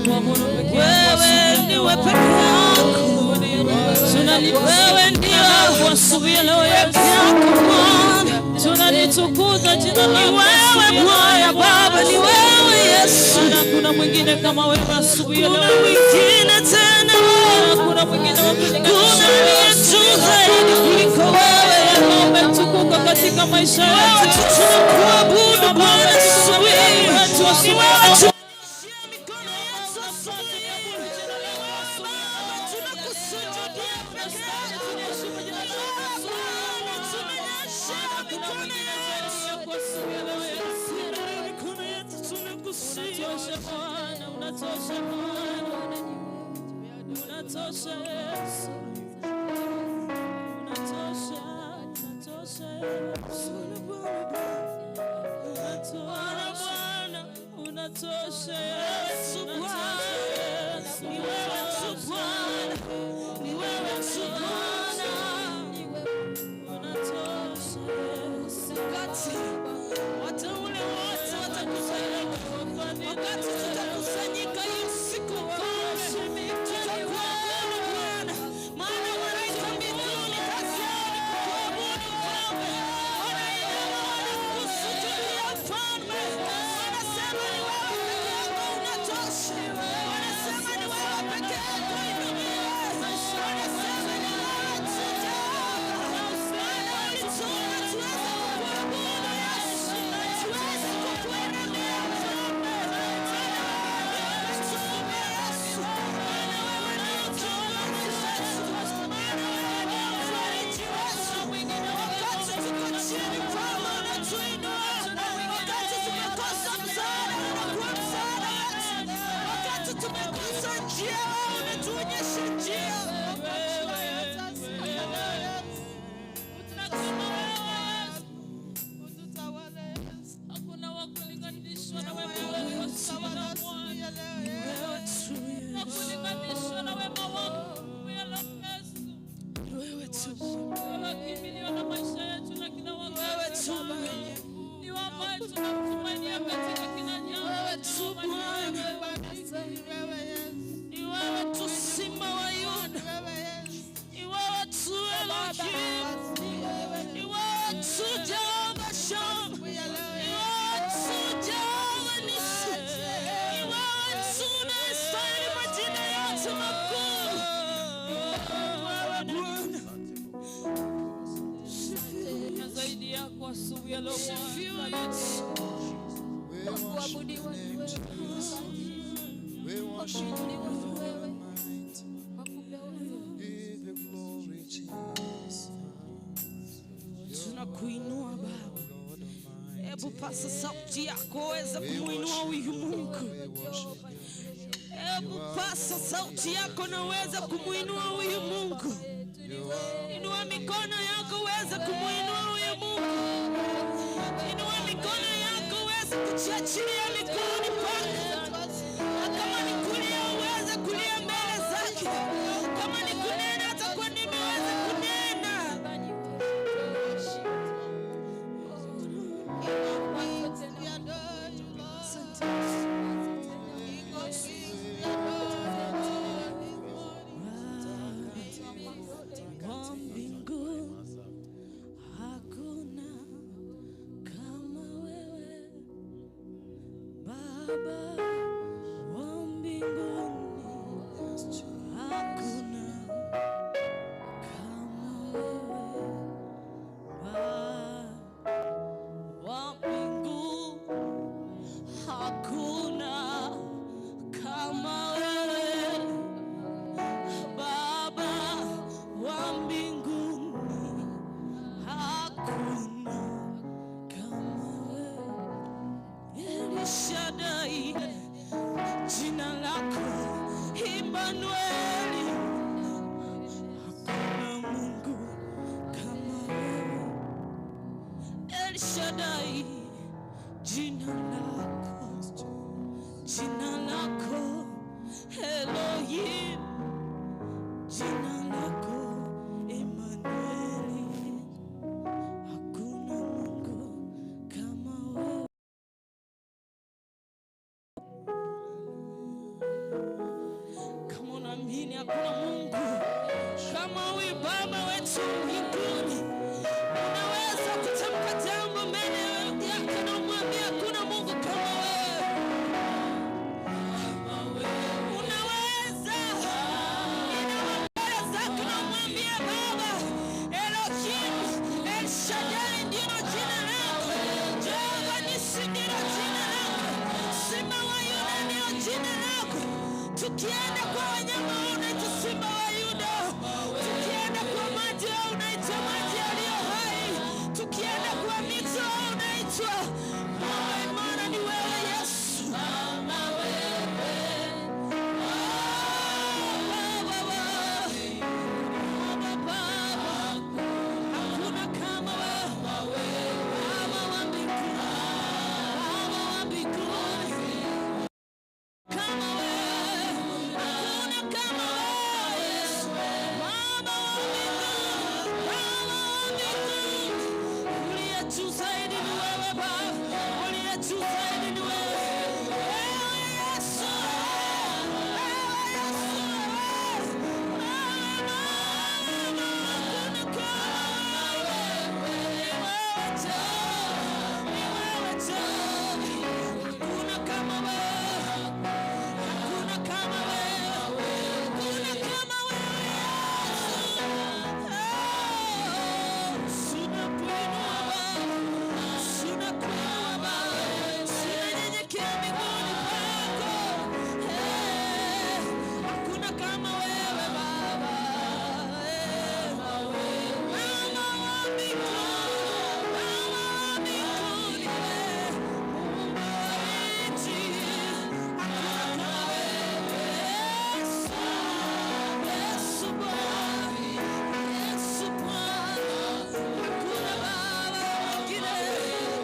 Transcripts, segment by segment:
Wewe ndiwe peke yako, wewe ndiwe Asubuhi ya leo peke Yesu, yako Bwana. tunalitukuza jina Ni lako wewe asubuhi ya Bwana leo Baba, ni wewe Yesu, Bwana, hakuna mwingine kama wewe asubuhi ya kuna leo. mwingine tena, Hakuna mwingine wa kuna kulinganisha aliye juu zaidi kuliko wewe. wewe. Umetukuka katika maisha Wewe yetu. tu tunakuabudu Bwana asubuhi hii. Ni wewe tu mikono yetu asubuhi hii. Baba, tunakusujudia peke yako. Bwana, tunanyosha mikono yetu. Mikono yetu tunakusihi. Unatosha Bwana, unatosha Bwana, unatosha Yesu, unatosha, unatosha Yesu, unatosha Bwana, unatosha Yesu, Bwana. unatosha Yesu, Ni wewe tu Bwana, ni wewe tu Bwana. unatosha Yesu. Wakati wateule wote watakusanyika, wakati tutakusanyika hiyo siku Mfalme, tutakuabudu Bwana, maana malaika mbinguni kazi yao ni kukuabudu Mfalme. Wanainama wanakusujudia Mfalme, wanasema ni wewe peke yako unatosha, wanasema ni wewe peke yako inuliwe, wanasema ni wewe tu Jehova, maana ulituumba tuweze kukuabudu Yesu, tuweze kukuinamia Mfalme, maana wewe ndiye umetuumba Yesu, maana wewe ndiye kiongozi wetu, maana wewe ndiye mfariji wetu. Wakati tuko chini, Mfalme unatuinua, wakati tumekosa msaada, unakuwa msaada wetu, wakati tumekosa njia, wewe unatuonyesha njia. Hakuna wa kulinganishwa na wema wako sana Bwana. Wa kulinganishwa na wema wako ya leo Yesu. Wewe tu Wewe kimbilio la maisha yetu na kila Wewe wakati. tu Baba. Ni wewe ambaye tunamtumainia katika kila jambo. Wewe tu Bwana, ni wewe tu Simba wa Yuda, ni wewe tu Elohim, ni wewe tu Jehova Shammah, ni wewe tu Jehova Nissi, ni wewe tu unayestahili majina yote makuu. Wewe Bwana, Na zaidi yako asubuhi ya leo sifiwe Bwana. Yesu. We worship your name, Jesus. We worship you, Lord Almighty. Give you glory, Jesus. Tunakuinua Baba. Lord Almighty. Hebu pasa sauti yako weze kumuinua huyu Mungu. We worship you. Hebu pasa sauti yako na uweze kumuinua huyu Mungu. You are Inua mikono yako uweze kumuinua huyu Mungu. Inua mikono yako uweze kujiachilia miguuni pake, na kama ni kulia uweze kulia mbele zake, kama ni kunena hata kwa ndimi uweze kunena. Wa mbinguni hakuna kama wewe Baba. Tunaamini hakuna Mungu kama huyu Baba wetu mbinguni. Unaweza kutamka jambo mbele yake na umwambie hakuna Mungu kama wewe. Unaweza inua mbele zako na umwambie Baba, Elohim El Shaddai ndilo jina lako, Jehova Nisi ndilo jina lako, Simba wa Yuda ndio jina lako. Tukienda kwa wanyama wewe unaitwa Simba wa Yuda, tukienda kwa maji wewe unaitwa maji yaliyo hai, tukienda kwa mito wewe unaitwa Mwamba imara, ni wewe Yesu. Hakuna kama wewe, Baba wa mbinguni, Baba wa mbinguni, kama wewe, hakuna kama wewe Yesu, Baba wa mbinguni, Baba wa mbinguni, uliye juu zaidi ni wewe Baba, uliye juu zaidi ni wewe, wewe Yesu, wewe Yesu, wewe Baba, hakuna kama wewe, ni wewe tu, ni wewe tu, hakuna kama wewe. Hakuna kama wewe, hakuna kama wewe Yesu. Oh, tunakuinua Baba, tunakuinua Baba, tunanyenyekea miguuni pako. Eh, hakuna kama wewe Baba. Eh, Baba wa mbinguni, Baba wa mbinguni, eh, Muumba wa nchi, hakuna kama wewe Yesu, Yesu Bwana, Yesu Bwana, hakuna baba mwingine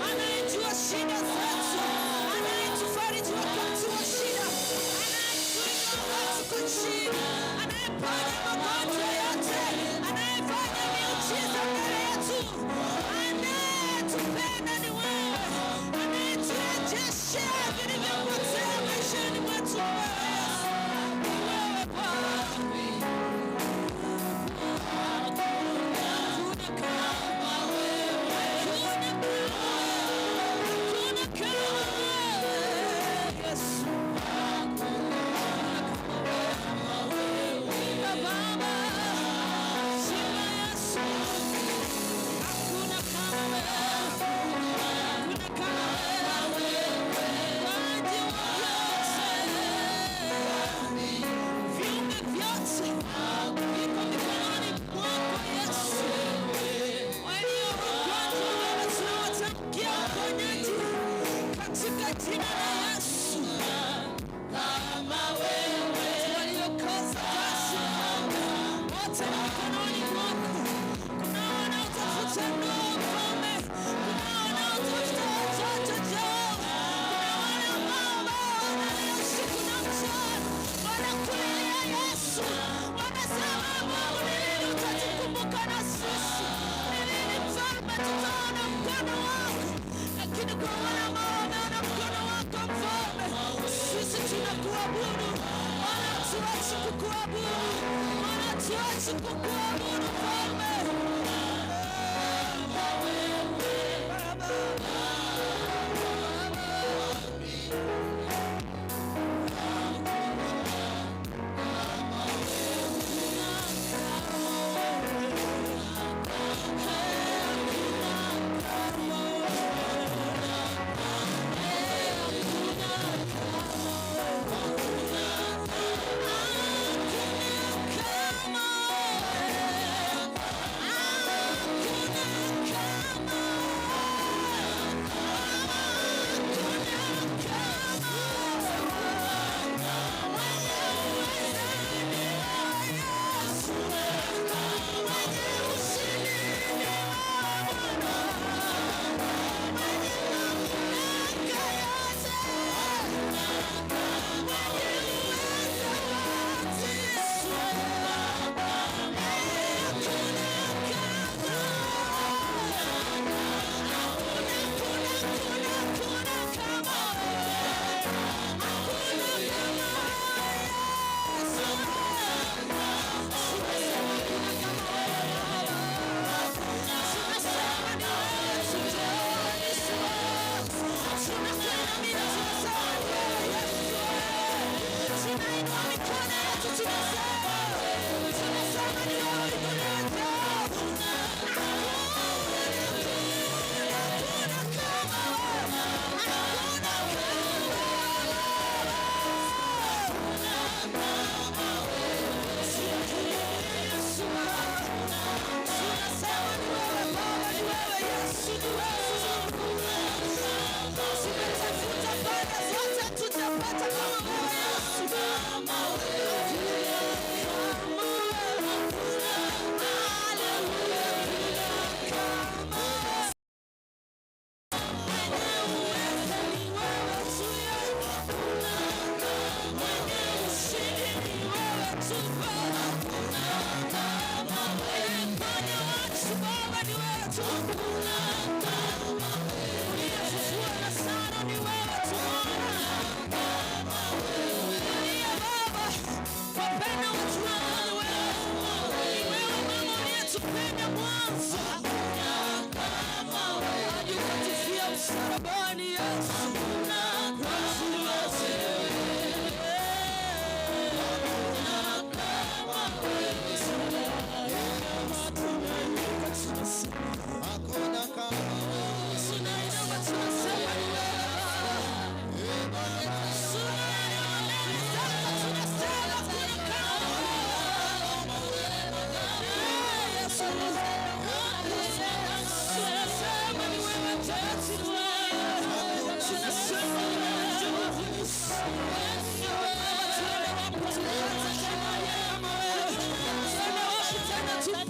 anayejua shida zetu, anayetufariji wakati wa shida, anayetuinua wakati tuko chini, anayeponya magonjwa yote, anayefanya miujiza mbele yetu, anayetupenda ni wewe, anayeturejeshea vilivyopotea maishani mwetu ni wewe Yesu, ni wewe Bwana. Hakuna kama wewe, hakuna kama wewe, hakuna kama wewe Yesu. Baba, Simba Yesu, hakuna kama wewe, hakuna kama wewe, maji yote, viumbe vyote viko mikononi mwako Yesu. Walio wagonjwa wewe tunawatamkia uponyaji katika jina la Yesu. Kama wewe waliokosa kazi Mfalme, wote ni mikononi mwako. Kuna wanaotafuta ndoa Mfalme, kuna wanaotafuta watoto Jehova, kuna wale ambao Baba wanalia usiku na mchana, wanakulilia Yesu, wanasema Mungu, ni lini utatukumbuka na sisi? Ni lini Mfalme tutaona mkono wako? Lakini kwa wale ambao wameona mkono wako Mfalme, sisi tunakuabudu, wala hatuachi kukuabudu, wala hatuachi kukuabudu Mfalme. Baba, kama wewe.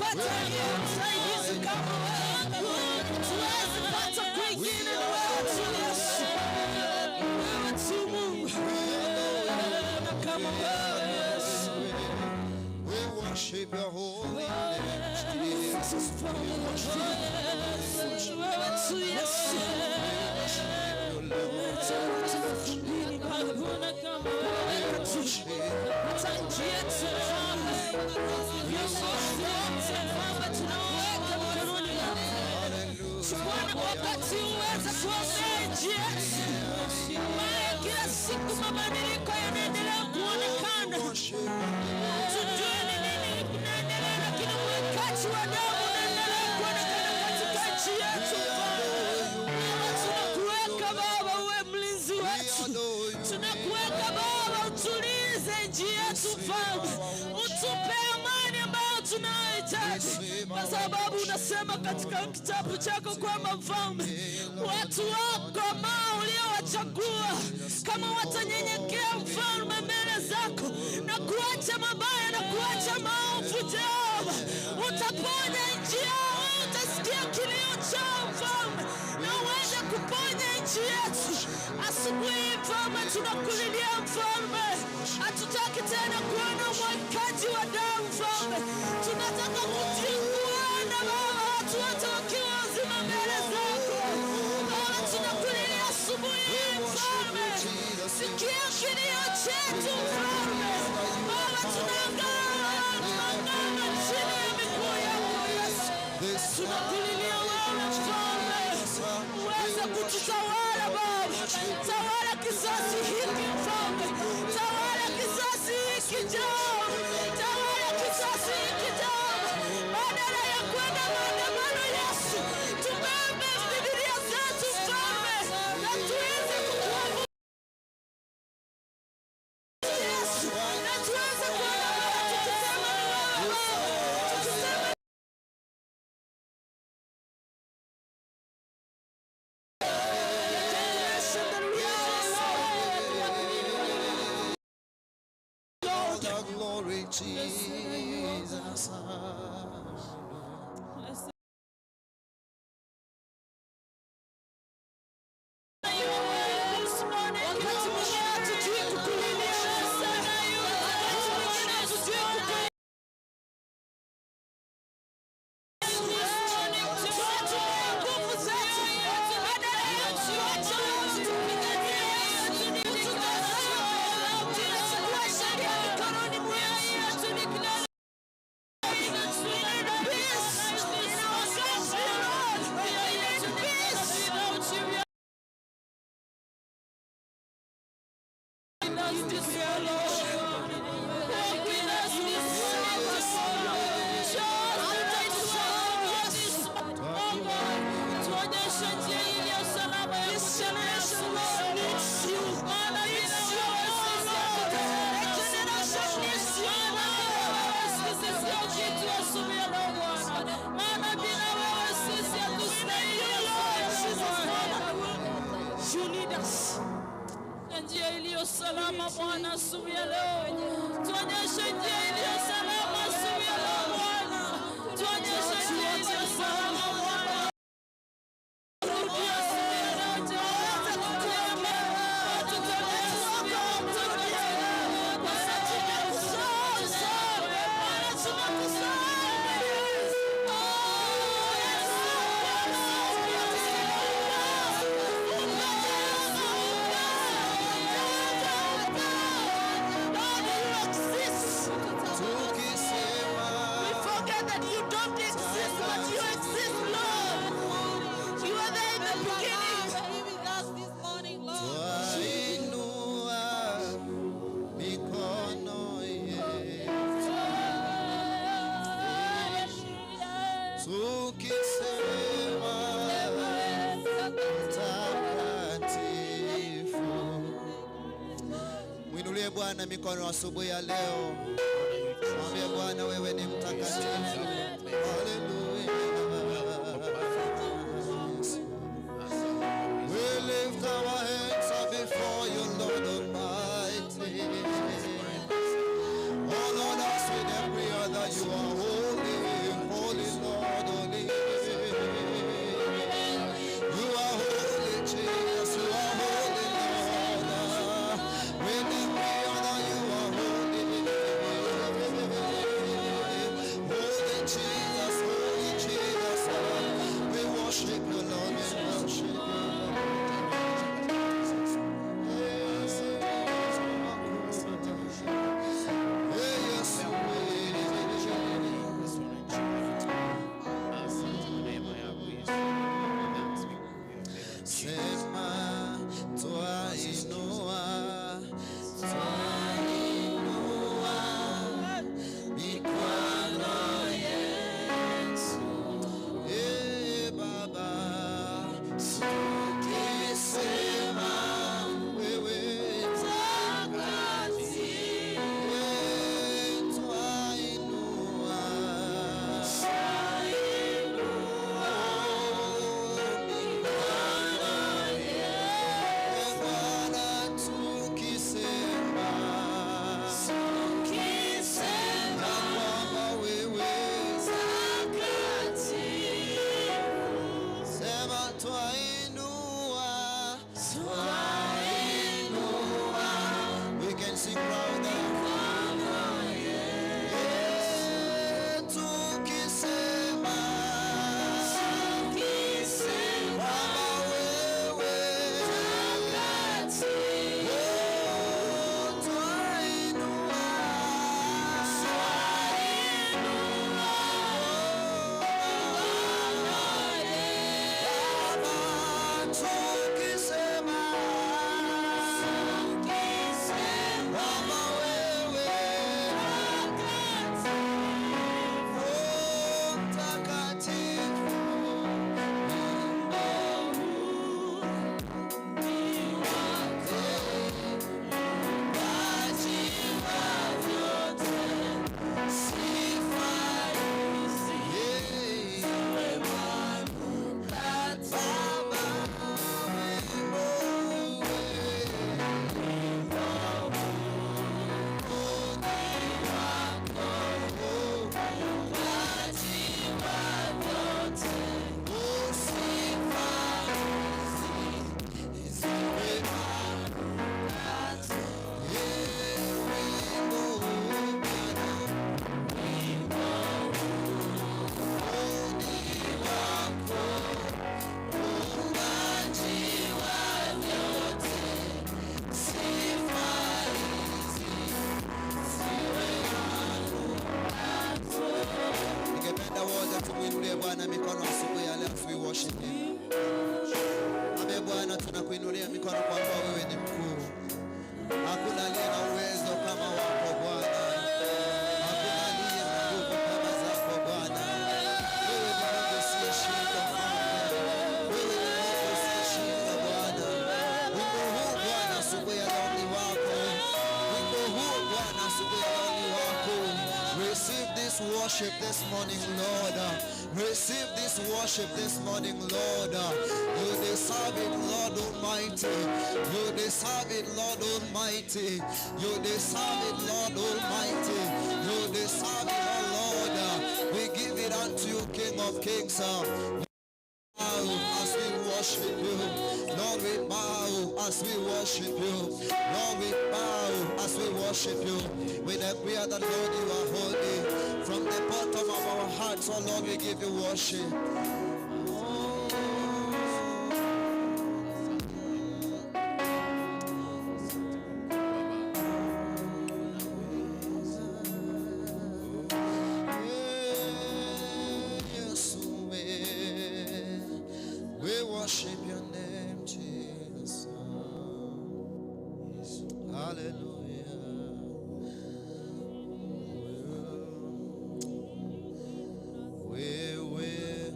Hatujapata aliye msaidizi kama wewe. Tuwezi pata kwingine, ni wewe tu Yesu. Ni wewe tu Mungu. Na kama wewe Yesu. We worship your holy name, Jesus. Ni wewe tu Yesu. Tunakumbini Baba. Hakuna kama wewe. Hata nchi yetu Mfalme, viongozi wote Mfalme, tunaweka mikononi mwako. Chukua na wakati uweze kuombea nchi yetu, ambayo kila siku mabadiliko yanaendelea kuonekana. Tujue ni nini kinaendelea, lakini umwagaji wa damu unaendelea kuonekana katika nchi yetu Mfalme. Baba, tunakuweka Baba uwe mlinzi wetu. Tunakuweka Baba utulize nchi yetu Mfalme, utupe amani ambayo tunayohitaji, kwa sababu unasema katika kitabu chako kwamba Mfalme, watu wako ambao uliowachagua kama watanyenyekea Mfalme mbele zako na kuacha mabaya na kuacha maovu, Jehova, utaponya nchi yao, utasikia kilio chao Mfalme, na uweze kuponya nchi yetu. Asubuhi hii Mfalme, tunakulilia Mfalme, hatutaki tena kuona umwagaji wa damu Mfalme, tunataka kuona Baba watu wote wakiwa wazima mbele zako Baba, tunakulilia asubuhi hii Mfalme, sikia kilio chetu Mfalme. Baba, tunaangama chini ya miguu yako Yesu, tunakulilia wewe Mfalme, uweze kututawala Baba, tawala kizazi hiki Mfalme, tawala kizazi hiki Jehova, tawala kizazi hiki Jehova, badala ya kwenda maandamano Yesu, tubebe Biblia zetu Mfalme na tuweze kukuabudu Yesu, na tuweze kuandamana tukisema ni wewe Baba, tukisema generation that we are, Lord. The glory, Jesus. Wakati mwingine hatujui kukulilia wewe. Wakati mwingine hatujui kukulilia. Tunatumia nguvu zetu badala ya kuacha wewe tupiganie Yesu. Tutazame, tunachukua sheria mikononi mwetu. We need peace in our country, Lord. We need peace. Tuonyeshe njia iliyo salama ya This generation, Lord, needs you. Needs you, Lord. The generation needs you, Lord. Sisi sio kitu asubuhi ya leo Bwana, maana bila wewe sisi hatustahili Lord Jesus, Lord. You need us. Na njia iliyo salama Bwana asubuhi ya leo, tuonyeshe njia iliyo salama asubuhi ya leo Bwana, tuonyeshe njia iliyo salama Bwana. Asubuhi ya leo Jehova, tutembee asubuhi ya leo mtakatifu, kwa sababu Tukisema We forget that you don't exist, but you exist, Lord. You are there in the beginning. twainua mikono yetu, tukisema mtakatifu. Mwinulie Bwana mikono asubuhi ya leo, mwambie Bwana wewe ni mtakatifu. Haleluya. We lift our hands up before you, Lord Almighty. Oh Lord, as we declare that you are holy, Eh, tukisema Baba wewe, oh, twainua Baba, tukisema Baba wewe, oh, mtakatifu. Ningependa wote tumuinulie Bwana mikono asubuhi ya leo as we worship him. Abe Bwana, tunakuinulia mikono kwa kuwa wewe ni mkuu. Hakuna aliye na uwezo kama wako Bwana. Hakuna aliye na nguvu kama zako Bwana. Wewe ni Mungu usiyeshindwa Mfalme. Wewe ni Mungu usiyeshindwa Bwana. Wimbo huu Bwana asubuhi ya leo ni wako. Wimbo huu Bwana asubuhi ya leo ni wako. Receive this worship this morning, Lord. Receive this worship this morning, Lord. You deserve it, Lord Almighty. You deserve it, Lord Almighty. You deserve it, Lord Almighty. You deserve it, oh Lord. We give it unto you, King of Kings. Bow as we worship you. Lord, we bow as we worship you. Lord, we bow as we worship you. We declare that, Lord, you are holy. From the bottom of our hearts, oh Lord, we give you worship. Yes, we worship your name, Jesus. Hallelujah. Wewe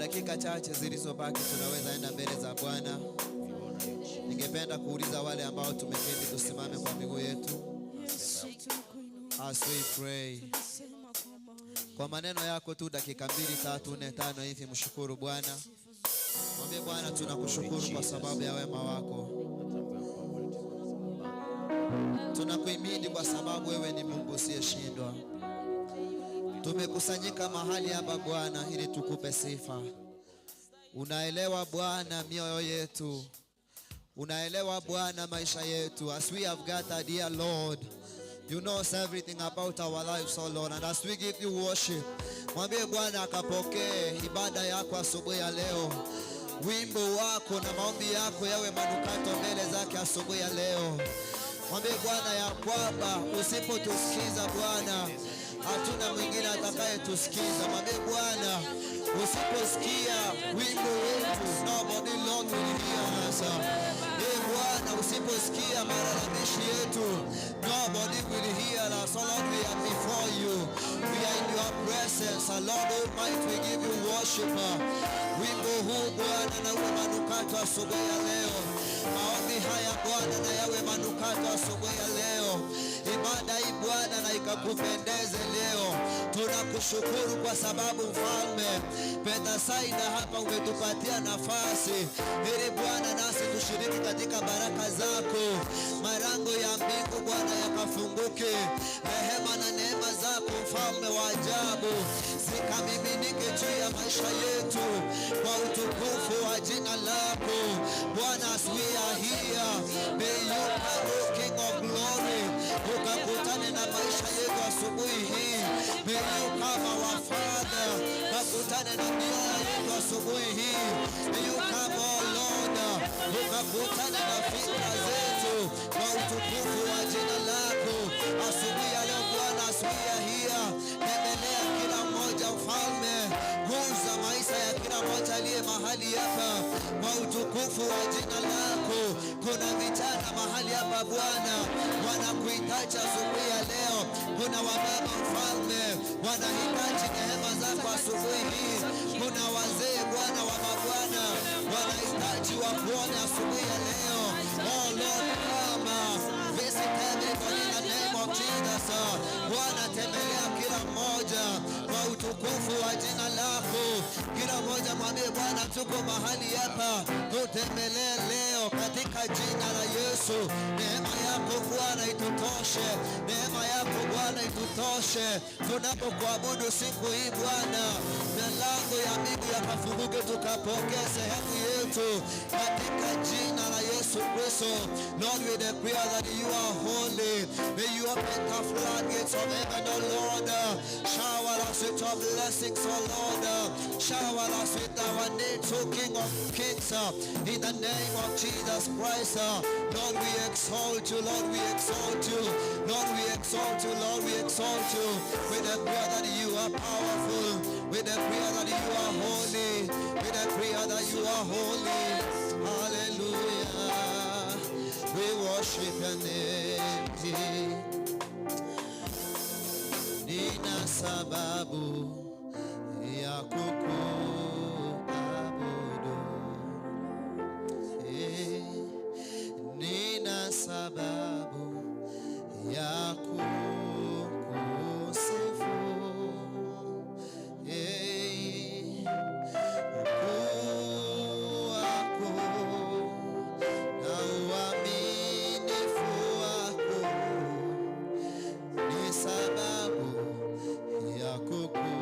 Dakika chache zilizobaki tunaweza enda mbele za Bwana. Ningependa kuuliza wale ambao tumeketi tusimame kwa miguu yetu Yesu, tunakuinua. as we pray. Tunasema kwamba wewe Kwa maneno yako tu dakika 2, 3, 4, 5 hivi, mshukuru Bwana. Mwambie Bwana, tunakushukuru kwa sababu ya wema wako. Tunakuhimidi kwa sababu wewe ni Mungu usiyeshindwa. Tumekusanyika mahali hapa Bwana ili tukupe sifa. Unaelewa Bwana mioyo yetu, unaelewa Bwana maisha yetu. As we have gathered here, Lord, you know everything about our lives, oh Lord. And as we give you worship, mwambie Bwana akapokee ibada yako asubuhi ya leo. Wimbo wako na maombi yako yawe manukato mbele zake asubuhi ya leo. Mwambie Bwana ya kwamba usipotusikiza Bwana, hatuna mwingine atakayetusikiza. Mwambie Bwana, usiposikia wimbo wetu, nobody, Lord, will hear us. Ee Bwana, usiposikia malalamishi yetu, nobody will hear us. Oh Lord, we are before you. We are in your presence. Oh Lord Almighty, we give you worship. Wimbo huu Bwana na uwe manukato asubuhi ya leo. Maombi haya Bwana na yawe manukato asubuhi ya leo. Ibada hii Bwana na ikakupendeze leo. Tunakushukuru kwa sababu Mfalme Bethsaida hapa umetupatia nafasi ili Bwana nasi tushiriki katika baraka zako. Malango ya mbingu Bwana yakafunguke, rehema na neema zako Mfalme wa ajabu zikamiminike juu ya maisha yetu kwa utukufu wa jina lako Bwana. As we are here, may you come, O King of Glory, ukakutane na maisha yetu asubuhi hii. May you come, our Father, ukakutane na mioyo yetu asubuhi hii. May you come, O Lord, ukakutane na fikra zetu kwa utukufu wa jina lako asubuhi ya leo Bwana. As we are here, tembelea kila mmoja Mfalme, guza maisha ya kila mmoja aliye mahali hapa kwa utukufu wa jina lako. Kuna vijana mahali hapa Bwana wanakuhitaji asubuhi ya leo. Kuna wamama Mfalme wanahitaji neema zako asubuhi hii. Kuna wazee Bwana wa mabwana wanahitaji wakuone asubuhi ya leo. Oh Lord, come visit everybody in the name of Jesus. Bwana, tembelea kila mmoja kwa utukufu wa jina lako. Kila mmoja mwambie Bwana, tuko mahali hapa, tutembelee leo katika jina la Yesu. Neema yako Bwana itutoshe, neema yako Bwana itutoshe tunapokuabudu siku hii Bwana, milango ya mbingu yakafunguke, tukapokea sehemu yetu katika jina la Yesu Kristo. Lord, we declare that you are holy. May you open the floodgates of heaven, O Lord. Shower us with your blessings, O Lord. Shower us with our needs, O King of Kings. In the name of Jesus Christ. Lord, we exalt you. Lord, we exalt you. Lord, we exalt you. Lord, we exalt you. We declare that you are powerful. We declare that you are holy. We declare that you are holy. Hallelujah. We worship your name. Nina sababu ya kukuabudu. Eh, nina sababu ya kukusifu. Eh, ukuu wako na uaminifu wako ni sababu ya kukuabudu.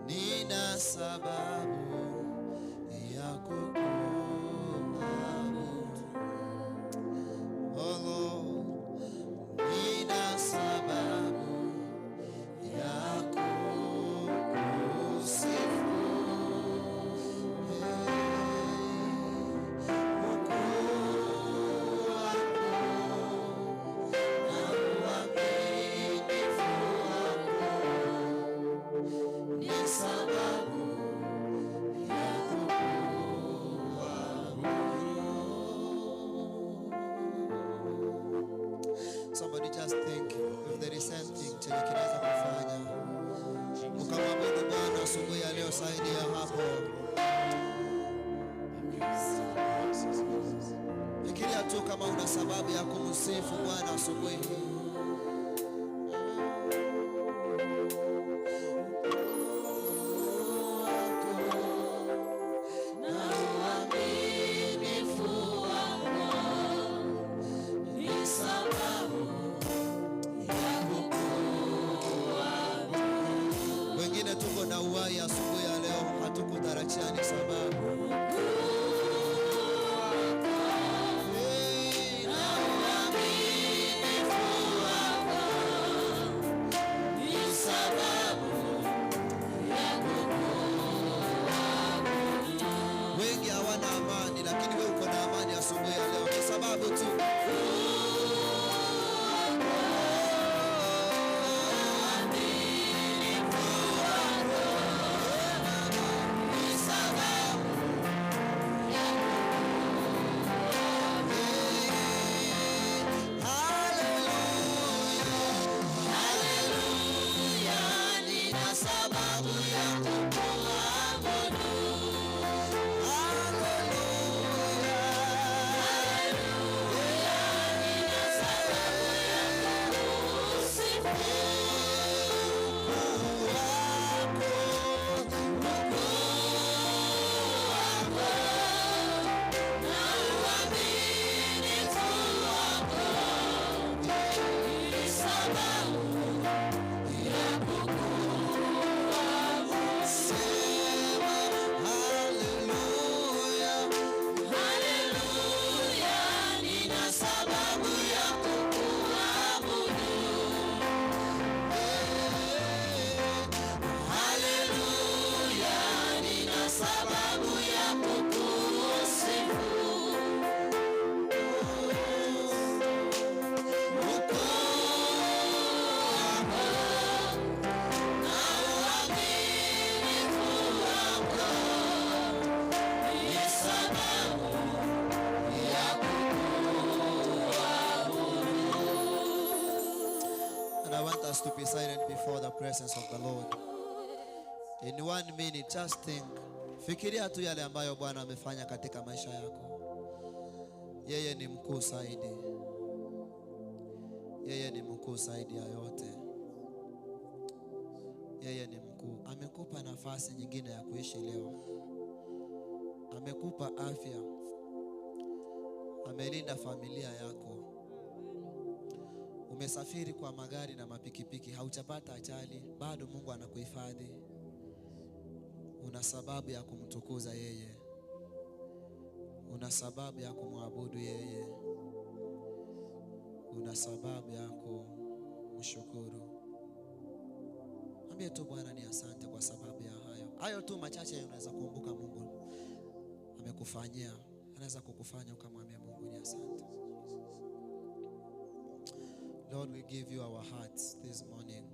Nina sababu ya kukuabudu. Oh Lord, nina sababu ya kukusifu. Hey, ukuu wako na uaminifu wako ni sababu ya kukuabudu. Somebody just think if there is something chenye kinaweza kufanya Kama una sababu ya kumsifu Bwana asubuhi hii. Wengine tuko na uhai asubuhi ya leo, hatukutarajia ni sababu. Hey, na uaminifu wako ni sababu Wengi hawana amani, lakini wewe uko na amani asubuhi ya leo, ni sababu tu. Haleluya, nina sababu ya kukuabudu. Haleluya, nina sababu ya kukusifu. Ukuu wako na uaminifu wako ni sababu ya kukuabudu. Sema haleluya, haleluya, nina sababu ya kukuabudu. Haleluya, nina sababu ya kukusifu. Ukuu wako na uaminifu wako ni sababu ya kukuabudu. And I want us to be silent before the presence of the Lord. In one minute, just think. Fikiria tu yale ambayo Bwana amefanya katika maisha yako. Yeye ni mkuu zaidi. Yeye ni mkuu zaidi ya yote. Yeye ni mkuu. Amekupa nafasi nyingine ya kuishi leo. Amekupa afya. Amelinda familia yako. Umesafiri kwa magari na mapikipiki, haujapata ajali, bado Mungu anakuhifadhi. Una sababu ya kumtukuza yeye, una sababu ya kumwabudu yeye, una sababu ya kumshukuru. Mwambie tu Bwana ni asante kwa sababu ya hayo. Hayo tu machache unaweza kukumbuka Mungu amekufanyia, anaweza kukufanya ukamwambia Mungu ni asante. Lord, we give you our hearts this morning.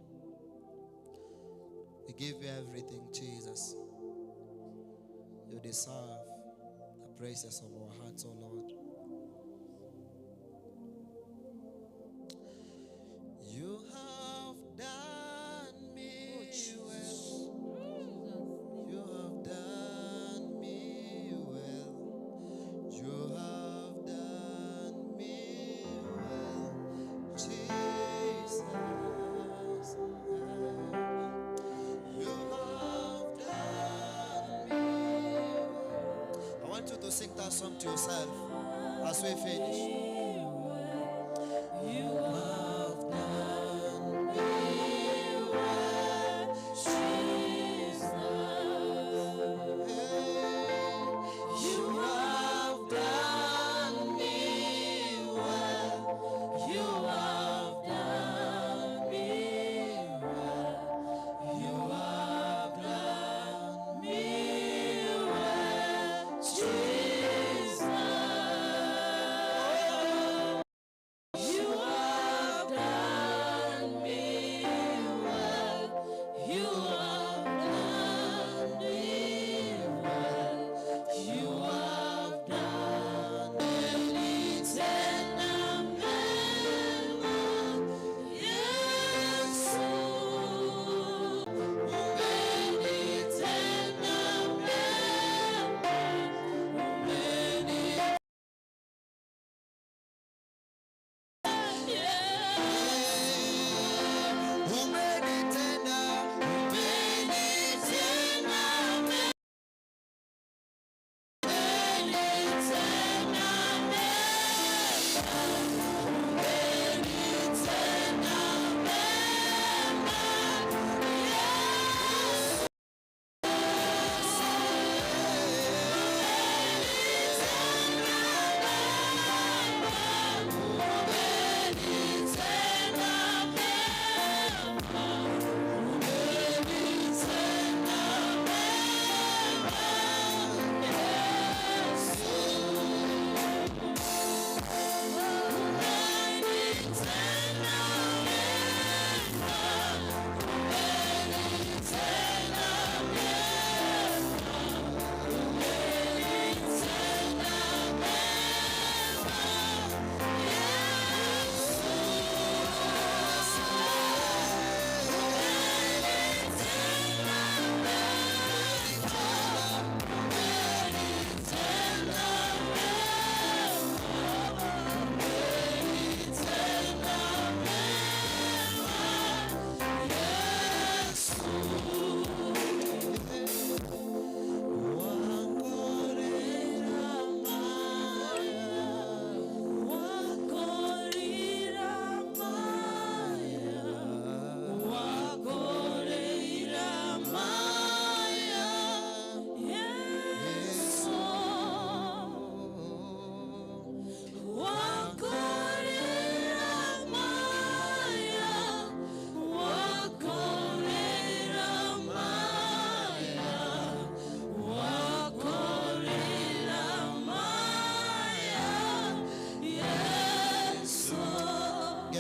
We give you everything, Jesus. You deserve the praises of our hearts, O Lord. You have done me well. You have done me well. You have done me well, Jesus. You have done me well. I want you to sing that song to yourself as we finish. You have done me well, Jesus. Hey, You have done me well. You have done me well. You have done me well, Jesus.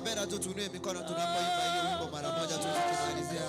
Ningependa tu tuinue mikono tunapoimba hiyo wimbo mara moja tu tukimalizia.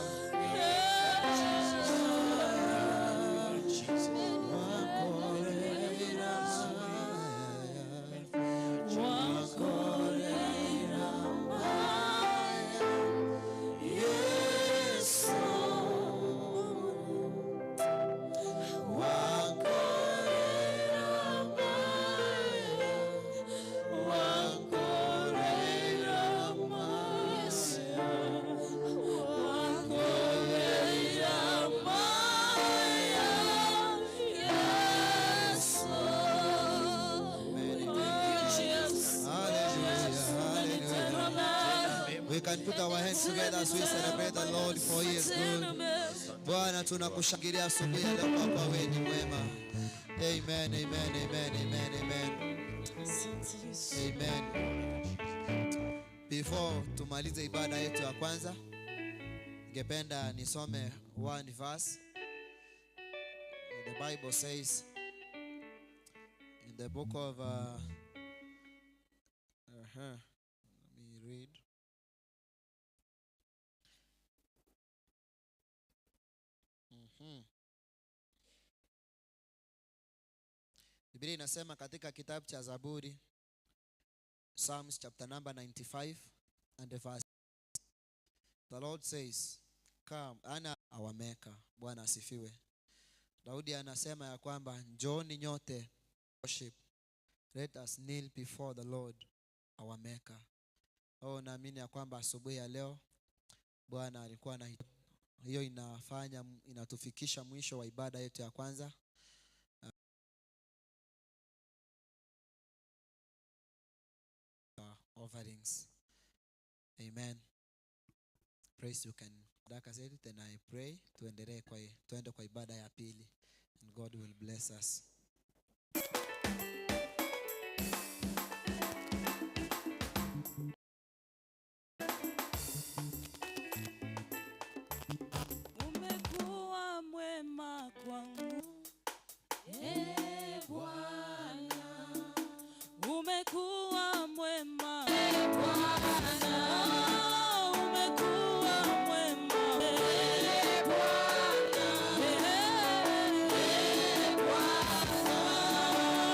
Hallelujah, hallelujah. We can put our hands together as we celebrate the Lord for he is good. Bwana tunakushangilia asubuhi ya leo kwa kuwa wewe ni mwema. Amen, amen, amen, amen, amen. Amen. Before tumalize ibada yetu ya kwanza, ningependa nisome one verse. The Bible says in the book of let me read. Biblia inasema katika kitabu cha Zaburi, Psalms chapter number 95 and the verse. The Lord says, come ana our maker. Bwana asifiwe. Daudi anasema ya kwamba njooni nyote worship. Let us kneel before the Lord our maker. Oh, naamini ya kwamba asubuhi ya leo Bwana alikuwa na hiyo inafanya inatufikisha mwisho wa ibada yetu ya kwanza. Offerings. Amen. Praise you can daka zetu then I pray tuendelee kwa tuende kwa ibada ya pili and God will bless us. Umekuwa mwema kwangu, e Bwana. Umekuwa mwema, e Bwana. Oh, umekuwa mwema, e Bwana. E Bwana.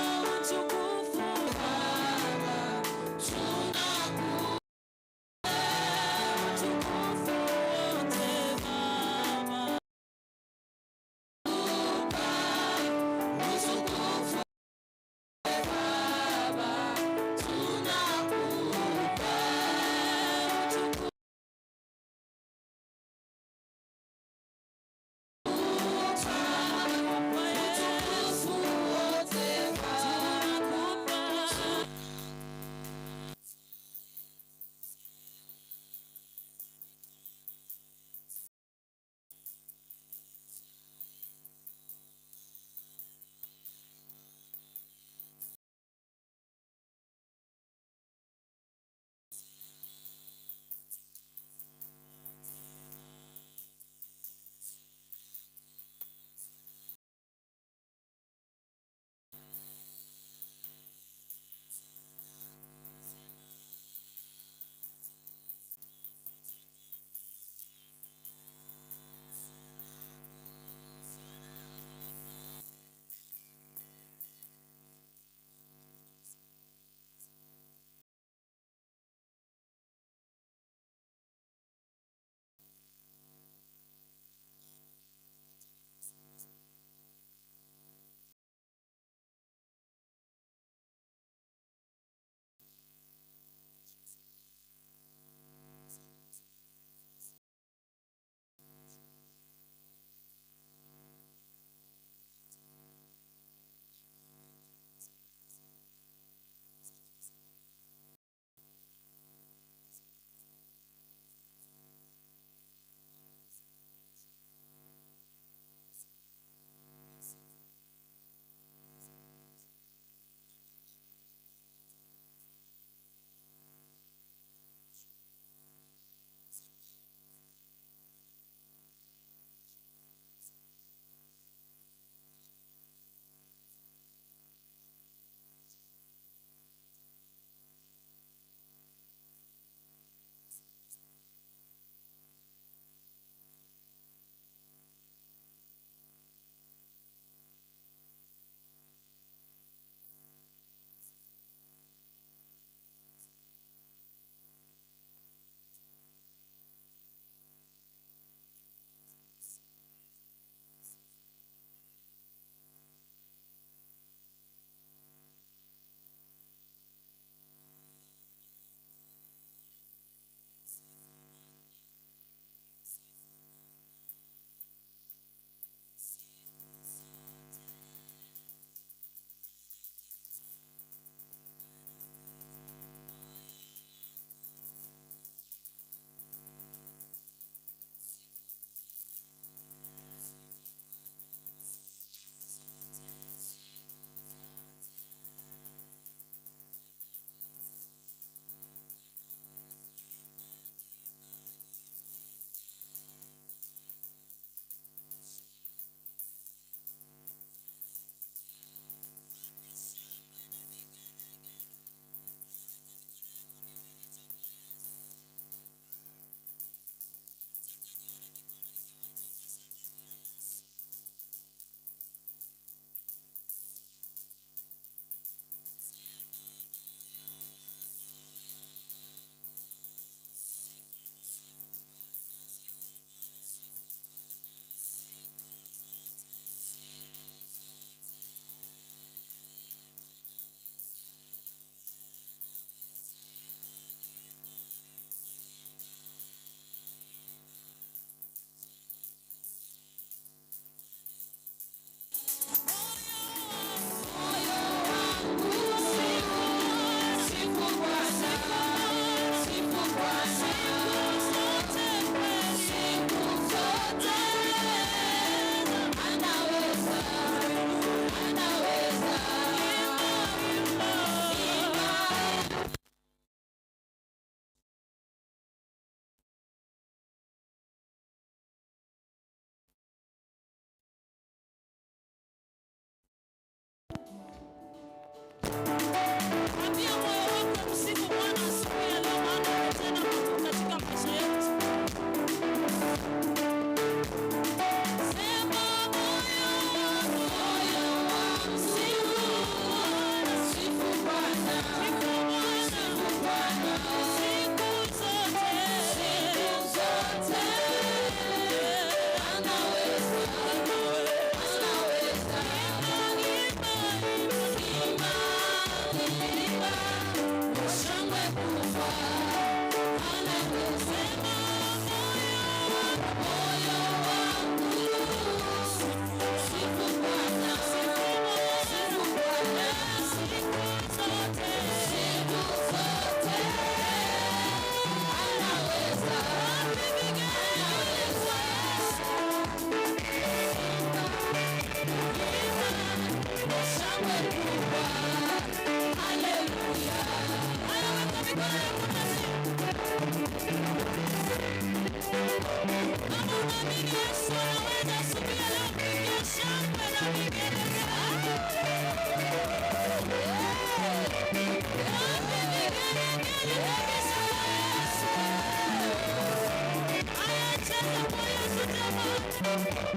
Hey!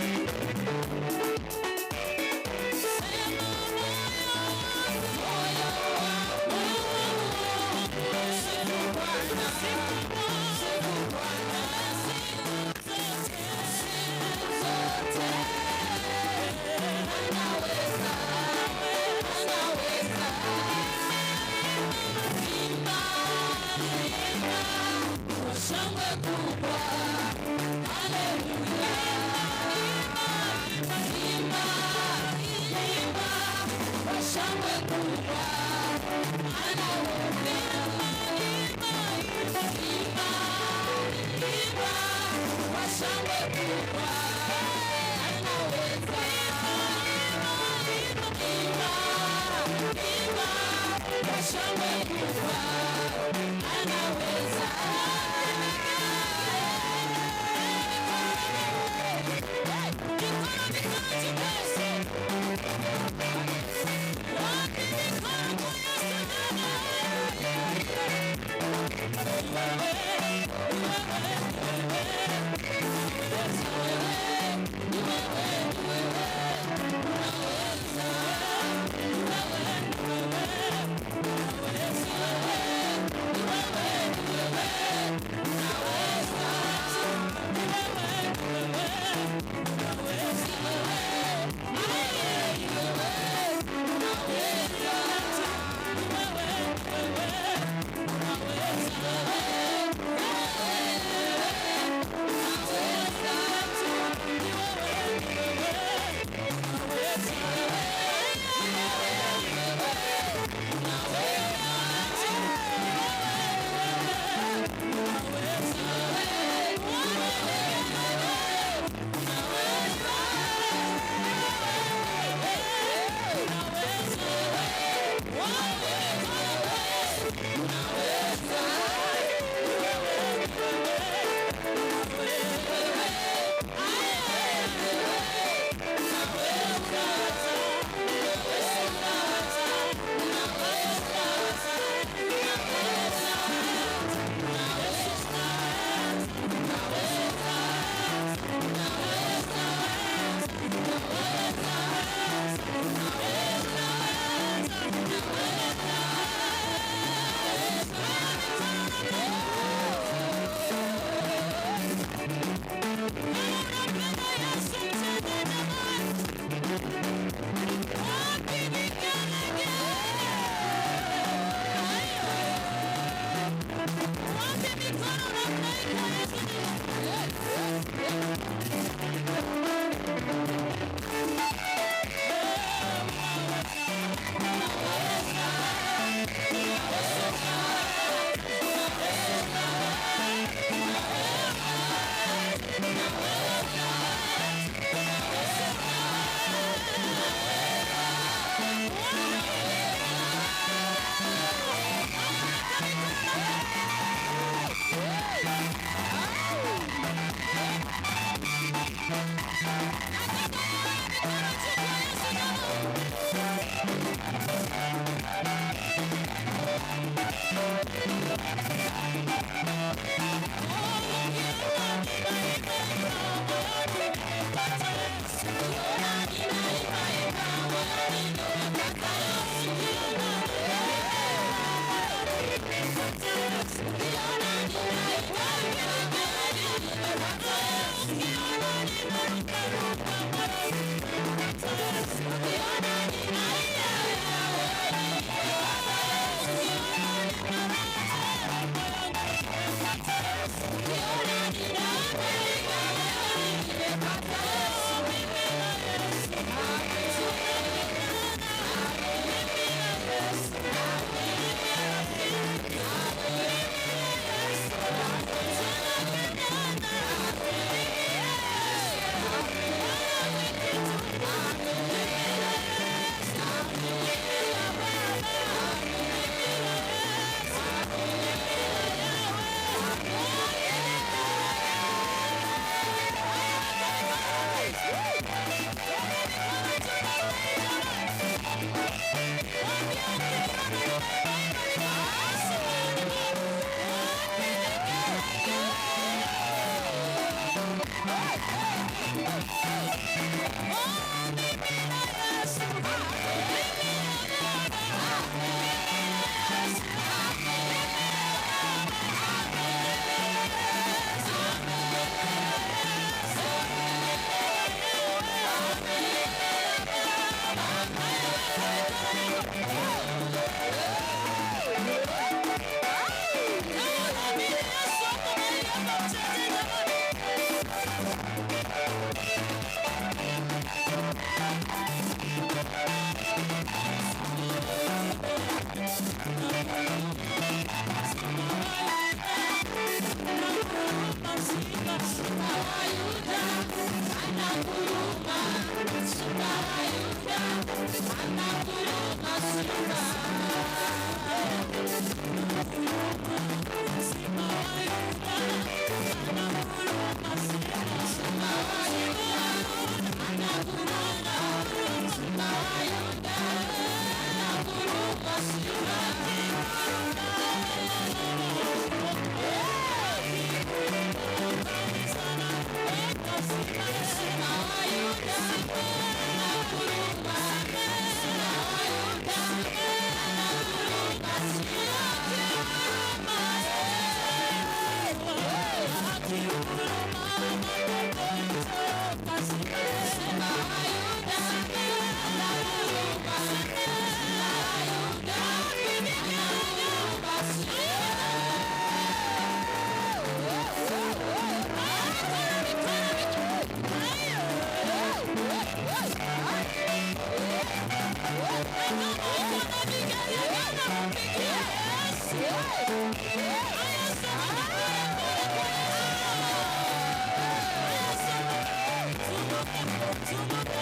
Haya, zunguka pole pole kwa Yesu jamani. Haya, zunguka, zunguka, zunguka,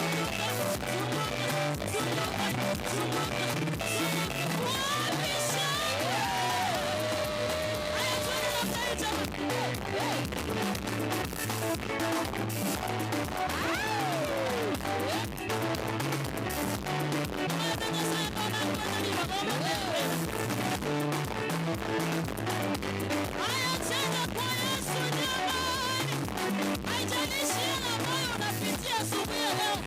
zunguka, zunguka, zunguka, zunguka, zunguka. Wapi shangwe? Haya, twende namna hii jamani. Haya, cheza kwa Yesu jamani. Haijalishi yale ambayo unapitia asubuhi ya leo.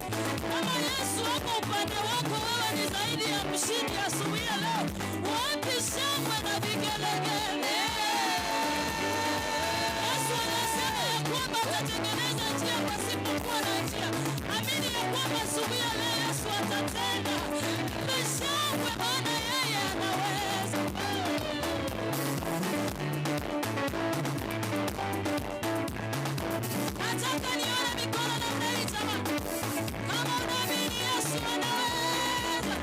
Kama Yesu ako upande wako, wewe ni zaidi ya mshindi asubuhi ya leo. Wapi shangwe na vigelegele? Yesu anasema ya kwamba atatengeneza njia pasipokuwa na njia. Amini ya kwamba asubuhi ya leo Yesu atatenda. Mpe shangwe, maana yeye anaweza. Nataka nione mikono namna hii jamani. Kama unaamini Yesu anaweza.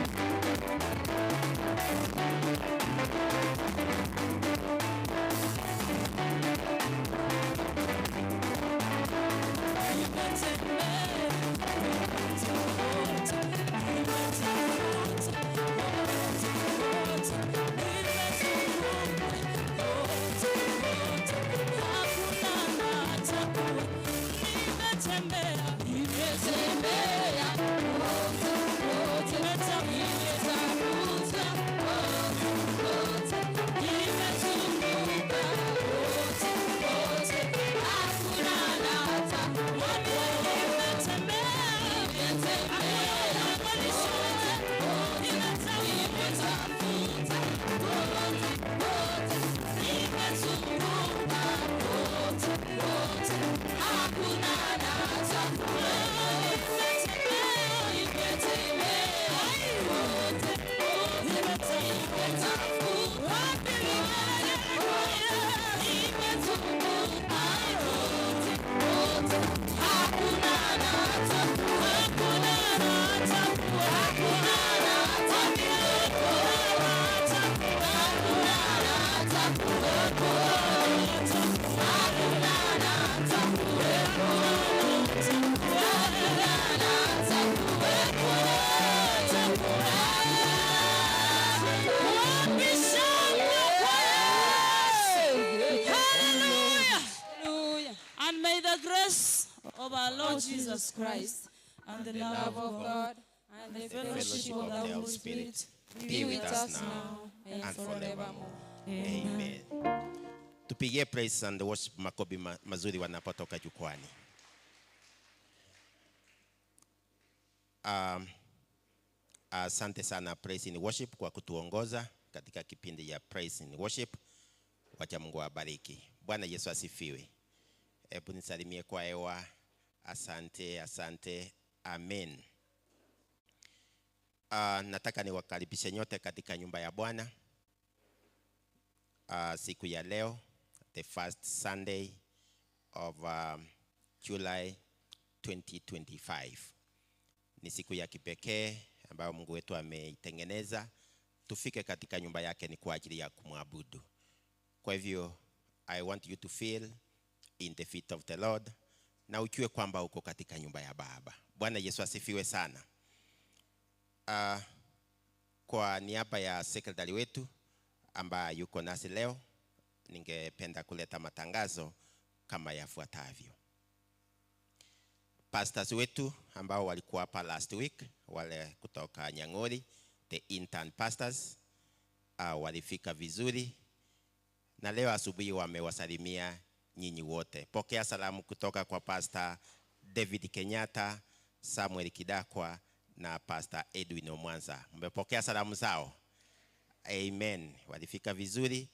Wapi shangwe kwa Yesu? Hallelujah. Hallelujah. And may the grace of our Lord Lord Jesus Christ and the love of God and the fellowship of the Holy Spirit be with us now and forevermore. Amen. Tupigie praise and worship makobi ma mazuri wanapotoka jukwani. Asante sana Praise in Worship kwa kutuongoza katika kipindi ya Praise in Worship. Wacha Mungu awabariki. Bwana Yesu asifiwe. Hebu nisalimie kwa hewa. Asante, asante. Amen. Nataka niwakaribishe nyote katika nyumba ya Bwana siku ya leo, the first Sunday of July 2025. Ni siku ya kipekee ambayo Mungu wetu ameitengeneza tufike katika nyumba yake ni kwa ajili ya kumwabudu. Kwa hivyo I want you to feel in the feet of the Lord na ujue kwamba uko katika nyumba ya Baba. Bwana Yesu asifiwe sana. Kwa niaba ya sekretari wetu ambaye yuko nasi leo, ningependa kuleta matangazo kama yafuatavyo. Pastors wetu ambao walikuwa hapa last week, wale kutoka Nyang'ori, the intern pastors, walifika vizuri na leo asubuhi wamewasalimia nyinyi wote. Pokea salamu kutoka kwa Pastor David Kenyatta, Samuel Kidakwa na Pastor Edwin Omwanza. Mmepokea salamu zao? Amen. Walifika vizuri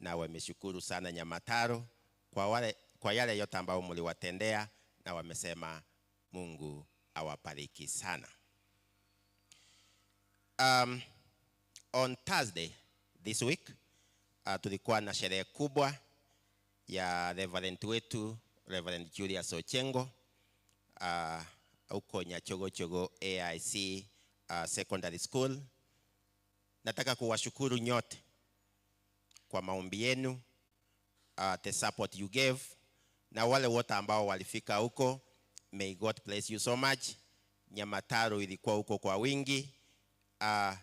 na wameshukuru sana Nyamataro kwa yale yote ambayo mliwatendea, na wamesema Mungu awabariki sana. On Thursday this week tulikuwa na sherehe kubwa ya Reverend wetu Reverend Julius Ochengo huko Nyachogochogo AIC Secondary School. Nataka kuwashukuru nyote kwa maombi yenu, the support you gave, na wale wote ambao walifika huko, may God bless you so much. Nyamataro ilikuwa huko kwa wingi,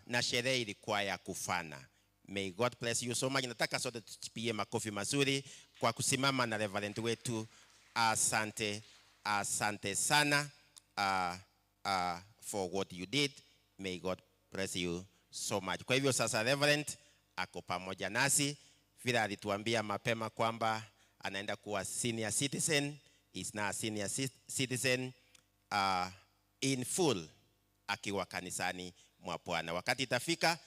na sherehe ilikuwa ya kufana. May God bless you so much. Nataka sote tujipigie makofi mazuri kwa kusimama na reverend wetu. Asante, asante sana for what you did. May God bless you so much. Kwa hivyo sasa Reverend ako pamoja nasi, vile alituambia mapema kwamba anaenda kuwa senior citizen, is now a senior citizen in full akiwa kanisani mwa Bwana. Wakati itafika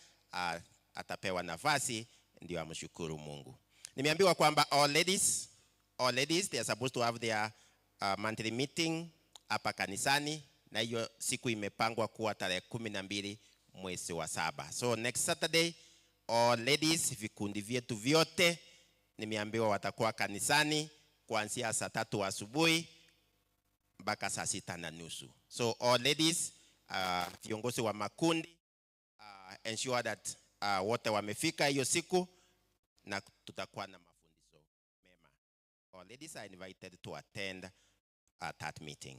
atapewa nafasi ndio amshukuru Mungu. Nimeambiwa kwamba all ladies, they are supposed to have their monthly meeting hapa kanisani, na hiyo siku imepangwa kuwa tarehe 12 mwezi wa 7. So next Saturday, all ladies, vikundi vyetu vyote nimeambiwa watakuwa kanisani kuanzia saa 3 asubuhi mpaka saa 6:30. So all ladies, viongozi wa makundi, ensure that wote wamefika hiyo siku na tutakuwa na mafundisho mema. All ladies are invited to attend that meeting.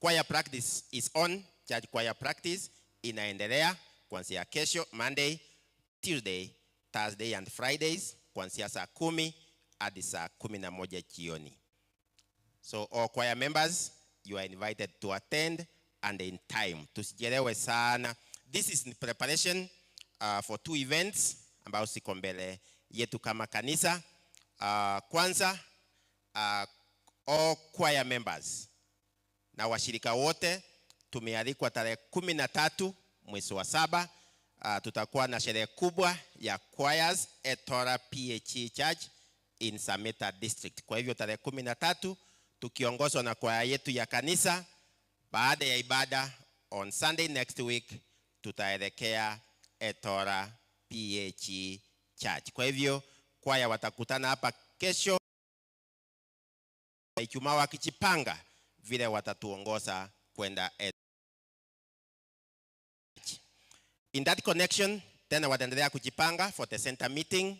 Choir practice is on. Church choir practice inaendelea kuanzia kesho Monday, Tuesday, Thursday and Fridays kuanzia saa 10 hadi saa 11 jioni. So all choir members, you are invited to attend and in time. Tusichelewe sana. This is in preparation for two events ambao siko mbele yetu kama kanisa. Kwanza, all choir members na washirika wote tumealikwa tarehe 13 mwezi wa 7. Tutakuwa na sherehe kubwa ya choirs Etora PAG Church in Sameta District. Kwa hivyo tarehe 13 tukiongozwa na kwaya yetu ya kanisa, baada ya ibada on Sunday next week tutaelekea Etora PAG Church. Kwa hivyo kwaya watakutana hapa kesho Ijumaa wakijipanga vile watatuongoza kwenda. In that connection, tena wataendelea kujipanga for the center meeting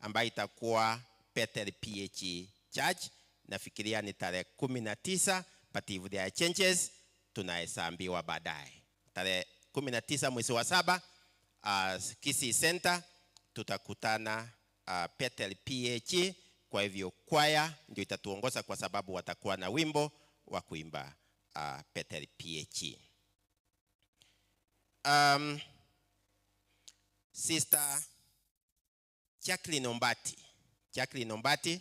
ambayo itakuwa Bethel PAG Church. Nafikiria ni tarehe 19, but if there are changes tunaweza ambiwa baadaye. Tarehe 19 mwezi wa 7, Kisii Center tutakutana Bethel PAG. Kwa hivyo kwaya ndio itatuongoza kwa sababu watakuwa na wimbo wa kuimba Bethel PAG. Sister Jacqueline Ombati. Jacqueline Ombati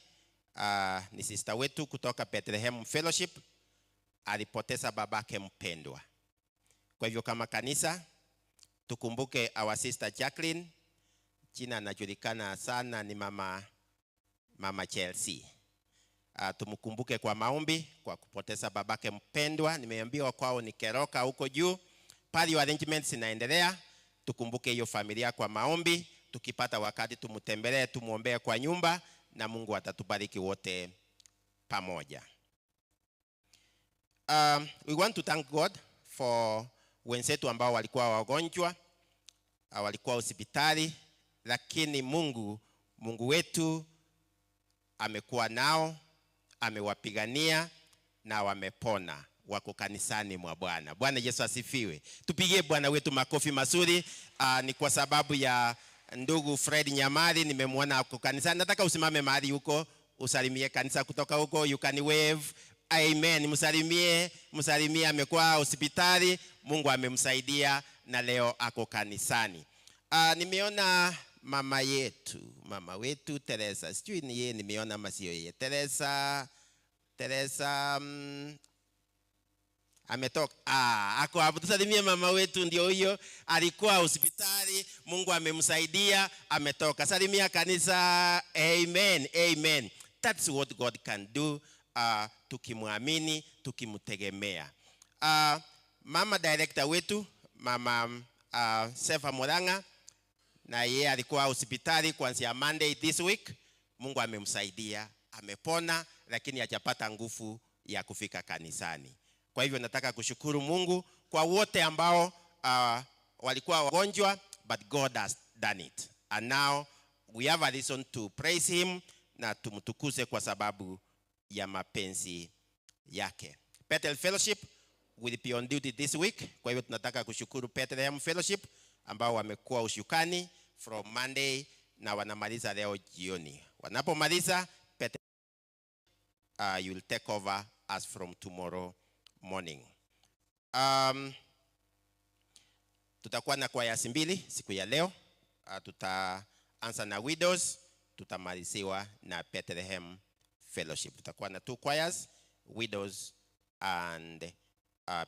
ni sister wetu kutoka Bethlehem Fellowship, alipoteza babake mpendwa. Kwa hivyo kama kanisa tukumbuke our sister Jacqueline, jina anajulikana sana ni mama Chelsea. Tumkumbuke kwa maombi kwa kupoteza babake mpendwa. Nimeambiwa kwao ni Keroka huko juu. Pale arrangements zinaendelea. Tukumbuke hiyo familia kwa maombi. Tukipata wakati tumtembelee, tumuombee kwa nyumba, na Mungu atatubariki wote pamoja. We want to thank God for wenzetu ambao walikuwa wagonjwa, walikuwa hospitali, lakini Mungu wetu amekuwa nao, amewapigania na wamepona, wako kanisani mwa Bwana. Bwana Yesu asifiwe. Tupigie Bwana wetu makofi mazuri. Ni kwa sababu ya ndugu Fred Nyamari, nimemwona ako kanisani. Nataka usimame mahali huko, usalimie kanisa kutoka huko. You can wave. Amen. Msalimie, msalimie, amekuwa hospitali, Mungu amemsaidia na leo ako kanisani. Nimeona mama yetu, mama wetu Teresa. Sijui ni yeye nimeona ama sio yeye. Teresa, Teresa ametoka. Ako hapo. Tusalimie mama wetu, ndio huyo. Alikuwa hospitali, Mungu amemsaidia, ametoka. Salimia kanisa. Amen. Amen. That's what God can do tukimwamini, tukimtegemea. Mama director wetu, mama Sefa Murang'a, na yeye alikuwa hospitali kuanzia Monday this week. Mungu amemsaidia, amepona, lakini hajapata nguvu ya kufika kanisani. Kwa hivyo nataka kushukuru Mungu kwa wote ambao walikuwa wagonjwa, but God has done it. And now we have a reason to praise him na tumtukuze kwa sababu ya mapenzi yake. Bethel Fellowship will be on duty this week. Kwa hivyo tunataka kushukuru Bethlehem Fellowship ambao wamekuwa ushukani from Monday na wanamaliza leo jioni. Wanapomaliza Bethel, you will take over as from tomorrow morning. Tutakuwa na kwaya mbili siku ya leo. Tutaanza na Widows, tutamaliziwa na Bethlehem Fellowship. Tutakuwa na two choirs, Widows and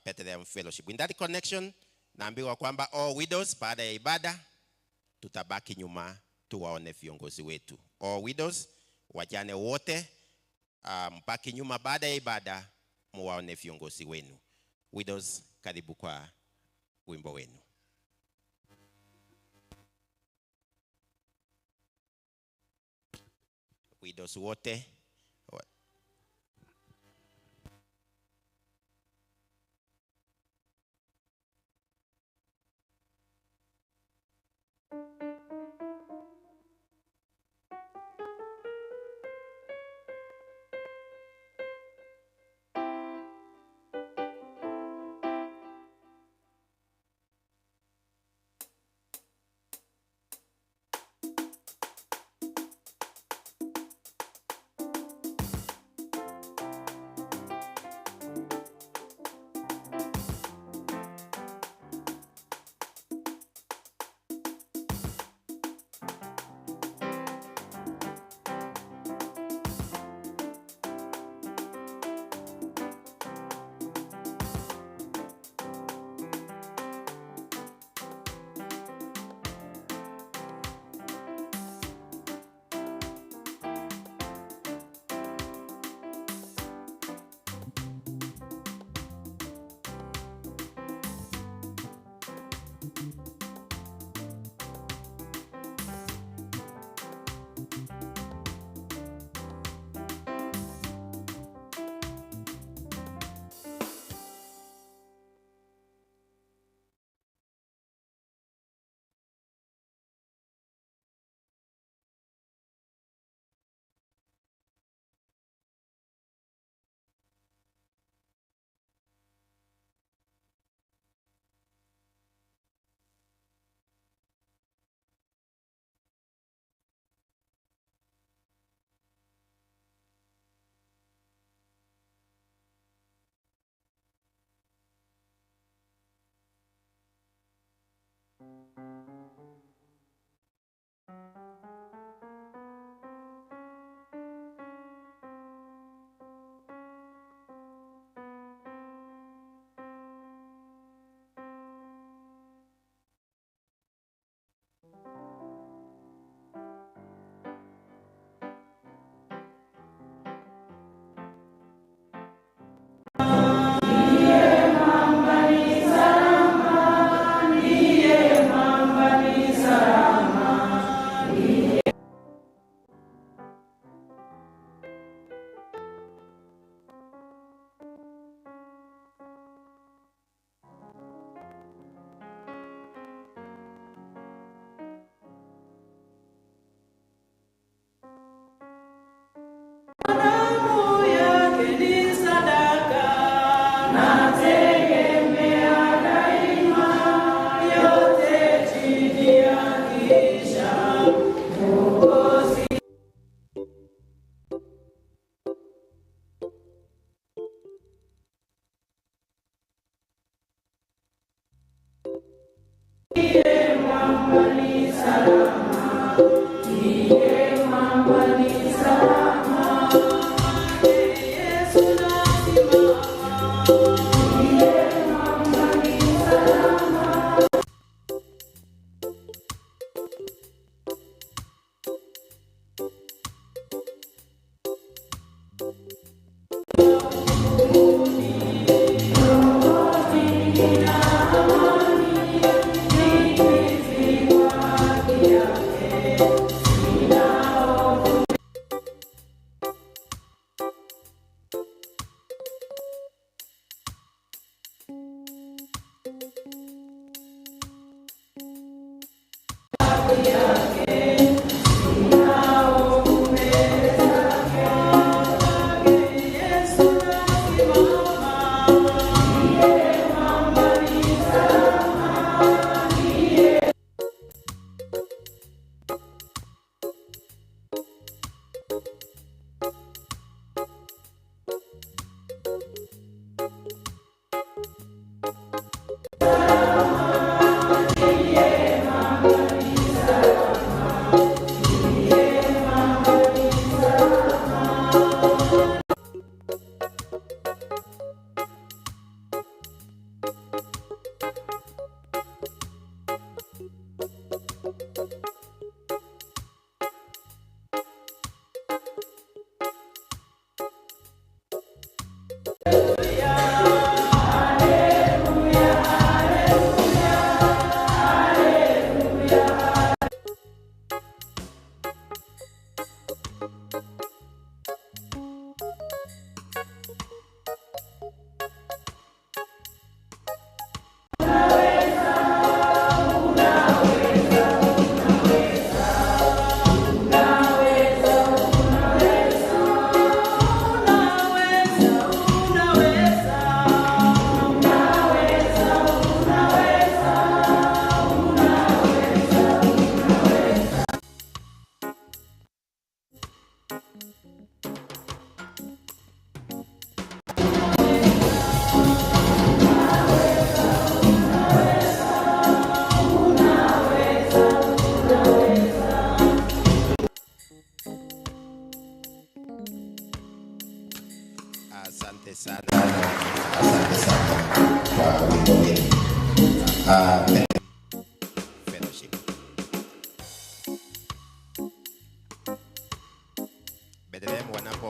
Bethlehem Fellowship. In that connection, naambiwa kwamba all widows baada ya ibada tutabaki nyuma tuwaone viongozi wetu. All widows, wajane wote mbaki nyuma baada ya ibada muwaone viongozi wenu. Widows, karibu kwa wimbo wenu. Widows wote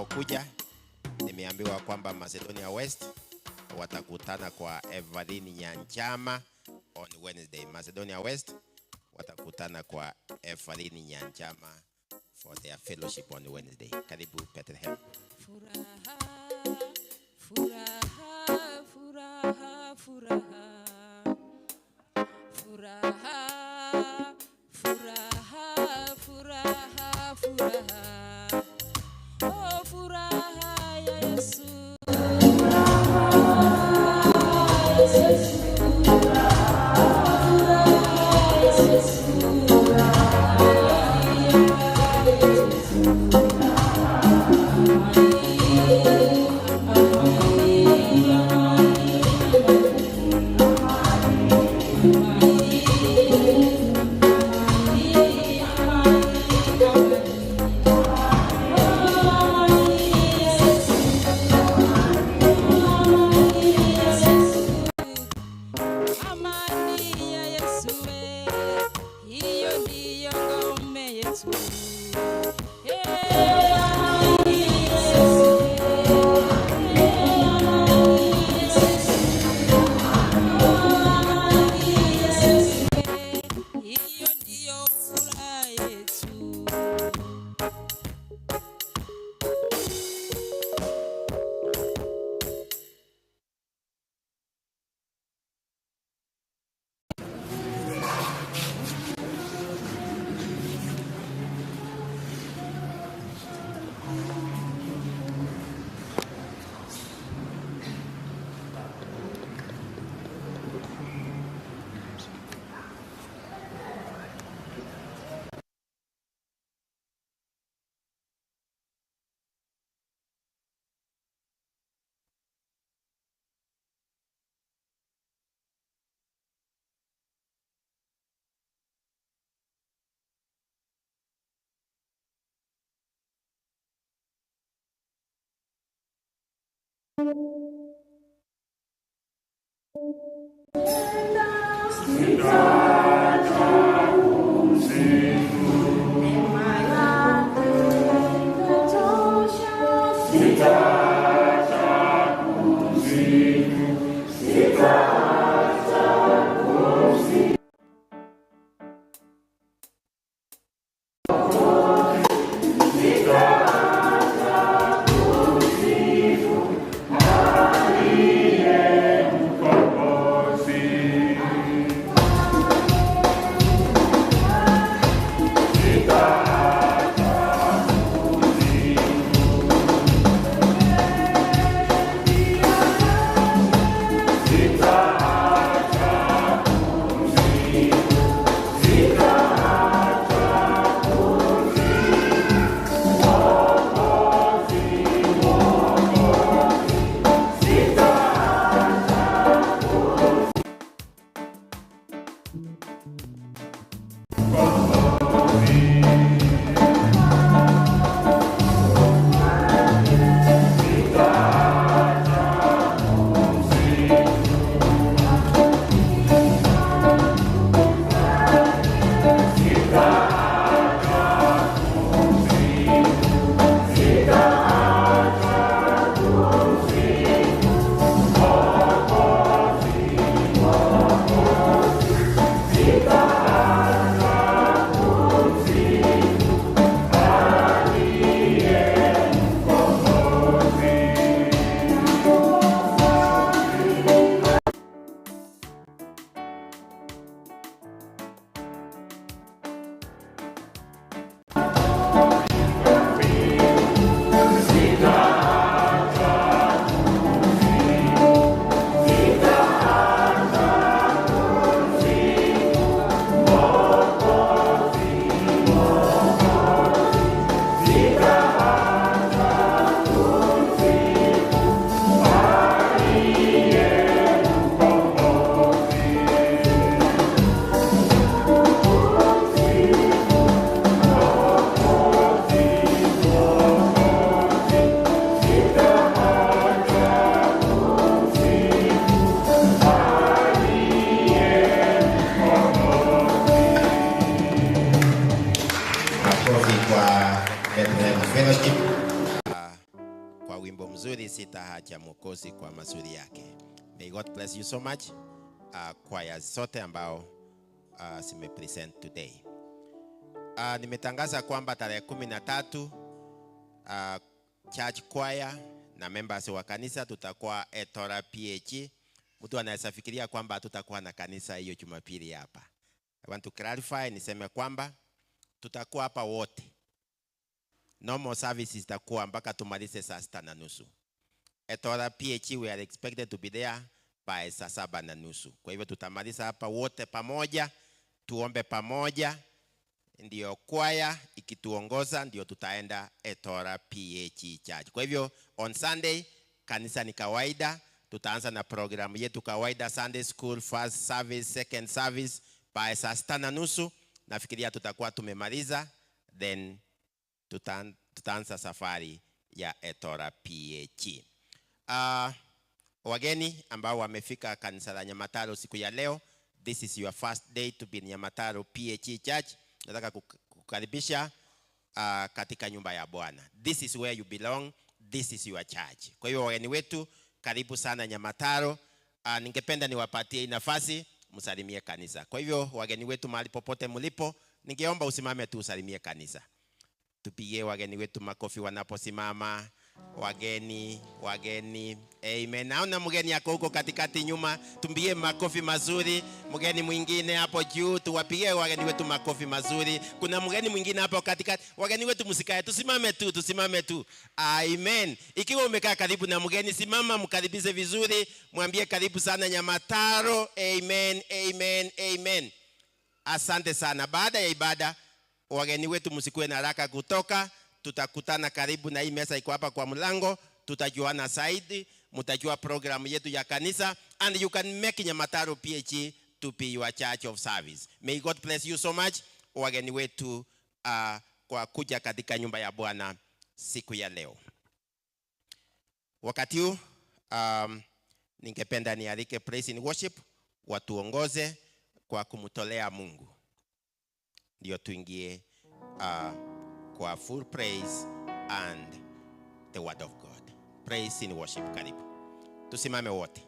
Watakaokuja, nimeambiwa kwamba Macedonia West watakutana kwa Evelyn Nyanchama on Wednesday. Macedonia West watakutana kwa Evelyn Nyanchama for their fellowship on Wednesday. Karibu Bethlehem. Furaha, furaha, furaha, furaha. Furaha, furaha, furaha, furaha. Oh, furaha ya Yesu. Amani ya Yesu, hiyo ndiyo ngome yetu. Eh, amani ya Yesu. Hiyo ndiyo furaha yetu. Makofi kwa Bethlehem Fellowship. Wimbo mzuri, sitaacha Mwokozi kwa mazuri yake. May God bless you so much. Kwaya zote ambao zimepresent today. Nimetangaza kwamba tarehe 13 church choir na members wa kanisa tutakuwa Etora PH. Mtu anaweza fikiria kwamba hatutakuwa na kanisa hiyo Jumapili hapa. I want to clarify, niseme kwamba tutakuwa hapa wote. Normal services zitakuwa mpaka tumalize saa 6:30. Etora PH we are expected to be there by saa 7:30. Kwa hivyo tutamaliza hapa wote pamoja, tuombe pamoja, ndio kwaya ikituongoza ndio tutaenda Etora PH Church. Kwa hivyo on Sunday kanisa ni kawaida, tutaanza na programu yetu kawaida, Sunday school, first service, second service by saa 6:30. Nafikiria tutakuwa tumemaliza, then tutaanza safari ya Etora PH. Wageni ambao wamefika kanisa la Nyamataro siku ya leo, this is your first day to be in Nyamataro PH Church. Nataka kukaribisha katika nyumba ya Bwana. This is where you belong, this is your church. Kwa hiyo wageni wetu, karibu sana Nyamataro. Ningependa niwapatie nafasi msalimie kanisa. Kwa hivyo wageni wetu mahali popote mlipo, ningeomba usimame tu usalimie kanisa. Tupigie wageni wetu makofi wanaposimama. Wageni, wageni, amen. Naona mgeni yako huko katikati nyuma, tumpigie makofi mazuri. Mgeni mwingine hapo juu, tuwapigie wageni wetu makofi mazuri. Kuna mgeni mwingine hapo katikati. Wageni wetu msikae, tusimame tu, tusimame tu. Amen. Ikiwa umekaa karibu na mgeni, simama mkaribishe vizuri, mwambie karibu sana Nyamataro. Amen, amen, amen. Asante sana. Baada ya ibada, wageni wetu msikuwe na haraka kutoka. Tutakutana karibu na hii meza iko hapa kwa mlango, tutajuana zaidi, mtajua programu yetu ya kanisa, and you can make Nyamataro PH to be your church of service. May God bless you so much, wageni wetu, kwa kuja katika nyumba ya Bwana siku ya leo. Wakati huu, ningependa nialike praise and worship watuongoze kwa kumtolea Mungu, ndio tuingie kwa full praise and the word of God. Praise in worship, karibu. Tusimame wote.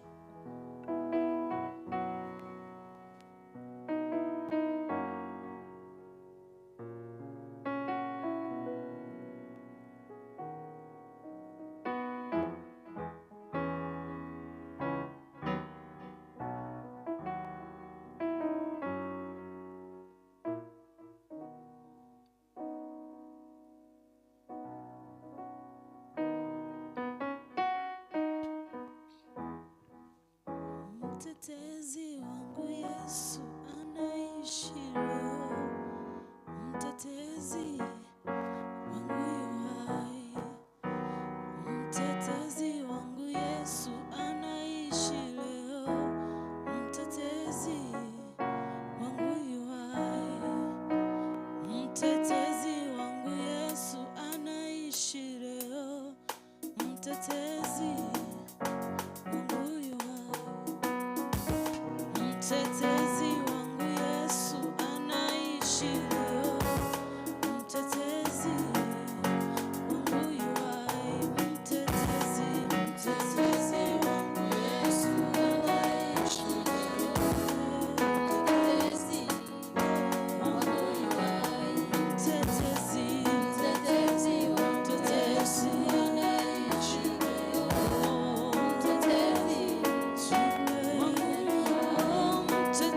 Mtetezi wangu Yesu anaishi leo, mtetezi wangu yu hai, mtetezi wangu Yesu anaishi leo, mtetezi wangu yu hai, mtetezi wangu Yesu anaishi leo, mtetezi wangu yu hai. Mtetezi wangu Yesu anaishi leo, mtetezi wangu yu hai, mtetezi, mtetezi wangu Yesu anaishi leo, mtetezi wangu yu hai, mtetezi, mtetezi wangu Yesu anaishi leo, mtetezi wangu yu hai.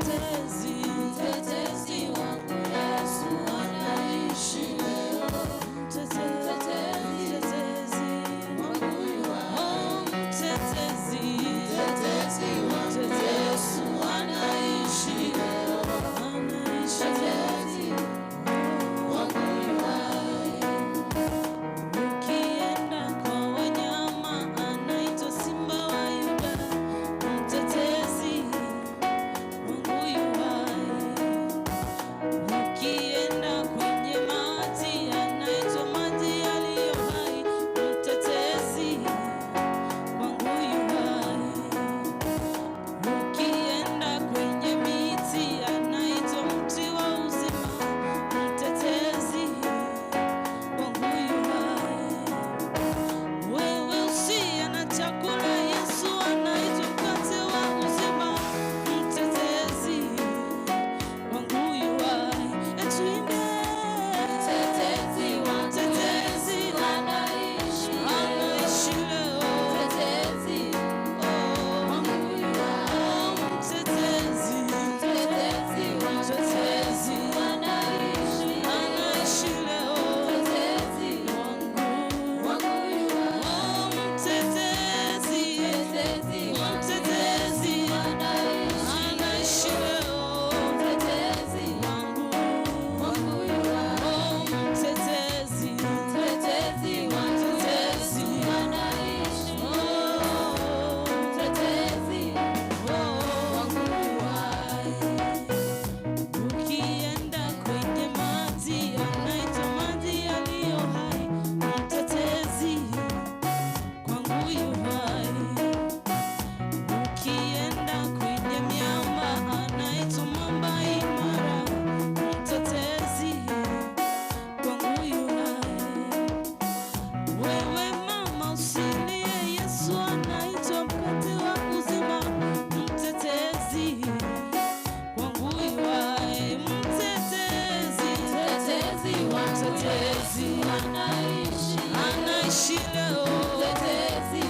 Mtetezi anaishi, anaishi leo. Mtetezi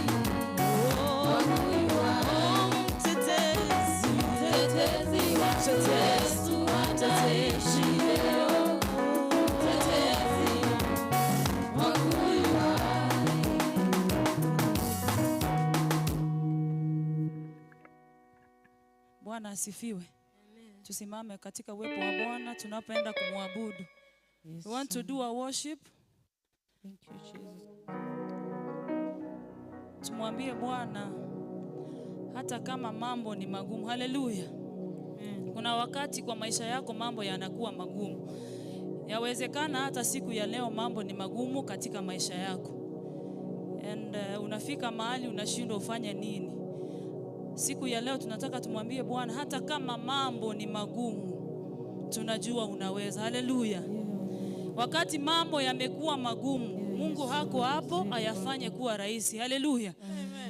wangu yu hai. Mtetezi, mtetezi Yesu anaishi leo. Mtetezi wangu yu hai. Bwana asifiwe. Tusimame katika uwepo wa Bwana tunapoenda kumwabudu. We want to do a worship. Thank you, Jesus. Tumwambie Bwana hata kama mambo ni magumu. Haleluya. Kuna wakati kwa maisha yako mambo yanakuwa magumu. Yawezekana hata siku ya leo mambo ni magumu katika maisha yako. And unafika mahali unashindwa ufanye nini. Siku ya leo tunataka tumwambie Bwana hata kama mambo ni magumu, tunajua unaweza. Haleluya. Wakati mambo yamekuwa magumu, Mungu hako hapo ayafanye kuwa rahisi. Haleluya.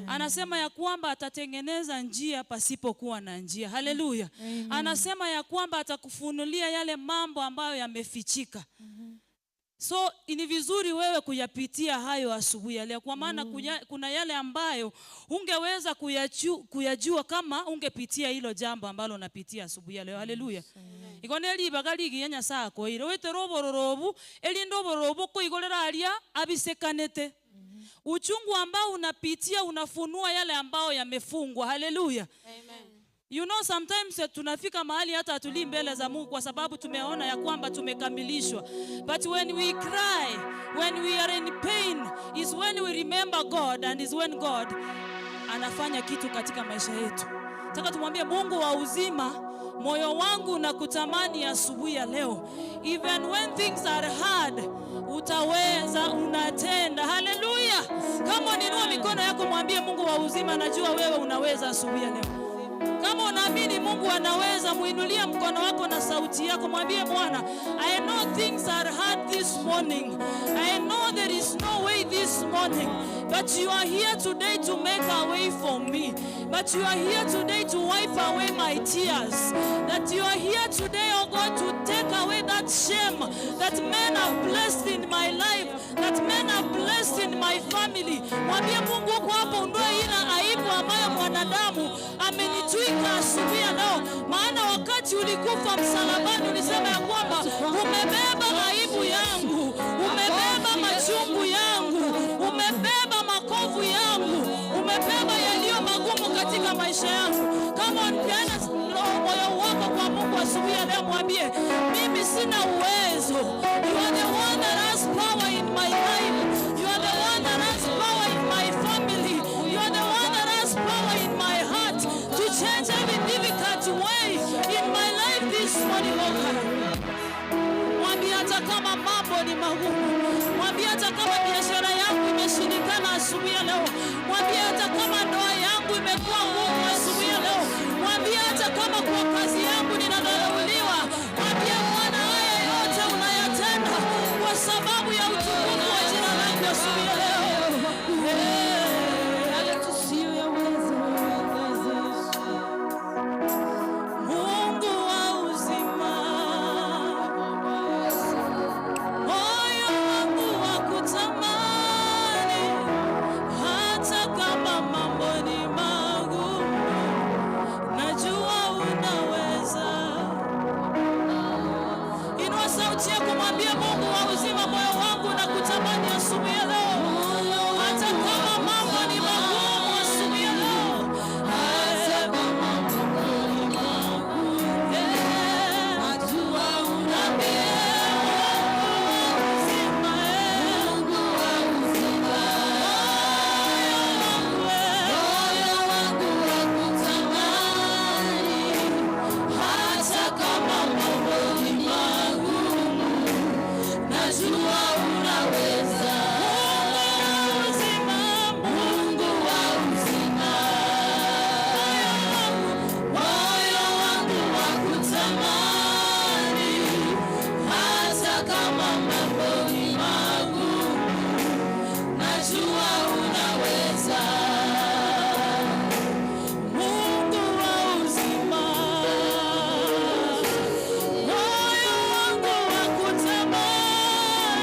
Anasema ya kwamba atatengeneza njia pasipokuwa na njia. Haleluya. Anasema ya kwamba atakufunulia yale mambo ambayo yamefichika. So ni vizuri wewe kuyapitia hayo asubuhi ya leo, kwa maana kuna yale ambayo ungeweza kuyajua kama ungepitia hilo jambo ambalo unapitia asubuhi ya leo. Haleluya. Igo ne ribaga rigiya Nyasaye akoire oetere obororo obu, erinde obororo obu okoigorera aria abisekanete. Uchungu ambao unapitia unafunua yale ambao yamefungwa. Haleluya. You know, sometimes tunafika mahali hata hatulii mbele za Mungu kwa sababu tumeona ya kwamba tumekamilishwa. But when we cry, when we are in pain, is when we remember God and is when God anafanya kitu katika maisha yetu. Nataka tumwambie Mungu wa uzima, moyo wangu nakutamani asubuhi ya leo. Even when things are hard, utaweza, unatenda. Haleluya. Kama uninua mikono yako mwambie Mungu wa uzima, najua wewe unaweza asubuhi ya leo. Kama unaamini Mungu anaweza, muinulie mkono wako na sauti yako, mwambie Bwana, I know things are hard this morning. I know there is no way this morning, but you are here today to make a way for me. But you are here today to wipe away my tears. That you are here today, oh God, to take away that shame that men have blessed in my life, that men have blessed in my family. Mwambie Mungu uko hapo, ondoe ila aibu ambayo mwanadamu amenitwika asubuhi ya leo. Maana wakati ulikufa msalabani ulisema ya kwamba umebeba aibu yangu, umebeba machungu yangu, umebeba makovu yangu, umebeba yaliyo magumu katika maisha yangu. Kama unapeana moyo wako kwa Mungu asubuhi ya leo, mwambie mimi sina uwezo. You are the one that has power in my life. You are the one that has power in my family. You are the one that has power in my heart to change every difficult way in my life this morning, oh God. Mwambie hata kama mambo ni magumu, mwambie hata kama biashara yangu imeshindikana asubuhi ya leo, mwambie hata kama ndoa yangu imekuwa ngumu asubuhi ya leo, mwambie hata kama kwa kazi yangu ninadharauliwa, mwambie Bwana, haya yote unayatenda kwa sababu ya utukufu wa jina lako asubuhi ya leo. Yale tusiyoyaweza wewe. Mungu wa uzima, moyo wangu wakutamani, hata kama mambo ni magumu, najua unaweza. Inua sauti yako, mwambie Mungu wa uzima, moyo wangu nakutamani asubuhi ya leo, hata kama mambo ni magumu asubuhi ya leo, hata kama mambo ni magumu, najua unaweza. Mungu wa uzima, moyo wangu wakutamani, hata kama mambo ni magumu, najua unaweza. Mungu wa uzima, moyo wangu wakutamani, hata kama mambo ni magumu, najua unaweza. Mungu wa uzima, moyo wangu wakutamani,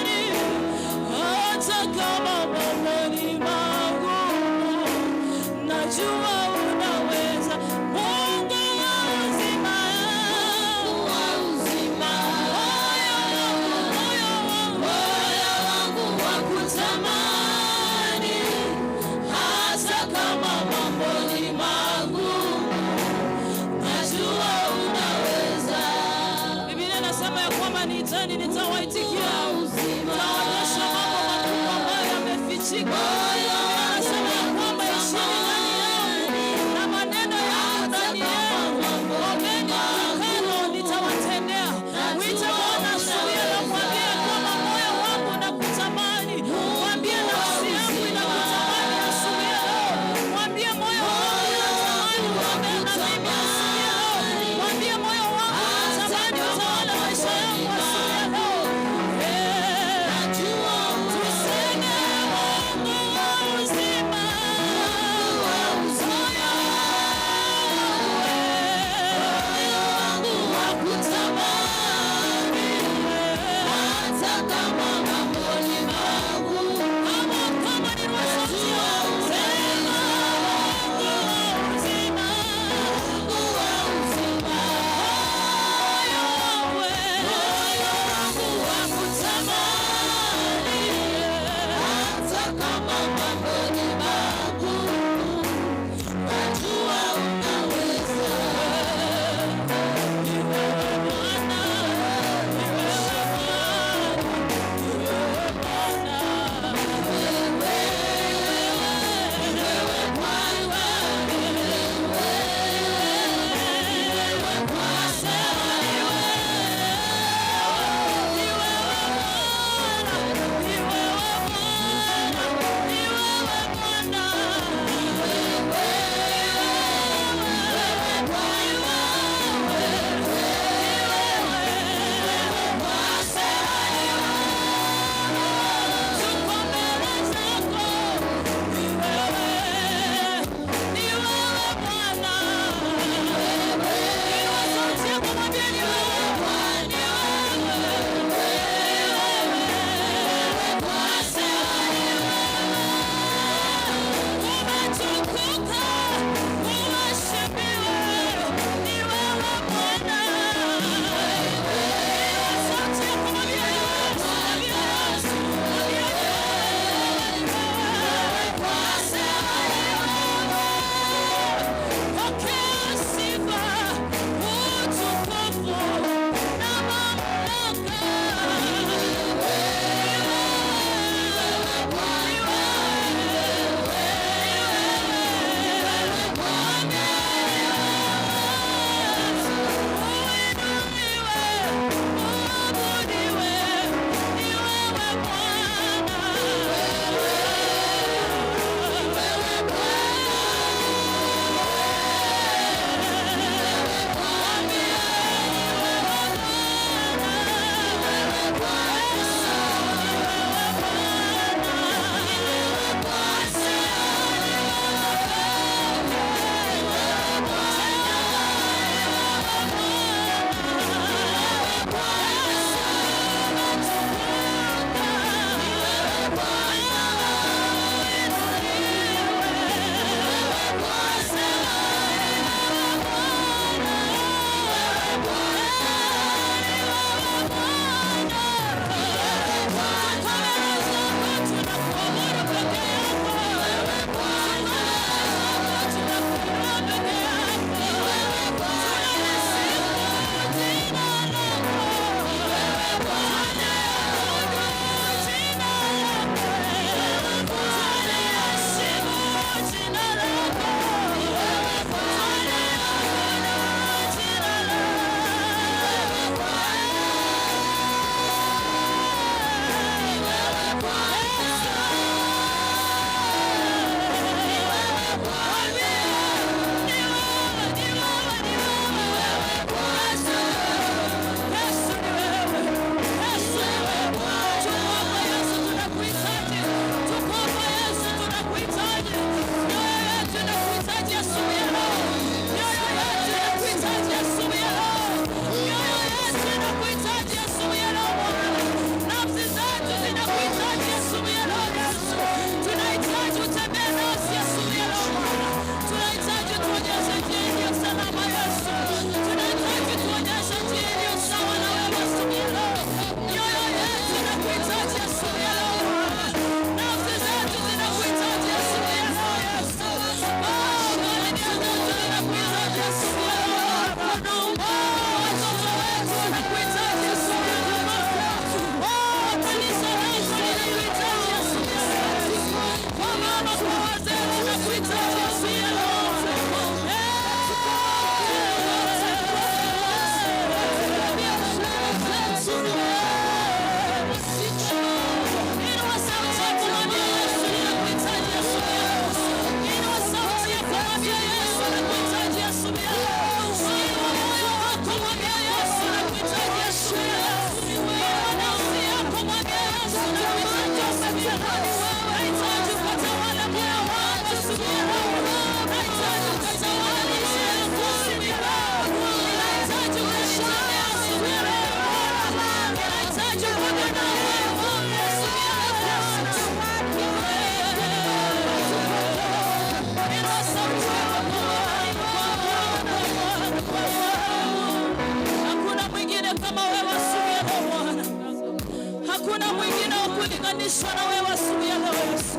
Hakuna mwingine wa kulinganishwa na wewe asubuhi ya leo Yesu.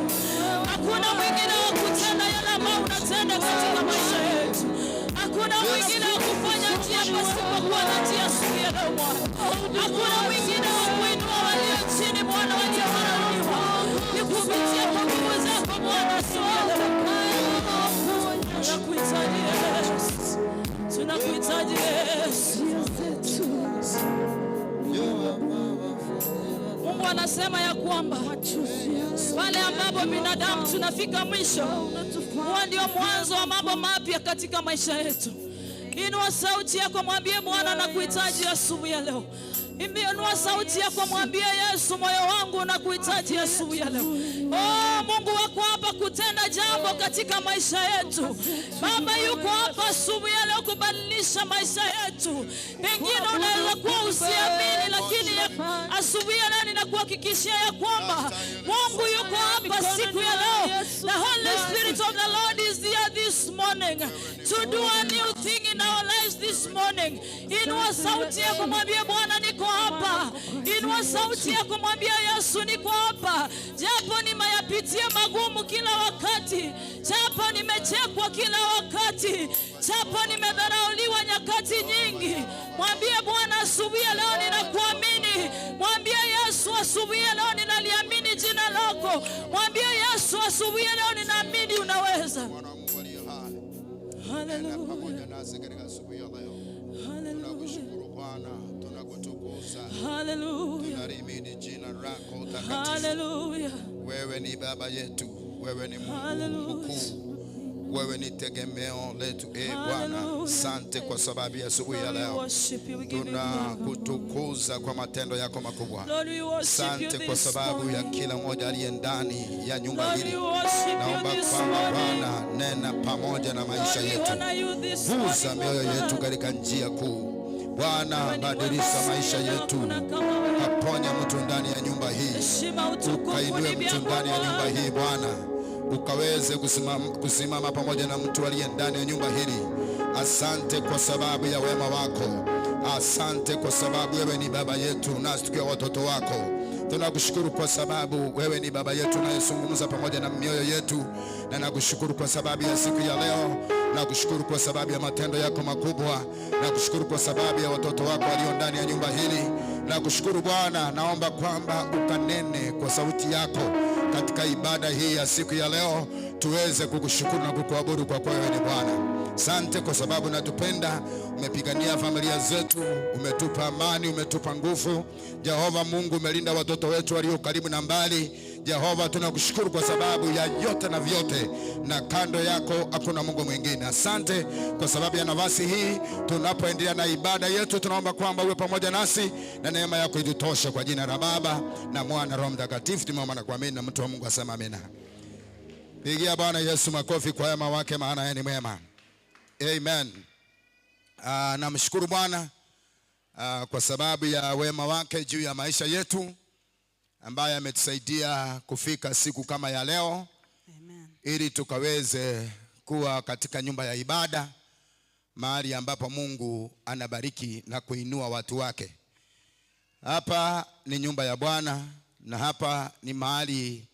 Hakuna mwingine wa kutenda yale ambayo unatenda katika maisha yetu. Hakuna mwingine wa kufanya njia pasipokuwa na njia asubuhi ya leo Bwana. Hakuna mwingine wa kuinua walio chini Bwana, waliodharauliwa. Ni kupitia kwa nguvu zako Bwana asubuhi ya leo. Tunakuhitaji Yesu, tunakuhitaji Yesu. Mungu anasema ya kwamba pale ambapo binadamu tunafika mwisho, huo ndio mwanzo wa mambo mapya katika maisha yetu. Inua sauti yako, mwambie Bwana nakuhitaji asubuhi ya leo. Inua sauti yako, mwambie Yesu, moyo wangu nakuhitaji asubuhi ya leo. Oh, Mungu wako hapa kutenda jambo katika maisha yetu. Baba yuko hapa asubuhi ya leo kubadilisha maisha yetu. Pengine unaweza kuwa usiamini, lakini asubuhi ya leo ninakuhakikishia ya kwamba Mungu yuko hapa siku ya leo. The Holy Spirit of the Lord is here this morning to do a new thing in our lives this morning. Inua sauti yako mwambie Bwana niko hapa. Inua sauti yako mwambie Yesu niko hapa. Japo nimeyapitia magumu kila wakati, japo nimechekwa kila wakati, japo nimedharauliwa nyakati nyingi, mwambie Bwana asubuhi ya leo ninakuamini. Mwambie Yesu asubuhi ya leo ninaliamini jina lako. Mwambie Yesu asubuhi ya leo ninaamini unaweza. Bwana wa Mungu aliye hai, nena Hallelujah. pamoja nasi katika asubuhi ya leo. Hallelujah. Tunakushukuru Bwana, tunakutukuza, Hallelujah. tunalihimidi jina lako takatifu. Hallelujah. Wewe ni baba yetu, wewe ni Mungu Hallelujah. mkuu, wewe ni tegemeo letu. E Bwana, Hallelujah. sante kwa sababu ya asubuhi ya Lord, we leo. worship you. We give you glory. Tunakutukuza kwa matendo yako makubwa. Lord, we worship you Sante kwa this sababu ya morning. kila mmoja aliye ndani ya nyumba Lord, hili. we worship you Naomba this kwamba morning. Bwana, nena pamoja na maisha Lord, we yetu, honor you this guza morning, mioyo oh yetu God. katika njia kuu. Bwana, Wewe ni mwema badilisha maisha sana, yetu, hakuna kama wewe. kaponya mtu ndani ya nyumba hii, Heshima, utukufu ukainue ni mtu vyako ndani ya nyumba Bwana. hii Bwana, ukaweze kusimama, kusimama pamoja na mtu aliye ndani ya nyumba hili. Asante kwa sababu ya wema wako, asante kwa sababu wewe ni baba yetu nasi tukiwa watoto wako. Tunakushukuru kwa sababu wewe ni baba yetu unayezungumza pamoja na mioyo yetu, na nakushukuru kwa sababu ya siku ya leo, nakushukuru kwa sababu ya matendo yako makubwa, nakushukuru kwa sababu ya watoto wako walio ndani ya nyumba hili. Nakushukuru Bwana, naomba kwamba ukanene kwa sauti yako katika ibada hii ya siku ya leo, tuweze kukushukuru na kukuabudu kwa kuwa wewe ni Bwana. Sante kwa sababu unatupenda, umepigania familia zetu, umetupa amani, umetupa nguvu. Jehova Mungu, umelinda watoto wetu walio karibu na mbali. Jehova, tunakushukuru kwa sababu ya yote na vyote, na kando yako hakuna Mungu mwingine. Asante kwa sababu ya nafasi hii, tunapoendelea na ibada yetu, tunaomba kwamba uwe pamoja nasi na neema yako itutoshe, kwa jina la Baba na Mwana Roho Mtakatifu tumeomba na kuamini, na mtu wa Mungu asema amina. Pigia Bwana Yesu makofi kwa wema wake, maana yeye ni mwema. Amen. Namshukuru Bwana kwa sababu ya wema wake juu ya maisha yetu ambaye ametusaidia kufika siku kama ya leo Amen. ili tukaweze kuwa katika nyumba ya ibada mahali ambapo Mungu anabariki na kuinua watu wake. Hapa ni nyumba ya Bwana na hapa ni mahali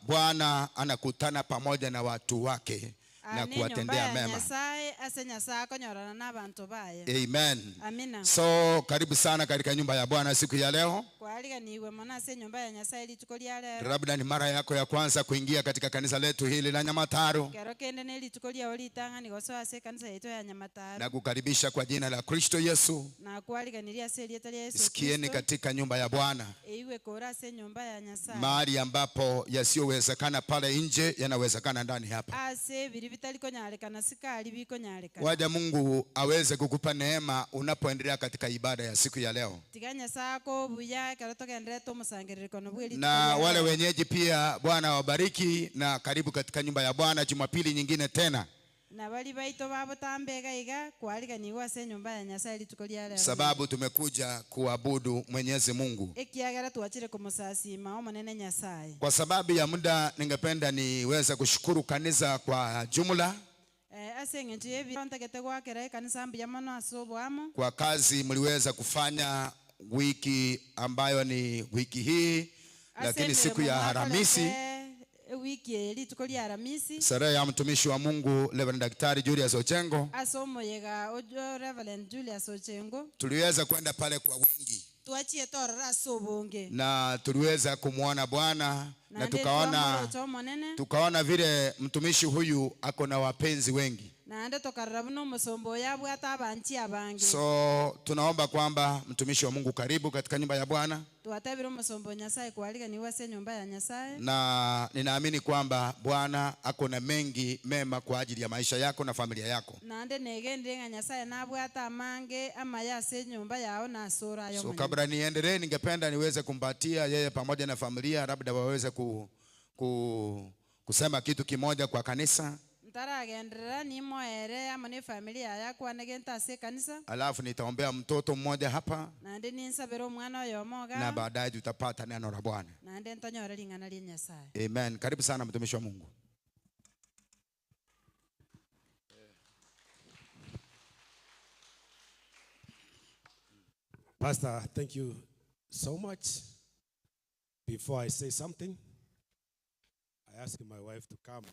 Bwana anakutana pamoja na watu wake na Aa, ni nyumba kuwatendea ya mema. Nyasaye ase Nyasaye akonyorana na abantu baye. Amen. Amina. So karibu sana katika nyumba ya Bwana siku ya leo. Kwariganiwe mono ase nyumba ya Nyasaye rituko ria lero. Labda ni mara yako ya kwanza kuingia katika kanisa letu hili la Nyamataro, Kero kende ne rituko riao ritang'ani gosoa ase ekanisa yaito ya Nyamataro. na kukaribisha kwa jina la Kristo Yesu. Na kwariganiria ase erieta ria Yesu Sikieni Kristo. katika nyumba ya Bwana, Eiwe kora ase nyumba ya Nyasaye. mahali ambapo yasiyowezekana pale nje yanawezekana ndani hapa. Ase ebiri bitarikonyarekana sikari bikonyarekana. Waja Mungu aweze kukupa neema unapoendelea katika ibada ya siku ya leo. Tiga Nyasaye akobuya ekero togenderete omosangererekano bwa erituko Na ria wale lero. wenyeji pia Bwana awabariki na karibu katika nyumba ya Bwana Jumapili nyingine tena. Na bari baito babotambe iga iga kwariganiwa ase nyumba ya Nyasaye rituko ria lero. Sababu tumekuja kuabudu Mwenyezi Mungu. Ekiagera twachire komosasima omonene Nyasaye. Kwa sababu ya muda, ningependa niweze kushukuru kanisa kwa jumla Ase eng'encho ya ebiro ntagete gwakera ekanisa mbuya mono ase oboamo kwa kazi mliweza kufanya wiki ambayo ni wiki hii, Ase lakini siku emeremo ya Haramisi mwakorete ewiki eye rituko ria Aramisi sherehe ya mtumishi wa Mungu Reverend Daktari Julius Ochengo, ase omoyega ojo Reverend Julius Ochengo tuliweza kwenda pale kwa wingi twachiete ororo ase obonge na tuliweza kumwona Bwana na naende tukaona twamoroche omonene tukaona vile mtumishi huyu ako na wapenzi wengi. naende tokarora buna omosomba oyo abwate abanchi abange So tunaomba kwamba mtumishi wa Mungu, karibu katika nyumba ya Bwana, twatebire omosomba o Nyasaye kwariganiwa ase enyomba ya Nyasaye na ninaamini kwamba Bwana ako na mengi mema kwa ajili ya maisha yako na familia yako. naende negendire ng'a Nyasaye nabwate amange amaya ase enyomba yao na ase orayo So omonene. kabla niendelee, ningependa niweze kumpatia yeye pamoja na familia, labda waweze ku, ku, kusema kitu kimoja kwa kanisa, Ntaragenderera nimoere amo na efamily yaye akwane gento ase ekanisa alafu nitaombea mtoto mmoja hapa naende ninsabere omwana oyomo na iga baadaye tutapata neno la Bwana. naende ntonyore ring'ana ria Nyasaye. Amen. Karibu sana mtumishi wa Mungu. Pastor, thank you so much. Before I say something, I ask my wife to come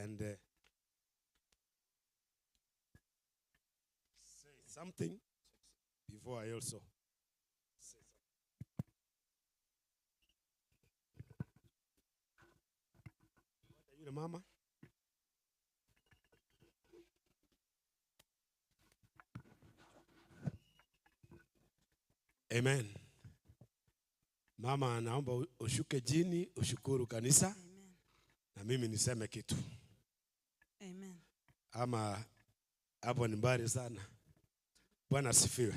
and say something before I also say something. Yule mama? Amen. Mama, naomba ushuke chini ushukuru kanisa. Amen. Na mimi niseme kitu. Amen. Ama hapo ni mbali sana. Bwana asifiwe.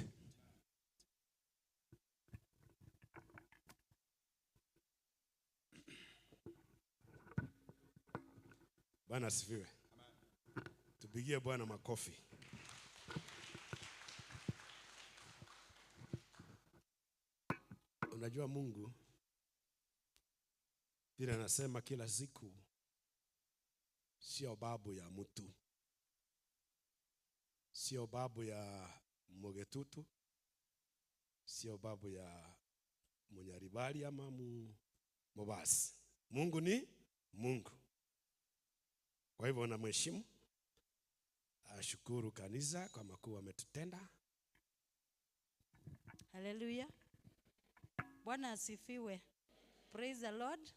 Bwana asifiwe. Tupigie Bwana makofi. Unajua Mungu vile anasema kila siku, sio babu ya mtu, sio babu ya Mugetutu, sio babu ya Munyaribali ama Mubasi. Mungu ni Mungu. Kwa hivyo namheshimu, ashukuru kanisa kwa makuu ametutenda. Haleluya. Bwana asifiwe. Praise the Lord.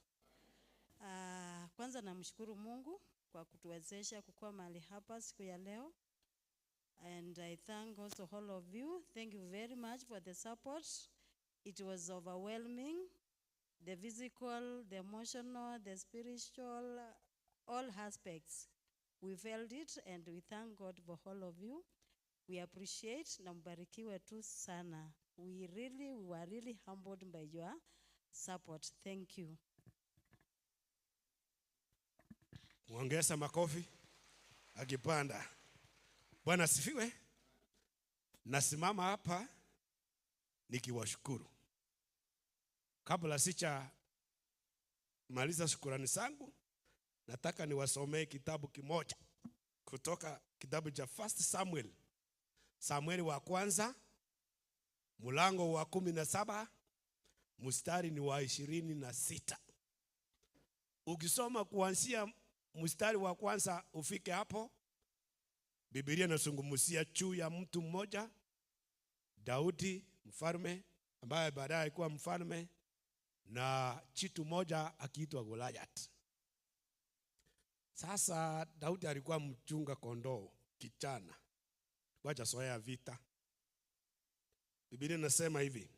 Kwanza namshukuru Mungu kwa kutuwezesha kukua mahali hapa siku ya leo. And I thank also all of you. Thank you very much for the support. It was overwhelming. The physical, the emotional, the spiritual, all aspects. We felt it and we thank God for all of you. We appreciate na mbarikiwe tu sana. We were really humbled by your support. Thank you. Muongeze makofi akipanda. Bwana asifiwe. Nasimama hapa nikiwashukuru. Kabla sicha maliza shukrani zangu, nataka niwasomee kitabu kimoja kutoka kitabu cha 1 Samuel. Samueli wa kwanza mlango wa 17 mstari ni wa 26. Ukisoma kuanzia mstari wa kwanza ufike hapo, Biblia inazungumzia juu ya mtu mmoja, Daudi mfalme, ambaye baadaye alikuwa mfalme, na chitu moja akiitwa Goliath. Sasa Daudi alikuwa mchunga kondoo kijana, hajazoea vita. Biblia inasema hivi,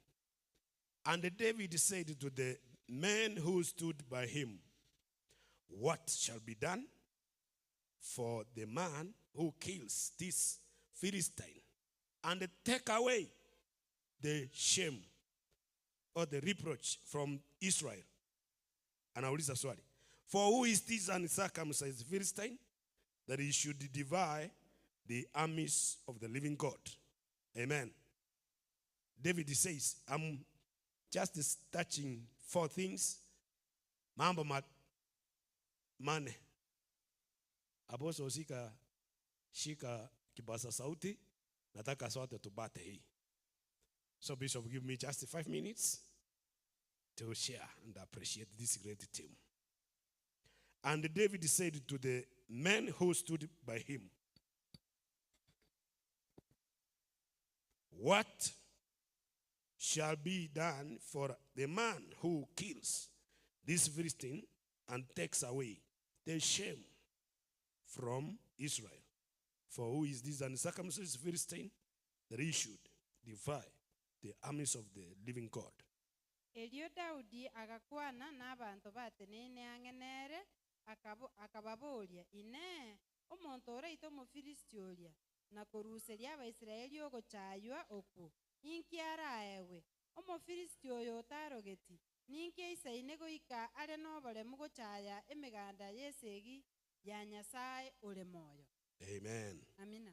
And David said to the men who stood by him, What shall be done for the man who kills this Philistine and take away the shame or the reproach from Israel? Anauliza swali. For who is this uncircumcised Philistine that he should defy the armies of the living God? Amen. David says, I'm just touching four things. Mambo mane. Apostle shika kipaza sauti, nataka sote tupate hii. So, Bishop, give me just 5 minutes to share and appreciate this great team. And David said to the men who stood by him, What shall be done for the man who kills this Philistine and takes away the shame from Israel? For who is this uncircumcised Philistine that he should defy the armies of the living God? Erio Daudi agakwana nabanto bateneine ang'e nere, akababoria, Inee! Omonto oraite Omofilisti oria, na koruseria Abaisraeli ogochaywa okwo, inki araegwe? Omofilisti oyo otarogeti, ninki aisaine goika are noboremu gochaya emeganda y'esegi ya Nyasae ore moyo? Amen. Amina.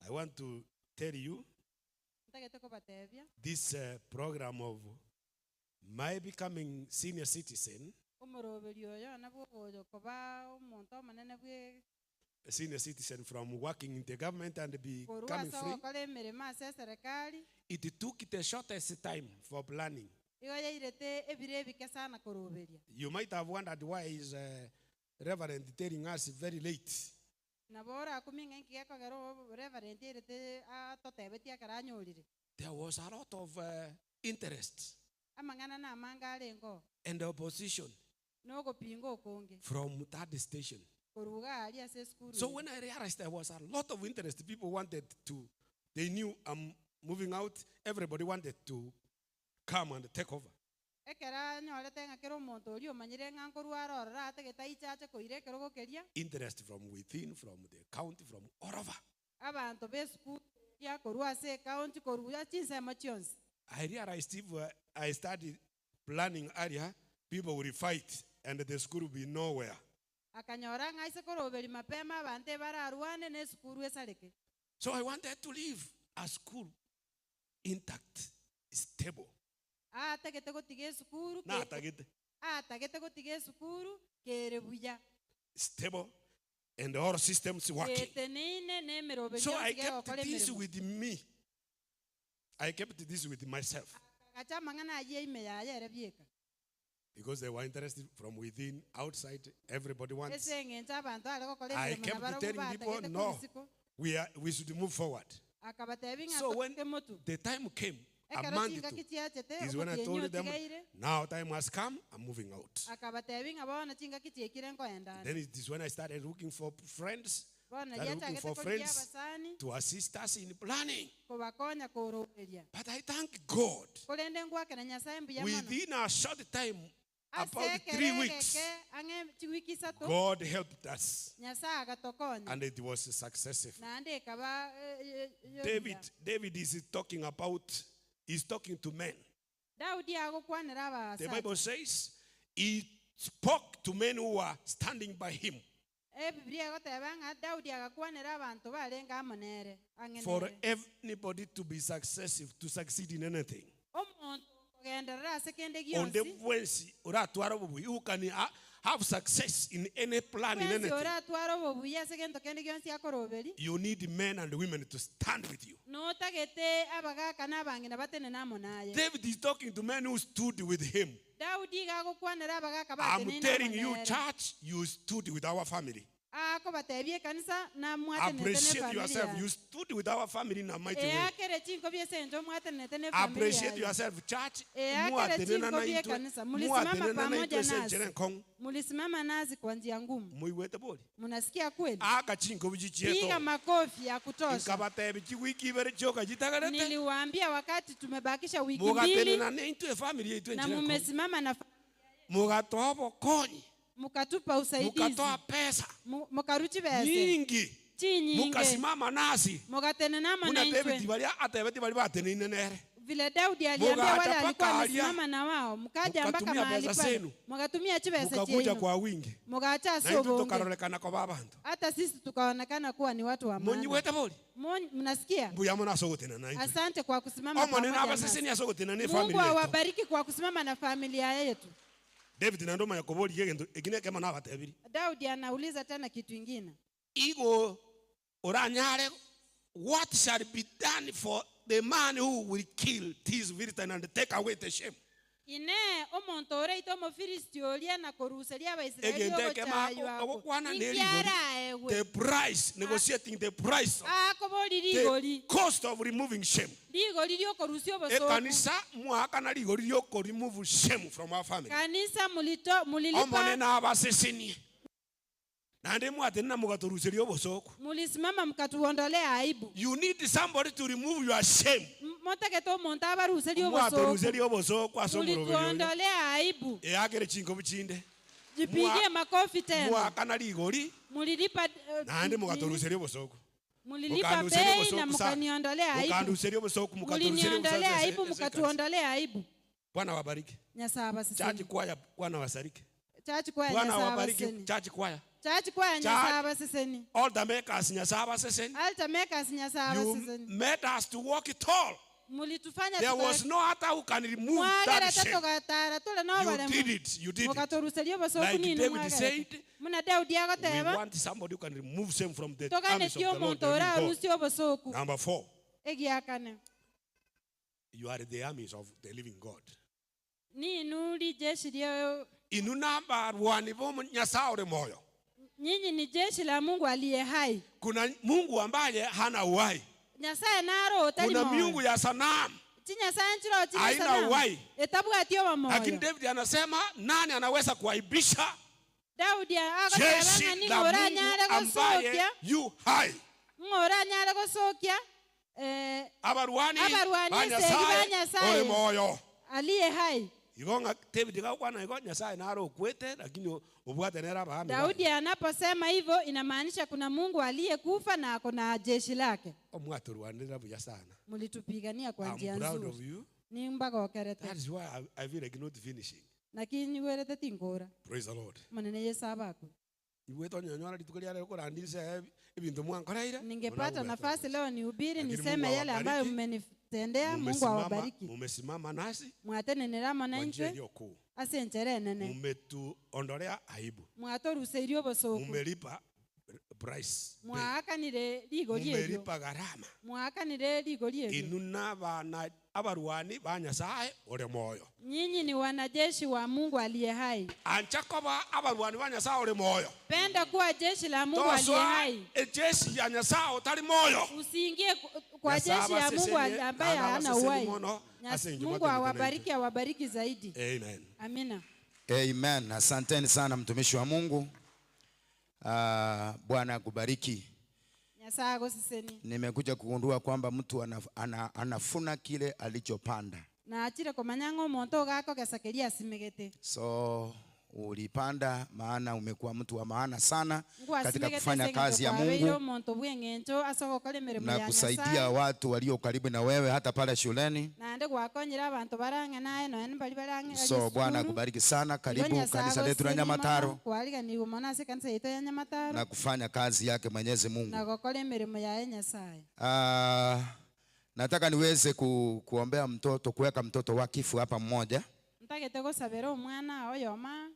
I want to tell you Ntagete kobatebia. this program of my becoming senior citizen. Omoroberio oyo nabwo ogocha koba omonto omonene bwe. A senior citizen from working in the government and Korwa becoming ase free. ogokora emeremo ase eserekari. It took the shortest time for planning. Igo yairete ebiro ebike sana koroberia. You might have wondered why is Reverend telling us very late. Nabo orakumie ng'a inki gekogera Reverend airete atotebetie ekero anyorire. There was a lot of interest. Amang'ana namange arenge oo. And opposition. Na ogopinga okonge. From that station. Korwa iga aria ase esukuru So eye. when I realized there was a lot of interest, people wanted to, they knew I'm moving out, everybody wanted to come and take over. Ekero anyorete ng'a kera omonto oria omanyire ng'a nkorwa are ororo atagete aiche ache koira ekerogo keria. Interest from within, from the county, from all over. Abanto b'esukuru eria korwa ase ecounty, korwa chinsemo chionsi. I realized if I started planning earlier, people will fight and the school will be nowhere. Akanyora ng'a ase koroberia mapema abanto ebararwane na esukuru esareke. So I wanted to leave a school intact, stable. Aatagete gotiga esukuru ke. Natagete. Aatagete gotiga esukuru kere buya. Stable and all systems working. Geteneine na emeroberio So I yonsi kept gegokora this emeremo. with me. I kept this with myself. Akagacha amang'ana ayio ime yaye ere bieka. Because they were interested from within, outside, everybody wants. Ase eng'encho abanto are gokora I emeremo kept nabarobwo telling people, batagete no, korwa isiko. we, are, we should move forward. Akabatebia ng'a So when toke motwe. the time came, a Ekero month chingaki to, chiachete, is when I omotienyi told them, otigaire, now time has come, I'm moving out. akabatebia ng'a bono chingaki chiekire nkoenda ande. Then it is when I started looking for friends, Bono started looking riachagete for korigia friends abasani, to assist us in planning. kobakonya koroberia. But I thank God. Korende ngwakera Nyasaye mbuya mono. Within a short time, Ase about ekero 3 weeks, egeke, ang'e chiwiki isato, God helped us. Nyasaye agatokonya. And it was successful. Naende ekaba, eh, eh, eh, David, yobuya. David is talking about, he's talking to men. Daudi agokwanera The abasacha. Bible says he spoke to men who were standing by him. Ebibilia egoteba ng'a Daudi agakwanera abanto barenge amo nere, ang'e For nere. anybody to be successful, to succeed in anything. Omonto okogenderera ase kende Onde gionsi. bwensi oratware obobuya, who can have success in any plan, in Bwensi anything. oratware obobuya ase gento kende gionsi akoroberi. You need men and women to stand with you. Notagete abagaka na abang'ina batenene amo naye. David is talking to men who stood with him. Daudi iga agokwanera abagaka I'm bateneine amo telling you, nere. church, you stood with our family. Akobatebia ekanisa, namwatenenete ne Appreciate family yourself. yaye. You stood with our family in a mighty way. Eakere chinkobi ase encho mwatenenete ne family Appreciate yaye. yourself, church. Eakere Mwatenena chinkobi na ekanisa. intwe. Mulisimama Mwatenena na pamoja intwe ase nasi. enchera enkong'u. Mulisimama nasi kwa njia ngumu. Moigwete bori? Munasikia kweli? Aka chinkobi chichieto. Piga makofi ya kutosha. Nkabatebi chiwiki ibere chioka chitagarete. Niliwaambia wakati tumebakisha wiki mbili Mugatenena na intwe family yaitwe na enchera enkong'u. mumesimama na Mugatoa obokonyi. Mukatupa usaidizi. Mukatoa pesa. Mukaruchi bese. Nyingi. Chinyinge. Mukasimama nasi. Mugatenena amo Buna na David intwe. baria atebeti bari bateneine nere. Vile Daudi aliambia Mugacha wale alikuwa paka aria. amesimama na wao, mkaja mpaka Mukatumia mahali pesa pale. zenu. Mukatumia chibesa Mukakuja chenu. kwa wingi. Mukacha Na intwe sio bonge. tukarorekana kwa babantu. Hata sisi tukaonekana kuwa ni watu wa maana. Monyiwete bori? Mnasikia? Mbuya mono ase ogotenena na intwe. Asante kwa kusimama Omonene pamoja nasi. abaseseni ase ogotenena ne Mungu family yetu. awabariki kwa kusimama na familia yetu. David naende omanya koboria egento eki nekemo nabatebirie. Daudi anauliza tena kitu ingine. Igo oranyare What shall be done for the man who will kill this Philistine and take away the shame? Inee! Omonto oraite Omofilisti oria na koruseria Abaisraeli Egento ekemo ogochaaywa okwo, ogokwana inki nerigori, araegwe? the price, negotiating the price, Aakobori the rigori, cost of removing shame. rigori ri'okorusia obosooku. Ekanisa mwaakana rigori ri'okoremove shame from our family. Kanisa mulito, mulilipa, Omonene abasesenie. Naende mwatenena mogatoruseria obosooku. Mulisimama mkatuondolea aibu. You need somebody to remove your shame. Motagete omonto abaruserie obosooku. Mwatoruseria obosooku ase omoroberio oyo. Mulituondolea aibu. Eakere chinkobi chinde. Jipigie makofi tena. Mwaakana rigori. Mulilipa Naende mogatoruseria obosooku. Mulilipa Mokanduseria bei na obosooku sana. mukaniondolea aibu. Mokanduseria obosooku mukatoruseria obosooku Muliniondolea ase- aibu ase ekanisa. mukatuondolea aibu. Bwana awabariki. Nyasaye Church abasesenie. choir, Bwana awabariki. Church choir Bwana Nyasaye awabariki. abasesenie. Church choir. Church choir Church- Nyasaye abasesenie. Altar makers Nyasaye abasesenie. Altar makers Nyasaye You abasesenie. made us to walk tall. Mulitufanya There tuka- was no other who can remove that mwagerete shame. tugatara tore You nobaremo did it. You did it. mukaturuseria obosoku Like nini David mwagerete said, muna Daudi We agoteba want somebody who can remove shame from the armies of toganetie the Lord. omonto the living God. orarusie obosoku Number four, egiakane you are the armies of the living God. ninu rijeshi ria Inu nabarwani bo Nyasaye ore moyo. nyinyi ni jeshi la Mungu aliye hai Kuna Mungu ambaye hana uhai. Nyasaye naro otari Kuna moyo miungu ya sanamu. chinyasaye nchiro chiri Haina sanamu uhai. etabwati Lakini obomoyo David anasema nani anaweza kuaibisha Daudi agoteba ng'a jeshi ning'o la Mungu oranyare ambaye gosokia yu hai. ng'o oranyare gosokia eh, Abarwani Abarwani ba esegi ba Nyasaye Nyasaye. ore moyo. aliye hai Igo ng'a David gakwana igo Nyasaye naro okwete lakini obwate nere abahami baye. Daudi anaposema hivyo inamaanisha kuna Mungu aliyekufa na ako na jeshi lake. Omwatorwanirira buya sana. Mulitupigania kwa I'm njia proud of nzuri. you. Nimbagokerete That is why I feel like not finishing. nakinyigwerete tinkora Praise the Lord. Omonene Yesu abakwe. Igwete onyonyora rituko riare korandirisa ebinto mwankoreire. Ningepata nafasi leo nihubiri Lakini niseme Mungu yale ambayo awabariki. mmenitendea. Mungu Mumesimama, awabariki. mumesimama nasi Mwatenenera kwa njia inchwe iliyo kuu. ase enchera enene. Mumetuondolea aibu. Mwatoruseirie obosoku. Mumelipa price. Bei. Mwaakanire rigori erio. Mumelipa gharama. Mwaakanire rigori erio. Inu nabana abarwani ba Nyasaye ore moyo. Nyinyi ni wanajeshi wa Mungu aliye hai. Ancha koba abarwani ba Nyasaye ore moyo. Penda kuwa jeshi la Mungu aliye Tosoa hai. ejeshi ya Nyasaye otari moyo. Usiingie kwa Nyasaye jeshi ya Mungu abasesenie, ambaye naende hana abasesenie uhai. mono, ase inche Mungu mwatende awabariki, awabariki zaidi. Amen. Amina. Amen. Asanteni sana mtumishi wa Mungu. Bwana akubariki. Nyasaye agosesenie. Nimekuja kugundua kwamba mtu anafuna kile alichopanda. Naachire komanya ng'a omonto ogakogesa keria asimegete. So ulipanda, maana umekuwa mtu wa maana sana Mungu katika asimegete kufanya ase kazi ya eng'encho kwabeire Mungu omonto bw'eng'encho ase ogokora emeremo na ya kusaidia Nyasaye. watu walio karibu na wewe hata pale shuleni. Naende gwakonyera abanto barang'e naye nonya mbari barang'e So Bwana akubariki sana. Karibu kanisa letu la Nyamataro kwariganirwe mono ase kanisa yetu ya Nyamataro na kufanya kazi yake Mwenyezi Mungu. na gokora emeremo yaye Nyasaye. Nataka niweze kuombea mtoto, kuweka mtoto wakifu hapa mmoja Ntagete gosabera omwana oyoma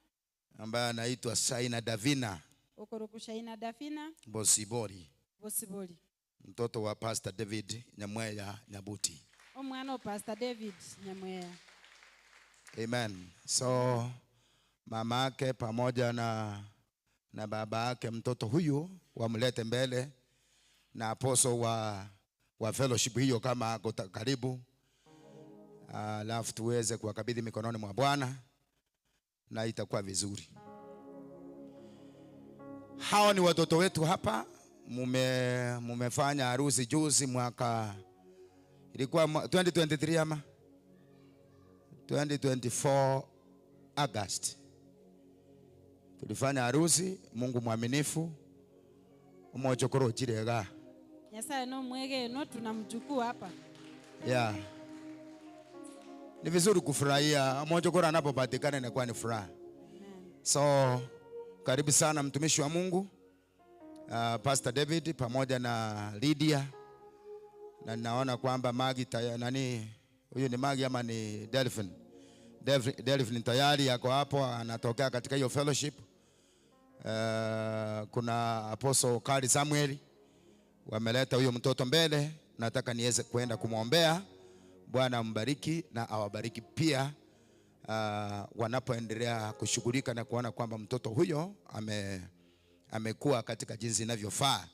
ambaye anaitwa Saina Davina okoruku Shaina Davina Bosibori, Bosibori, mtoto wa Pastor David Nyamweya Nyabuti. omwana wa Pastor David Nyamweya. Amen. So mama yake pamoja na baba yake mtoto huyu wamlete mbele na apostle wa fellowship hiyo kama ako karibu, alafu tuweze kuwakabidhi mikononi mwa Bwana na itakuwa vizuri. Hao ni watoto wetu hapa. Mumefanya harusi juzi mwaka ilikuwa 2023 ama 2024 August. Tulifanya harusi. Mungu mwaminifu. Umochokoro chirega. Nyasaye no mwege no tunamchukua hapa. Yeah. Ni vizuri kufurahia. Umochokoro anapopatikana inakuwa ni furaha. So karibu sana mtumishi wa Mungu, Pastor David pamoja na Lydia. Na naona kwamba Maggie tayari, nani huyu ni Maggie ama ni Delphine? Delphine tayari yako hapo, anatokea katika hiyo fellowship. Kuna Apostle Kali Samuel Wameleta huyo mtoto mbele, nataka niweze kuenda kumwombea. Bwana ambariki na awabariki pia wanapoendelea kushughulika na kuona kwamba mtoto huyo amekuwa katika jinsi inavyofaa.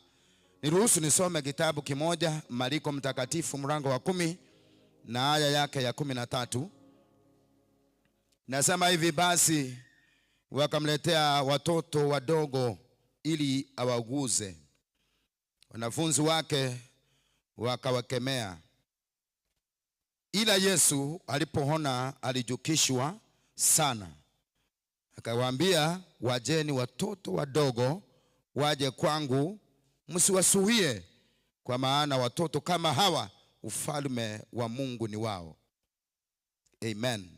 Niruhusu nisome kitabu kimoja, Mariko Mtakatifu mlango wa 10 na aya yake ya 13. Nasema hivi: basi wakamletea watoto wadogo ili awaguze. Wanafunzi wake wakawakemea. Ila Yesu alipoona alijukishwa sana, akawaambia, wajeni watoto wadogo waje kwangu, msiwasuhie, kwa maana watoto kama hawa ufalme wa Mungu ni wao. Amen.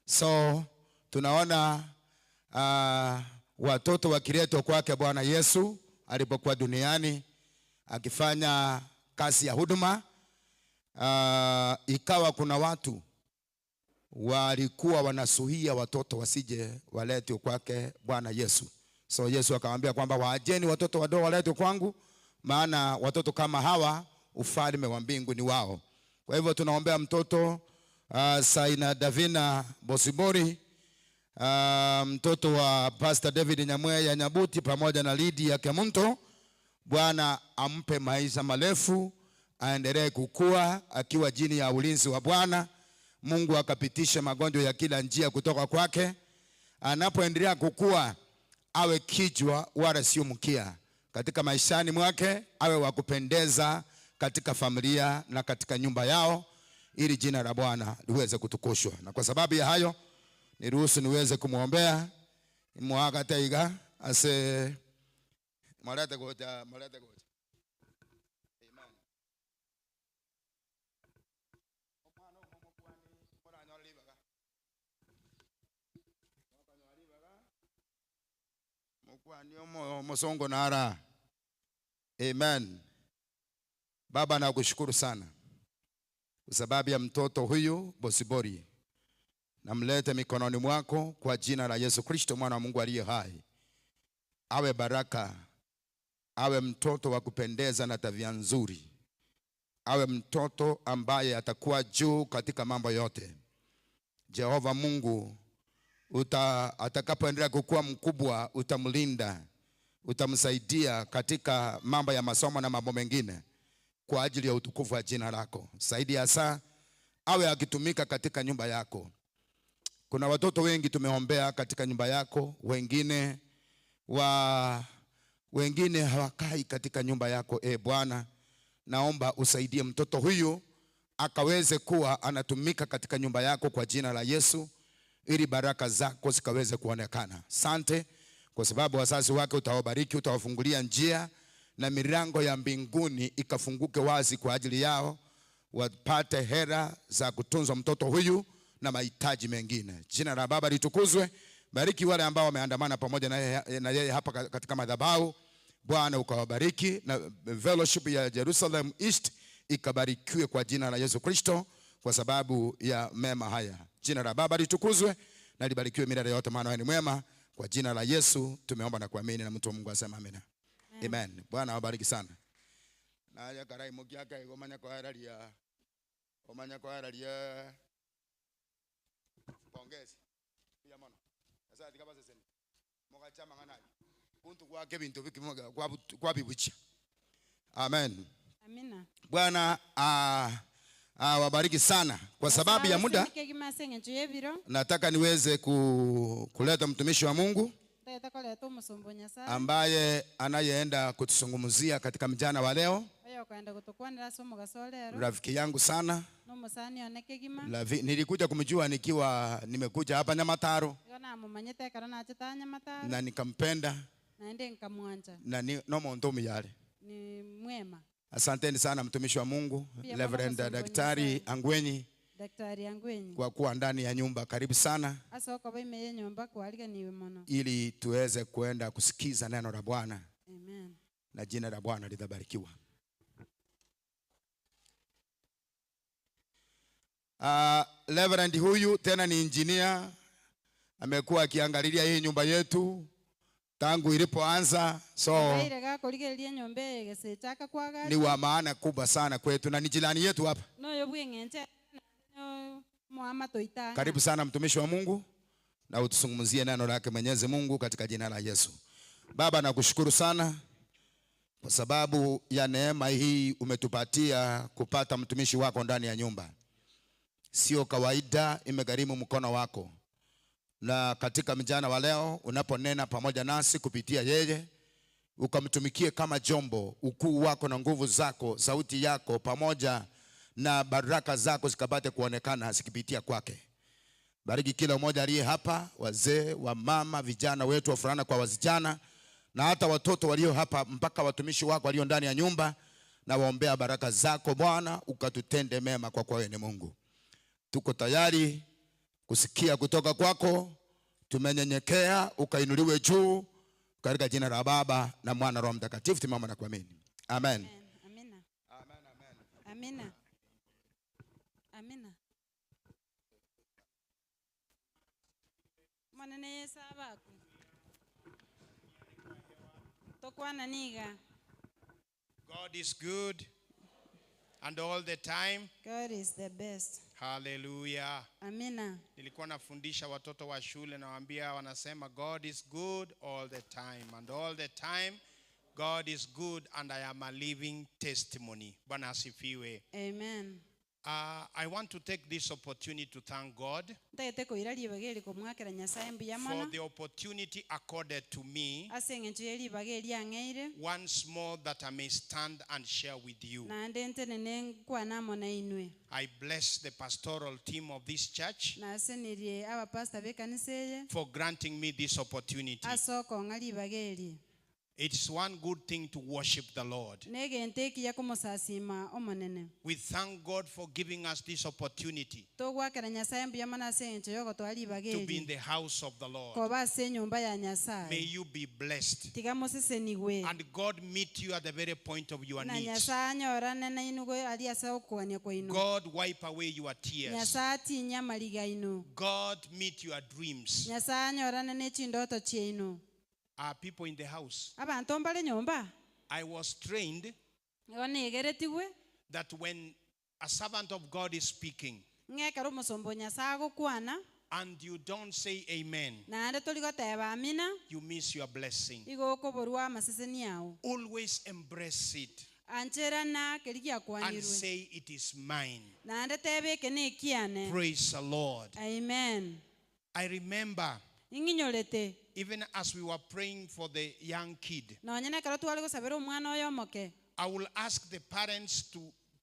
So tunaona watoto wakiletwa kwake Bwana Yesu alipokuwa duniani akifanya kazi ya huduma. Ikawa kuna watu walikuwa wanasuhia watoto wasije waletwe kwake Bwana Yesu. So Yesu akamwambia kwamba waajeni watoto wadogo waletwe kwangu, maana watoto kama hawa ufalme wa mbingu ni wao. Kwa hivyo tunaombea mtoto Saina Davina Bosibori, mtoto wa Pastor David Nyamweya Nyabuti pamoja na Lydia Kemunto. Bwana ampe maisha marefu, aendelee kukua akiwa chini ya ulinzi wa Bwana. Mungu akapitishe magonjwa ya kila njia kutoka kwake. Anapoendelea kukua awe kichwa wala sio mkia katika maishani mwake, awe wa kupendeza katika familia na katika nyumba yao, ili jina la Bwana liweze kutukushwa. Na kwa sababu ya hayo niruhusu niweze kumwombea mwaka taiga ase marete goja, marete goja. Amen. Mukwani omo musongo nara. Amen. Baba, nakushukuru sana kwa sababu ya mtoto huyu Bosibori. Namlete mikononi mwako kwa jina la Yesu Kristo mwana wa Mungu aliye hai. Awe baraka, awe mtoto wa kupendeza na tabia nzuri. Awe mtoto ambaye atakuwa juu katika mambo yote. Jehova Mungu, atakapoendelea kukua mkubwa, utamlinda, utamsaidia katika mambo ya masomo na mambo mengine kwa ajili ya utukufu wa jina lako. Zaidi ya saa awe akitumika katika nyumba yako. Kuna watoto wengi tumeombea katika nyumba yako, wengine hawakai katika nyumba yako. Bwana, naomba usaidie mtoto huyu akaweze kuwa anatumika katika nyumba yako kwa jina la Yesu, ili baraka zako zikaweze kuonekana. Asante kwa sababu wazazi wake utawabariki, utawafungulia njia na milango ya mbinguni ikafunguke wazi kwa ajili yao, wapate hera za kutunza mtoto huyu na mahitaji mengine. Jina la Baba litukuzwe. Bariki wale ambao wameandamana pamoja na yeye hapa katika madhabahu. Bwana ukawabariki, na fellowship ya Jerusalem East ikabarikiwe kwa jina la Yesu Kristo kwa sababu ya mema haya. Jina la Baba litukuzwe na libarikiwe milele yote, maana wewe ni mwema. Kwa jina la Yesu tumeomba na kuamini, na mtu wa Mungu asema amina. Amen. Amen. Bwana awabariki sana. Na ya karai mukiaka igomanya kwa araria. Omanya kwa araria. Pongezi. Pia mono. Sasa tikaba sasa. Mukachama ngana. Kuntu kwake bintu bikimoga kwa bibucha. Amen. Amina. Bwana awabariki sana. Kwa sababu ya muda nataka niweze kuleta mtumishi wa Mungu ambaye anayeenda kutuzungumzia katika mjana wa leo. Rafiki yangu sana. Nilikuja kumjua nikiwa nimekuja hapa Nyamataro. Na nikampenda. Na ni, no montomi yale. Ni mwema. Asanteni sana mtumishi wa Mungu, Pia Reverend mama Daktari Songo Angwenyi. Daktari Angwenyi. Kwa kuwa ndani ya nyumba, karibu sana. Asa kwa ime ya nyumba kwa alika ni mono. Ili tuweze kuenda kusikiza neno la Bwana. Amen. Na jina la Bwana litabarikiwa. Reverend huyu tena ni engineer, amekuwa akiangalilia hii nyumba yetu. Tangu ilipoanza, so Obeire gakorigereria enyomba eye egesechaka ni kwagachwa. wa maana kubwa sana kwetu na ni jirani yetu hapa. Noyo bw'eng'encho enene naende no omoamate oito ang'e. Karibu sana mtumishi wa Mungu na utuzungumzie neno lake Mwenyezi Mungu katika jina la Yesu. Baba, nakushukuru sana kwa sababu ya neema hii umetupatia kupata mtumishi wako ndani ya nyumba. Sio kawaida, imegharimu mkono wako. Na katika mjana wa leo unaponena pamoja nasi kupitia yeye, ukamtumikie kama jombo, ukuu wako na nguvu zako, sauti yako pamoja na baraka zako zikapate kuonekana zikipitia kwake. Bariki kila mmoja aliye hapa, wazee, wamama, vijana wetu, wavulana kwa wasichana, na hata watoto walio hapa, mpaka watumishi wako walio ndani ya nyumba, na waombea baraka zako Bwana, ukatutende mema, kwa kuwa wewe ni Mungu. Tuko tayari kusikia kutoka kwako, tumenyenyekea, ukainuliwe juu, katika jina la Baba na Mwana Roho Mtakatifu tumeomba na kuamini, amen. Amina. Amina. Amina. Omonene Yeso abakwe. Tokwana niga. God is good and all the time. God is the best. Hallelujah. Amina. Nilikuwa nafundisha watoto wa shule nawaambia, wanasema God is good all the time and all the time God is good and I am a living testimony. Bwana asifiwe. Amen. I want to take this opportunity to thank God Ntagete koira ribaga eri komwakera Nyasaye mbuya for mono the opportunity accorded to me ase eng'encho ye ribaga eri ang'eire once more that I may stand and share with you. naende ntenene nkwane amo na inwe. I bless the pastoral team of this church Nasenirie abapastor ba ekanisa eye for granting me this opportunity. ase okong'a ribaga eri. It's one good thing to worship the Lord. Negento ekiya komosasima omonene. We thank God for giving us this opportunity Togwakera Nyasaye mbuya mono ase eng'encho yogotoa ribaga to be in eri the house of the Lord. koba ase enyomba ya May Nyasaye. you be blessed. Tiga mosesenigwe And God meet you at the very point of your na needs. Nyasaye anyorane na inwe aria ase okwania kwaino. God wipe away your tears. Nyasaye atinye amariga aino. God meet your dreams. Nyasaye anyorane na echindoto chiaino. Are people in the house? Abanto mbare nyomba. I was trained Igo nigeretigwe that when a servant of God is speaking ng'ekero omosomba o Nyasaye agokwana and you don't say amen, naende tori goteba amina you miss your blessing. igo okoborwa amaseseni ao. Always embrace it Ancherana keri and giakwanirwe say it is mine. naende tebe eke na ekiane. Praise the Lord. Amen. I remember Ing'inyorete even as we were praying for the young kid, nonya nekero tware gosabera omwana oyo omoke I will ask the parents to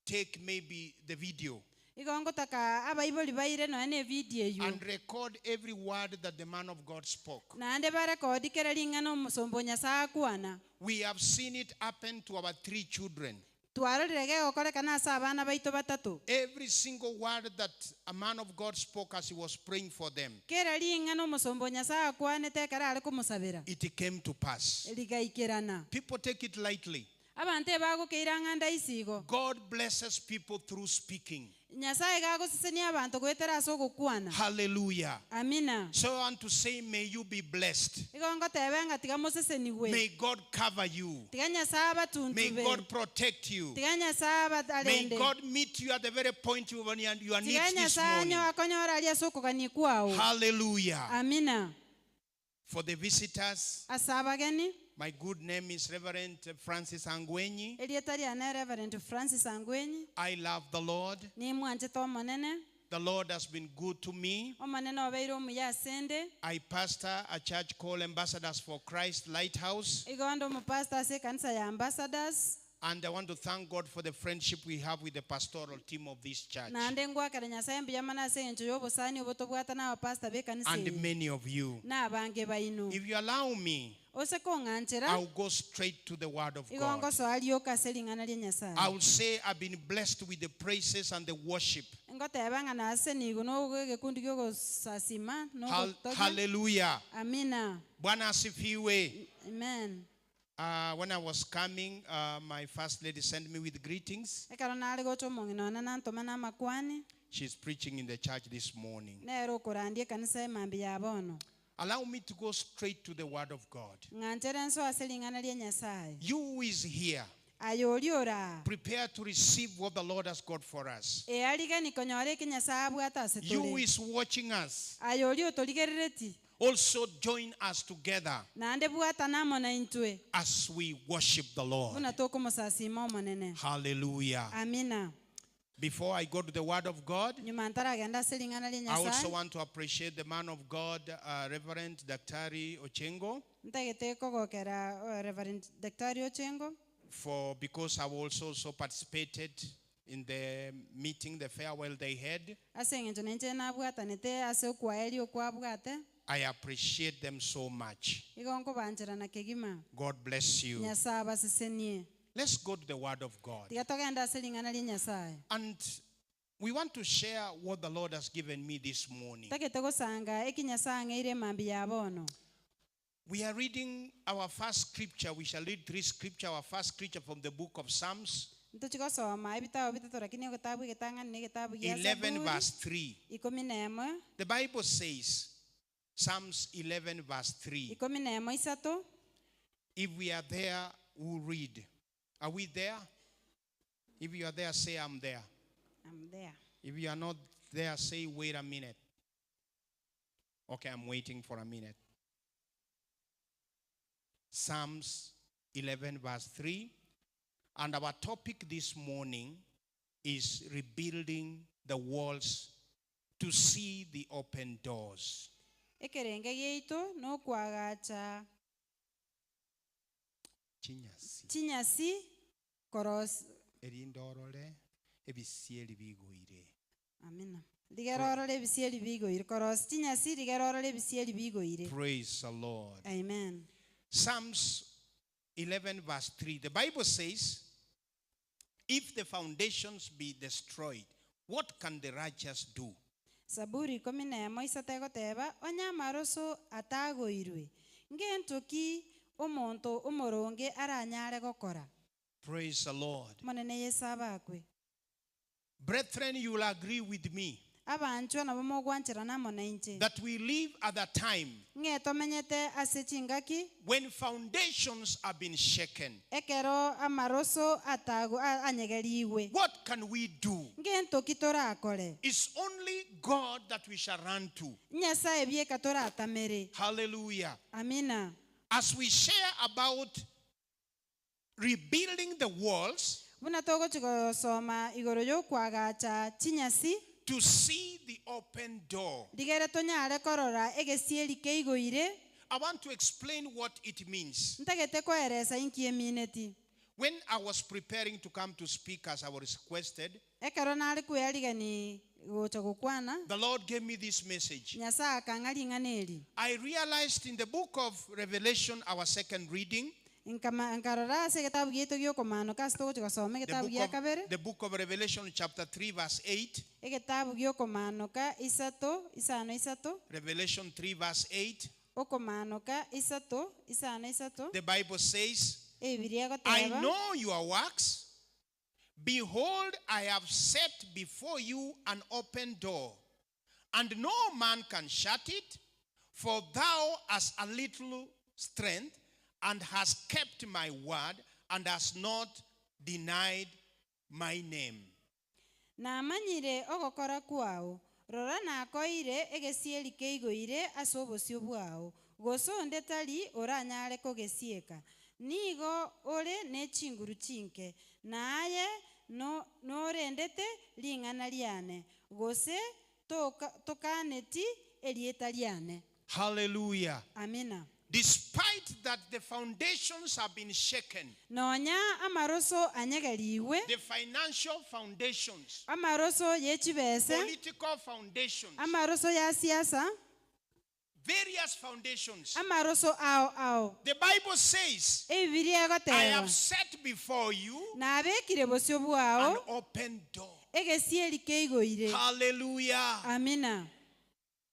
take maybe the video igo ngotaka abaibori baire nonya na evideo eywo and record every word that the man of God spoke. naende barekodi kera ring'ana omosomba o Nyasaye akwana. We have seen it happen to our three children. Twarorire gegokorekana ase abana baito batato. Every single word that a man of God spoke as he was praying for them, Kera ring'ana omosomba o Nyasaye akwanete ekero are komosabera it came to pass. rigaikerana. People take it lightly. Abanto ebagokeira ng'anda isigo. God blesses people through speaking. Nyasaye gagosesenia abanto goetera ase ogokwana. Hallelujah. Amina. So I want to say, may you be blessed. Igo ngotebe ng'a tiga moseseniwe. May God cover you. Tiga Nyasaye May abatuntube. God protect you. Tiga Nyasaye May abarende. God meet you at the very point of your Tiga needs this Nyasaye morning. anyo akonyora aria ase okogania kwao. Hallelujah. Amina. For the visitors, Ase abageni, my good name is Reverend Francis Angwenyi. erieta riane Reverend Francis Angwenyi, I love the Lord. nimwanchete omonene. The Lord has been good to me. Omonene obeire omuya asende. I pastor a church called Ambassadors for Christ Lighthouse. Igo ndo omopastor ase ekanisa ya Ambassadors. And I want to thank God for the friendship we have with the pastoral team of this church Naende ngwakera Nyasaye mbuya mono ase eng'encho ya obosani obo tobwata na abapastor ba ekanisa and eye. many of you. Na abange baino. If you allow me, Ose kong'anchera I'll go straight to the word of igo God. ngosoa rioka ase ring'ana ria Nyasaye. I will say I've been blessed with the praises and the worship. Ngoteba ng'a naseniigwe na egekundi kia ogosasima na ogotogia. Hallelujah. Amina. Bwana asifiwe. Amen. When I was coming, my first lady sent me with greetings. Ekero nare gocha omong'ina one nantoma na amakwani. She's preaching in the church this morning. Nere okorandia ekanisa emambi ya bono. Allow me to go straight to the Word of God. Ng'anchere nso ase ring'ana ria Nyasaye. You who is here, Aye oria ore aa. prepare to receive what the Lord has got for us. Earigani konyora eke Nyasaye abwate ase You who tore. is watching us, Aye oria otorigerereti. also join us together Naende bwatana amo naintwe. as we worship the Lord. Buna tokomosasima Omonene. Hallelujah. Amina. Before I go to the Word of God, Nyuma ntaragenda ase ring'ana ria I also Nyasaye, want to appreciate the man of God, uh, Reverend Daktari Ochengo, ntagete kogokera eh, Reverend Daktari Ochengo for because I've also so participated in the meeting, the farewell they had. ase eng'encho nainche nabwatanete ase okwaeria okwabwate I appreciate them so much. igo nkobancherana kegima. God bless you. Nyasaye abasesenie. Let's go to the Word of God. Tiga togende ase ring'ana ria Nyasaye. And we want to share what the Lord has given me this morning. Ntagete gosanga eki Nyasaye ang'eire emambia ya bono. We are reading our first scripture. We shall read three scripture. Our first scripture from the book of Psalms, Ntochi gosoma ebitabo bitato lakini egetabu egetang'ani na egetabu gia 11, Zaburi, verse 3. ikomi na emo, The Bible says, Psalms 11, verse 3. ikomi na emo isato. If we are there, we'll read. Are we there? If you are there, say, I'm there. I'm there. If you are not there, say, wait a minute. Okay, I'm waiting for a minute. Psalms 11, verse 3. And our topic this morning is rebuilding the walls to see the open doors. Ekerenge giaito nokwagacha Chinyasi. chinyasi koros Erindorore ebisieri bigoire. amina rigera orore ebisieri bigoire koros chinyasi rigera orore ebisieri bigoire. Praise the Lord. Amen. Psalms 11, verse 3. The Bible says, If the foundations be destroyed, what can the righteous do? Saburi ikomi na emo isato egoteba onye amaroso atagoirwe ngento ki omonto omoronge aranyare gokora. Praise the Lord. Monene Yesu abakwe. Brethren, you will agree with me Abanchwa nabo mogwancherana amo nainche. that we live at a time Ng'e tomenyete ase chingaki when foundations have been shaken. ekero amaroso atago anyegeriwe. What can we do? Ngento ki torakore. It's only God that we shall run to. Nyasaye bieka toratamere. Hallelujah. Amina. As we share about rebuilding the walls Buna togochi gosoma igoro yokwagacha chinyasi to see the open door. rigere tonyare korora egesieri keigoire. I want to explain what it means. Ntagete koeresa inki emineti. When I was preparing to come to speak as I was requested, Ekero nare kwerigani gocha gokwana, the Lord gave me this message. Nyasaye akang'a ring'ana eri. I realized in the book of Revelation, our second reading, Nkama nkarora ase egetabu gieto giokomanoka ase togochi gosoma the egetabu book, gia of, kabere, the book of Revelation, chapter 3, verse 8. egetabu giokomanoka isato isano isato, Revelation 3, verse 8. okomanoka isato isano isato, The Bible says, ebiri I egoteba know your works. Behold, I have set before you an open door, and no man can shut it. For thou hast a little strength, and hast kept my word, and hast not denied my name. Namanyire ogokora kwao, rora nakoire egesieri keigoire ase obosio bwao, gose onde tari oranyare kogesieka. Nigo ore ne chinguru chinke, naye no norendete ring'ana riane, gose toka tokaneti erieta riane. Hallelujah. Amina. Despite that the foundations have been shaken, Nonya amaroso anyegeriwe, the financial foundations, amaroso yechibese, political foundations, amaroso ya siasa, various foundations. amaroso ao ao. The Bible says, Ebibiri I egoteba have set before you nabekire bosio an bwao open door. egesieri keigoire. Hallelujah. Amina.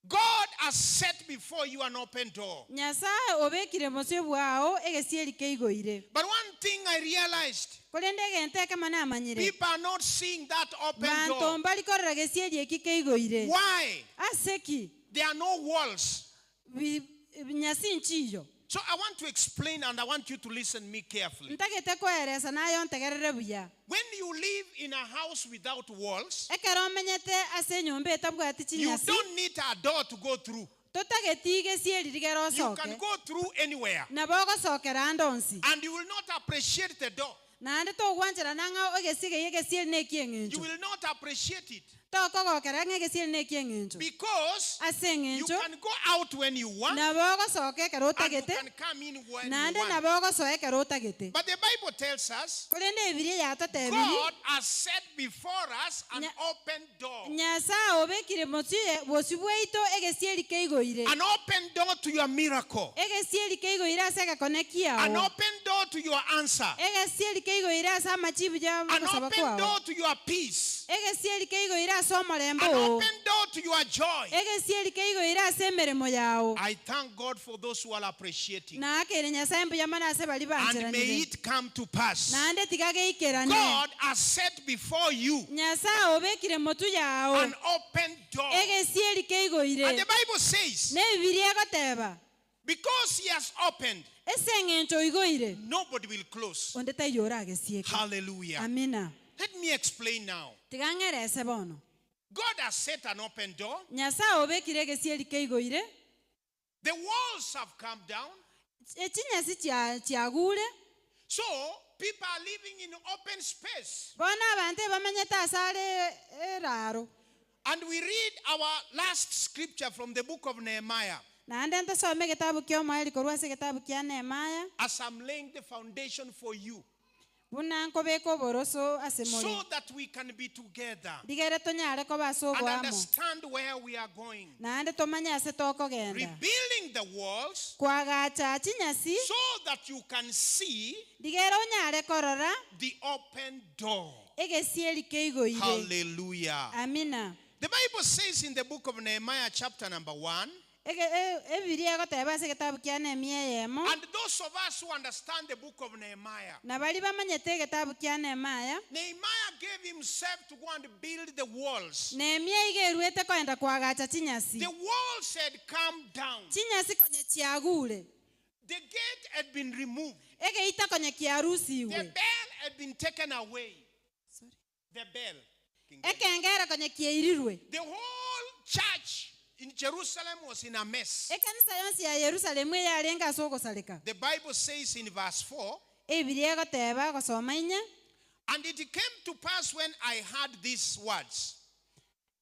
God has set before you an open door. Nyasaye obekire bosio bwao egesieri keigoire. But one thing I realized Korende egento ekemo namanyire people are not seeing that open banto door. mbari korora gesieri eki keigoire. Why? Ase ki There are no walls. Bi- Nyasi nchiyo. So I want to explain and I want you to listen me carefully. Ntagete koeresa naye ontegerere buya. When you live in a house without walls, Ekero omenyete ase enyomba etabwati you chinyasi, don't need a door to go through. totageti gesieri rigere You can osoke. go through anywhere. Nabo ogosokera ande onsi. And you will not appreciate the door. Naende togwanchera nang'a egesiege egesieri na You ekieng'encho. will not appreciate it. Tokogokera ng'a egesieri na ekieng'encho. Because Ase you eng'encho, can go out when you want nabo ogosoka ekero and you otagete, can come in when you naende want. nabo ogosoa ekero otagete. But the Bible tells us Korende Ebibilia yatotebiri, God has set before us an open door. Nyasaye obekire motwe bosio bwaito egesieri keigoire. An open door to your miracle. Egesieri keigoire ase egekone An kiao. open door to your answer. Egesieri keigoire ase amachibu ja An gosaba open kwao. door to your peace. Egesieri keigoire ase omorembe An oo. open door to your joy. Egesieri keigoire ase emeremo yao. I thank God for those who are appreciating. Naakere Nyasaye mbuya mono ase bari And may bancheranire. it come to pass. Naende tiga geikerane. God has set before you Nyasaye obekire motu yao. an open door. Egesieri And keigoire. the Bible says, Ne Ebibilia egoteba, because he has opened, ase eng'encho oigoire, nobody will close. onde taiyo oragesieke. Hallelujah. Amina. Let me explain now. Tiga ng'erese bono. God has set an open door. Nyasaye obekire egesieri keigoire, The walls have come down. echinyasi chia- chiagure, So people are living in open space. bono abanto ebamenyete ase are eraro. And we read our last scripture from the book of Nehemiah. Naende ntosome egetabu kia omoeri korwa ase egetabu kia Nehemiah, As I'm laying the foundation for you, buna nkobeka oboroso ase more. so that we can be together Rigere tonyare koba ase and oboamo. understand where we are going. Naende tomanye ase tokogenda. Rebuilding the walls Kwagacha chinyasi, so that you can see rigere onyare korora the open door. egesieri keigoire. Hallelujah. Amina. The Bible says in the book of Nehemiah, chapter number 1, Ege- e- Ebibilia egoteba ase egetabu kia Nehemia eyemo, and those of us who understand the book of Nehemiah, na bari bamanyete egetabu kia Nehemiah, Nehemiah gave himself to go and build the walls. Nehemia iga erwete koenda kwagacha chinyasi. The walls had come down. Chinyasi konye chiagure. The gate had been removed. Egeita konye The kiarusiwe. bell had been taken away. The bell. Ekengere konye kiairirwe. The whole church in Jerusalem was in a mess. Ekanisa yonsi ya Yerusalemu eyarenge ase ogosareka. The Bible says in verse 4 Ebibilia egoteba gosoma inya, And it came to pass when I heard these words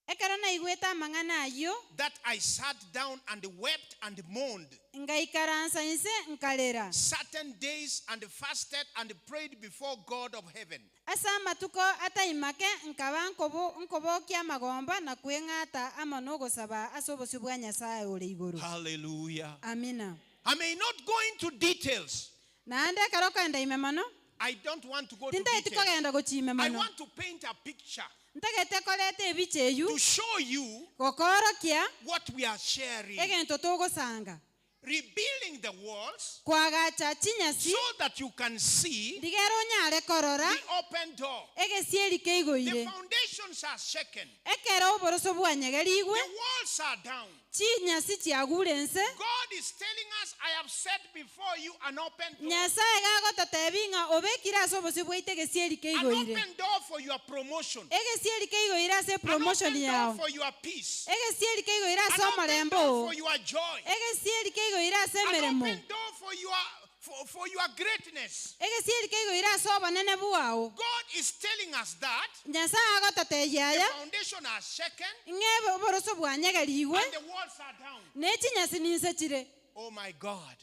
ekero naigwete amang'ana ayio, that I sat down and wept and mourned ngaikaransa inse nkarera. certain days and fasted and prayed before God of heaven. Ase amatuko ataimake nkaba nkobo- nkobokia amagomba na kweng'ata amo nogosaba ase obosio bwa Nyasaye ore igoro. Hallelujah. Amina. I may not go into details. Naende ekero okogenda ime mono, I don't want to go to tintaeti details. kogenda gochia ime I mono. want to paint a picture Ntagete koreta ebicha eywo, to show you gokorokia what we are sharing. egento togosanga. Rebuilding the walls Kwagacha chinyasi, so that you can see rigere onyare korora the open door. egesieri The keigoire. foundations are shaken. Ekero oboroso bwanyegerigwe, The walls are down. chinyasi chiagure ense, God is telling us, I have set before you an open door. Nyasaye gagototebi ng'a obekire ase obosio bwaito egesieri An keigoire. open door for your promotion. Egesieri keigoire ase An promotion open door yao. for your peace. Egesieri keigoire ase An open omorembe door oo. for your joy. Egesieri keigoire ase An emeremo. open door for your for your greatness. Egesieri keigoire ase obonene bwao. God is telling us that Nyasaye agototebia the aya, foundation are shaken ng'a oboroso bwanyegerigwe, and the walls are down. ne chinyasi ninse chire. Oh my God.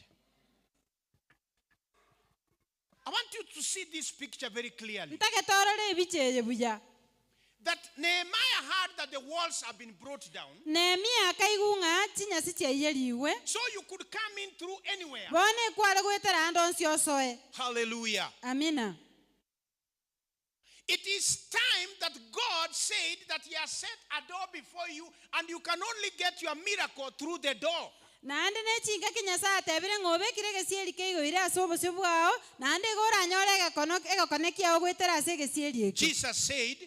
I want you to see this picture very clearly. Ntagete orore ebicha eye buya. That Nehemiah heard that the walls have been brought down. Nehemia akaigwa ng'a chinyasi chiaiyerigwe, So you could come in through anywhere. bono ekware goetera ande onsi osoe. Hallelujah. Amina. It is time that God said that He has set a door before you and you can only get your miracle through the door. Naende nechinga ki Nyasaye atebire ng'a obekire egesieri keigoire ase obosio bwao, naende igo oranyore egekono egekone kiao goetera ase egesieri ekio. Jesus said,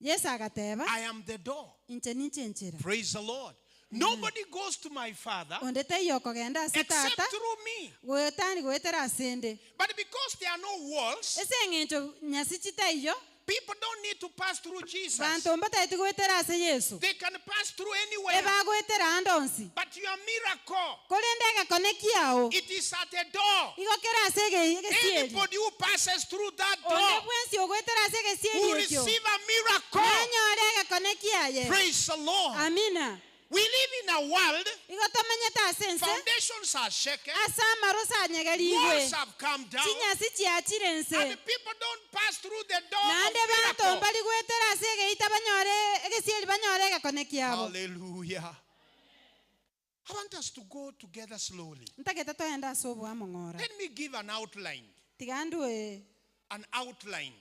Yesu agateba, I am the door. inche ninche enchera. Praise the Lord. Nobody goes to my Father Onde taiyo okogenda ase except Tata through me. goetani goetera ase nde. But because there are no walls, Ase eng'encho nyasi chitaiyo, people don't need to pass through Jesus. banto mbataeti goetera ase Yeso. They can pass through anywhere. Ebagoetera ande onsi. But your miracle, Korende egekone kiao, it is at the door. igo kere ase ege- egesieri. Anybody who passes through that Onde door bwensi ogoetera ase egesieri will ekio, receive a miracle. nanyore egekone kiaye. Praise the Lord. Amina. We live in a world, Igo tomenyete ase ense, foundations are shaken, ase amaroso anyegerigwe, walls have come down, chinyasi chiachire ense. and people don't pass through the door of Naende banto miracle. mbari goetera ase egeita banyore egesieri banyore egekone kiabo. Hallelujah. I want us to go together slowly. Ntagete toende ase obwamong'ora. Let me give an outline. Tiga ndue An outline.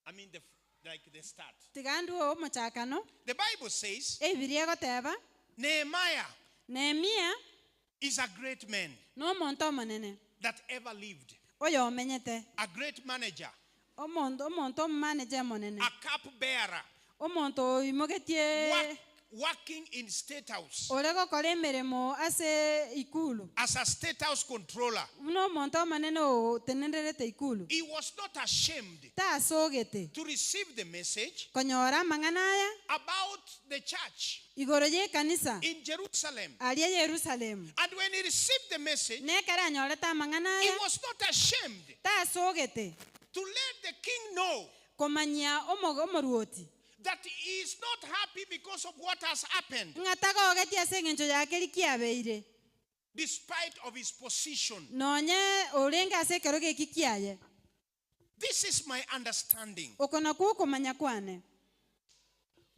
I mean, the, like the start. tiga ndue omochakano. The Bible says Ebibiri egoteba, Nehemiah Nehemia is a great man nomonto omonene that ever lived, oyo omenyete, a great manager, omonto omonto omomaneja omonene, a cup bearer, omonto oimogetie working in state house ore gokora emeremo ase ikulu, as a state house controller. buna omonto omonene otenererete ikulu, He was not ashamed tasogete to receive the message konyora amang'ana aya about the church igoro ya ekanisa in Jerusalem. aria Yerusalemu. And when he received the message, Nekere anyorete amang'ana he aya was not ashamed tasogete to let the king know komanya omo- omoruoti that he is not happy because of what has happened, ng'a tagogetie ase eng'encho yake rikiabeire despite of his position. nonye orenge ase ekero geki kiaye. This is my understanding. Oko nakwo okomanya kwane.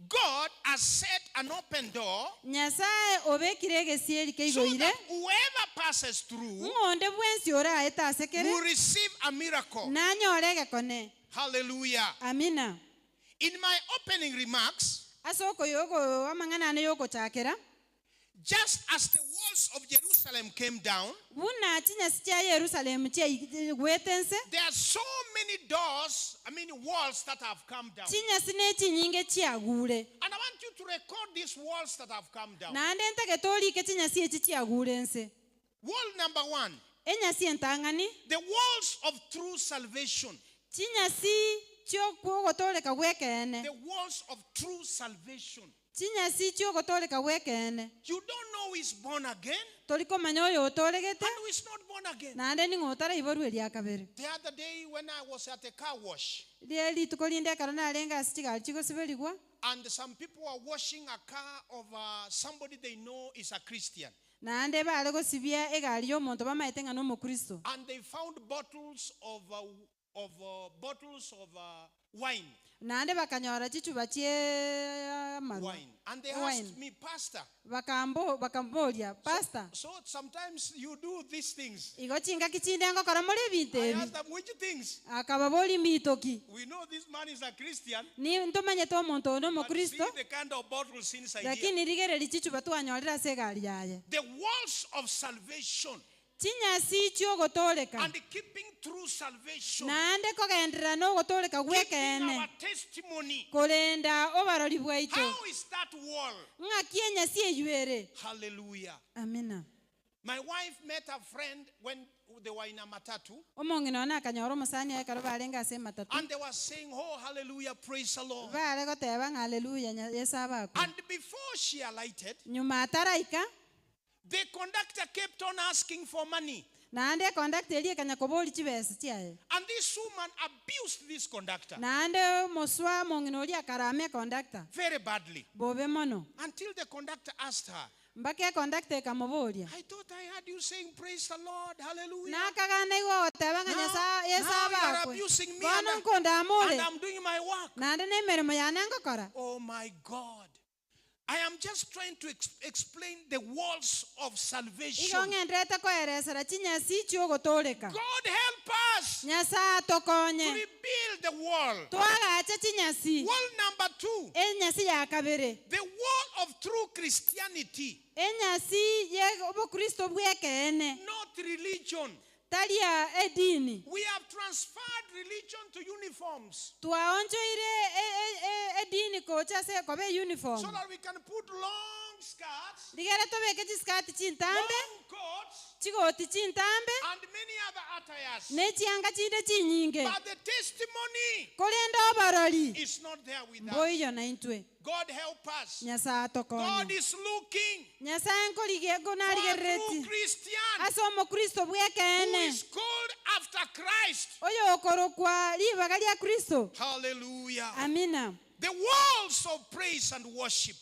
God has set an open door Nyasaye obekire egesieri so keigoire that whoever passes through ng'onde bwensi oraete ase kere will receive a miracle. nanyore egekone. Hallelujah. Amina. In my opening remarks, Ase okoyogo amang'ana ane yogochakera, just as the walls of Jerusalem came down, buna chinyasi chia Yerusalemu chiagwete ense, there are so many doors, I mean walls that have come down. chinyasi ne chinyinge chiagure. And I want you to record these walls that have come down. Naende ntagete orike chinyasi echi chiagure ense. Wall number one, Enyasi entang'ani, the walls of true salvation. chinyasi chiogotoreka gwekeene. The walls of true salvation. Chinyasi chiogotoreka gwekeene. You don't know who is born again Tori komanya oyo otoregete, and who is not born again. naende ning'o otaraiborwa eria kabere. The other day when I was at a car wash Rie rituko rinde ekero narenge ase chigari chigosiberigwa, and some people were washing a car of somebody they know is a Christian. naende bare gosibia egari ya omonto bamaete ng'a na omokristo. And they found bottles of wine. Naende bakanyora chichuba chie amarwa. Wine. And they Wine. asked me, Pastor, Bakambo bakamboria, Pastor, so sometimes you do these things. igo chingaki chinde ngokora more ebinto I ebi. asked them, which things? Akababori mitoki. We know this man is a Christian. Ni ntomanyete omonto one But see omokristo, the kind of bottles inside here. lakini rigereri chichuba twanyorire ase egari yaye. The walls of salvation Chinyasi chiogotoreka. and keeping true salvation. Naende kogenderera na ogotoreka Keeping gwekeene. our testimony. Korenda obarori bwaito. How is that wall? Ng'aki enyasi eywo ere. Hallelujah. Amina. My wife met a friend when they were in a matatu. Omong'ina one akanyora omosani aye ekero barenge ase ematatu. And they were saying, oh, hallelujah, praise the Lord. Bare goteba ng'a haleluya Yesu abakwe. And before she alighted, Nyuma ataraika, the conductor kept on asking for money. naende econductor eria ekanya kobori chibesa chiaye. And this woman abused this conductor Naende omoswa omong'ina oria akarama econductor very badly. bobe mono. Until the conductor asked her, Mpaka econductor ekamoboria. I thought I heard you saying, praise the Lord, hallelujah. Nakagana igo goteba ng'a Now, Nyasaye Yesu now you are abakwe. abusing me Bono and, I, nkondamore. and I'm doing my work. Naende na emeremo yane ngokora. Oh my God. I am just trying to explain the walls of Igo salvation. ng'enderete koeresera chinyasi chiogotoreka. God help us Nyasaye to atokonye. rebuild the wall. Twagache chinyasi. Wall number 2. Enyasi ya kabere. The wall of true Christianity. Enyasi ye obokristo bwekeene. Not religion. Taria edini. We have transferred religion to uniforms. Twaonchoire edini kocha ase kobe uniform. So that we can put long Long skirts, Rigere tobeke chisikati chintambe, long coats, chigoti chintambe, and many other attires. ne chianga chinde chinyinge. But the testimony Korende oborori is not there with us. mboiyo naintwe. God help us. Nyasaye God atokonye. is looking Nyasaye nkorigie for a true narigerereti Christian ase omokristo who bw'ekeene is called after Christ. oyo okorokwa ribaga ria Kristo. Hallelujah. Amina. The walls of praise and worship,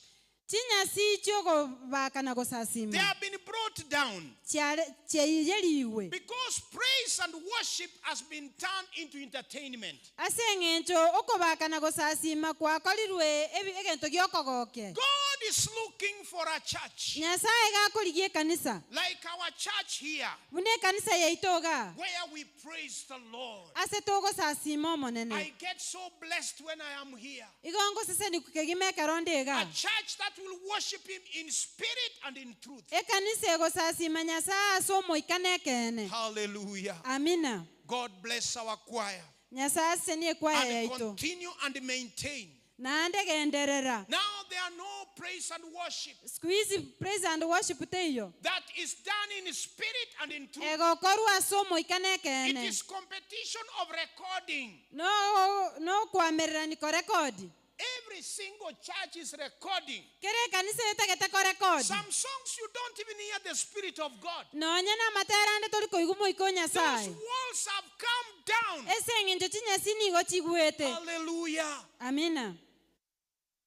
Chinyasi chiogobaka na they gosasima have been brought down chiare- chiaiyeriwe because praise and worship has been turned into entertainment. ase eng'encho okobaka na gosasima kwakorirwe ebi- egento giokogokia. God is looking for a church Nyasaye gakorigia ekanisa like our church here buna ekanisa yaito iga where we praise the Lord. ase togosasima omonene. I get so blessed when I am here. Igo ngoseseni kegima ekero nde iga. A church that will worship Him in spirit and in truth. Ekanisa egosasima Nyasaye ase omoika na ekeene. Hallelujah. Amina. God bless our choir Nyasaye asesenie ekwaya and yaito continue and maintain. naende genderera. Now there are no praise and worship Siku hizi praise and worship teiyo that is done in spirit and in truth. egokorwa ase omoika na It ekeene is competition of recording. no nokwamererani korekodi. Every single church is recording. Kere ekanisa etagete korekodi. Some songs you don't even hear the Spirit of God. Nonya na amatera ande tori koigwa omoika o Those Nyasaye. walls have come down. Ase eng'encho chinyasi nigo chigwete. Hallelujah. Amina.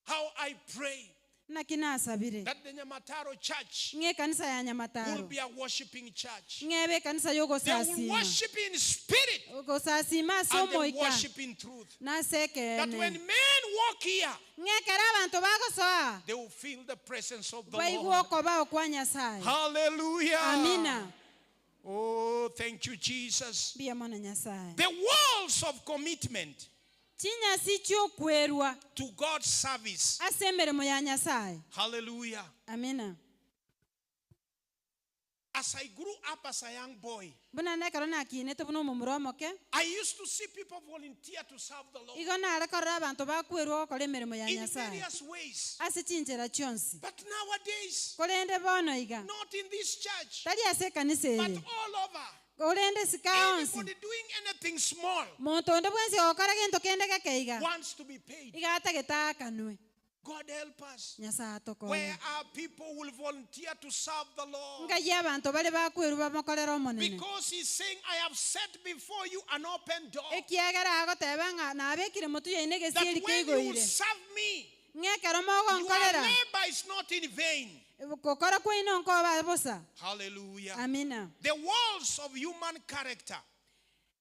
How I pray Naki nasabire that the Nyamataro church ng'e ekanisa ya will Nyamataro be a worshiping church. ng'ebe ekanisa They will yogosasima worship in spirit gosasima ase and they omoika worship in truth. na ase That when ekeene men walk here, ng'ekero abanto bagosoa they will feel the presence of the baigwa Lord. okobao kwa Nyasaye. Hallelujah. Amina. Oh, thank you, Jesus. Mbuya mono Nyasaye. The walls of commitment Chinyasi chiokwerwa to God's service. ase emeremo ya Nyasaye. Hallelujah. Amina. As I grew up as a young boy, Buna nekero nakinete buna omomura omoke I used to see people volunteer to serve the Lord igo narekorera abanto bakwerwa gokora emeremo ya in Nyasaye various ways. ase chinchera chionsi. But nowadays, Korende bono iga not in this church, tari ase ekanisa but eye all over. korende sika onsi Anybody doing anything small monto onde bwensi ogokora gento kende geke iga wants to be paid. iga atagete akanwe. God help us. Nyasaye atokonye. Where our people will volunteer to serve the Lord. Ngai abanto bare bakwerwa bamokorera omonene. Because he's saying, I have set before you an open door. Ekiagera agoteba ng'a nabekire motu yaine That gesieri when you will keigoire serve me, ng'ekero your mogonkorera labor is not in vain. gokora kwaino nkoba bosa. Hallelujah. Amina. The walls of human character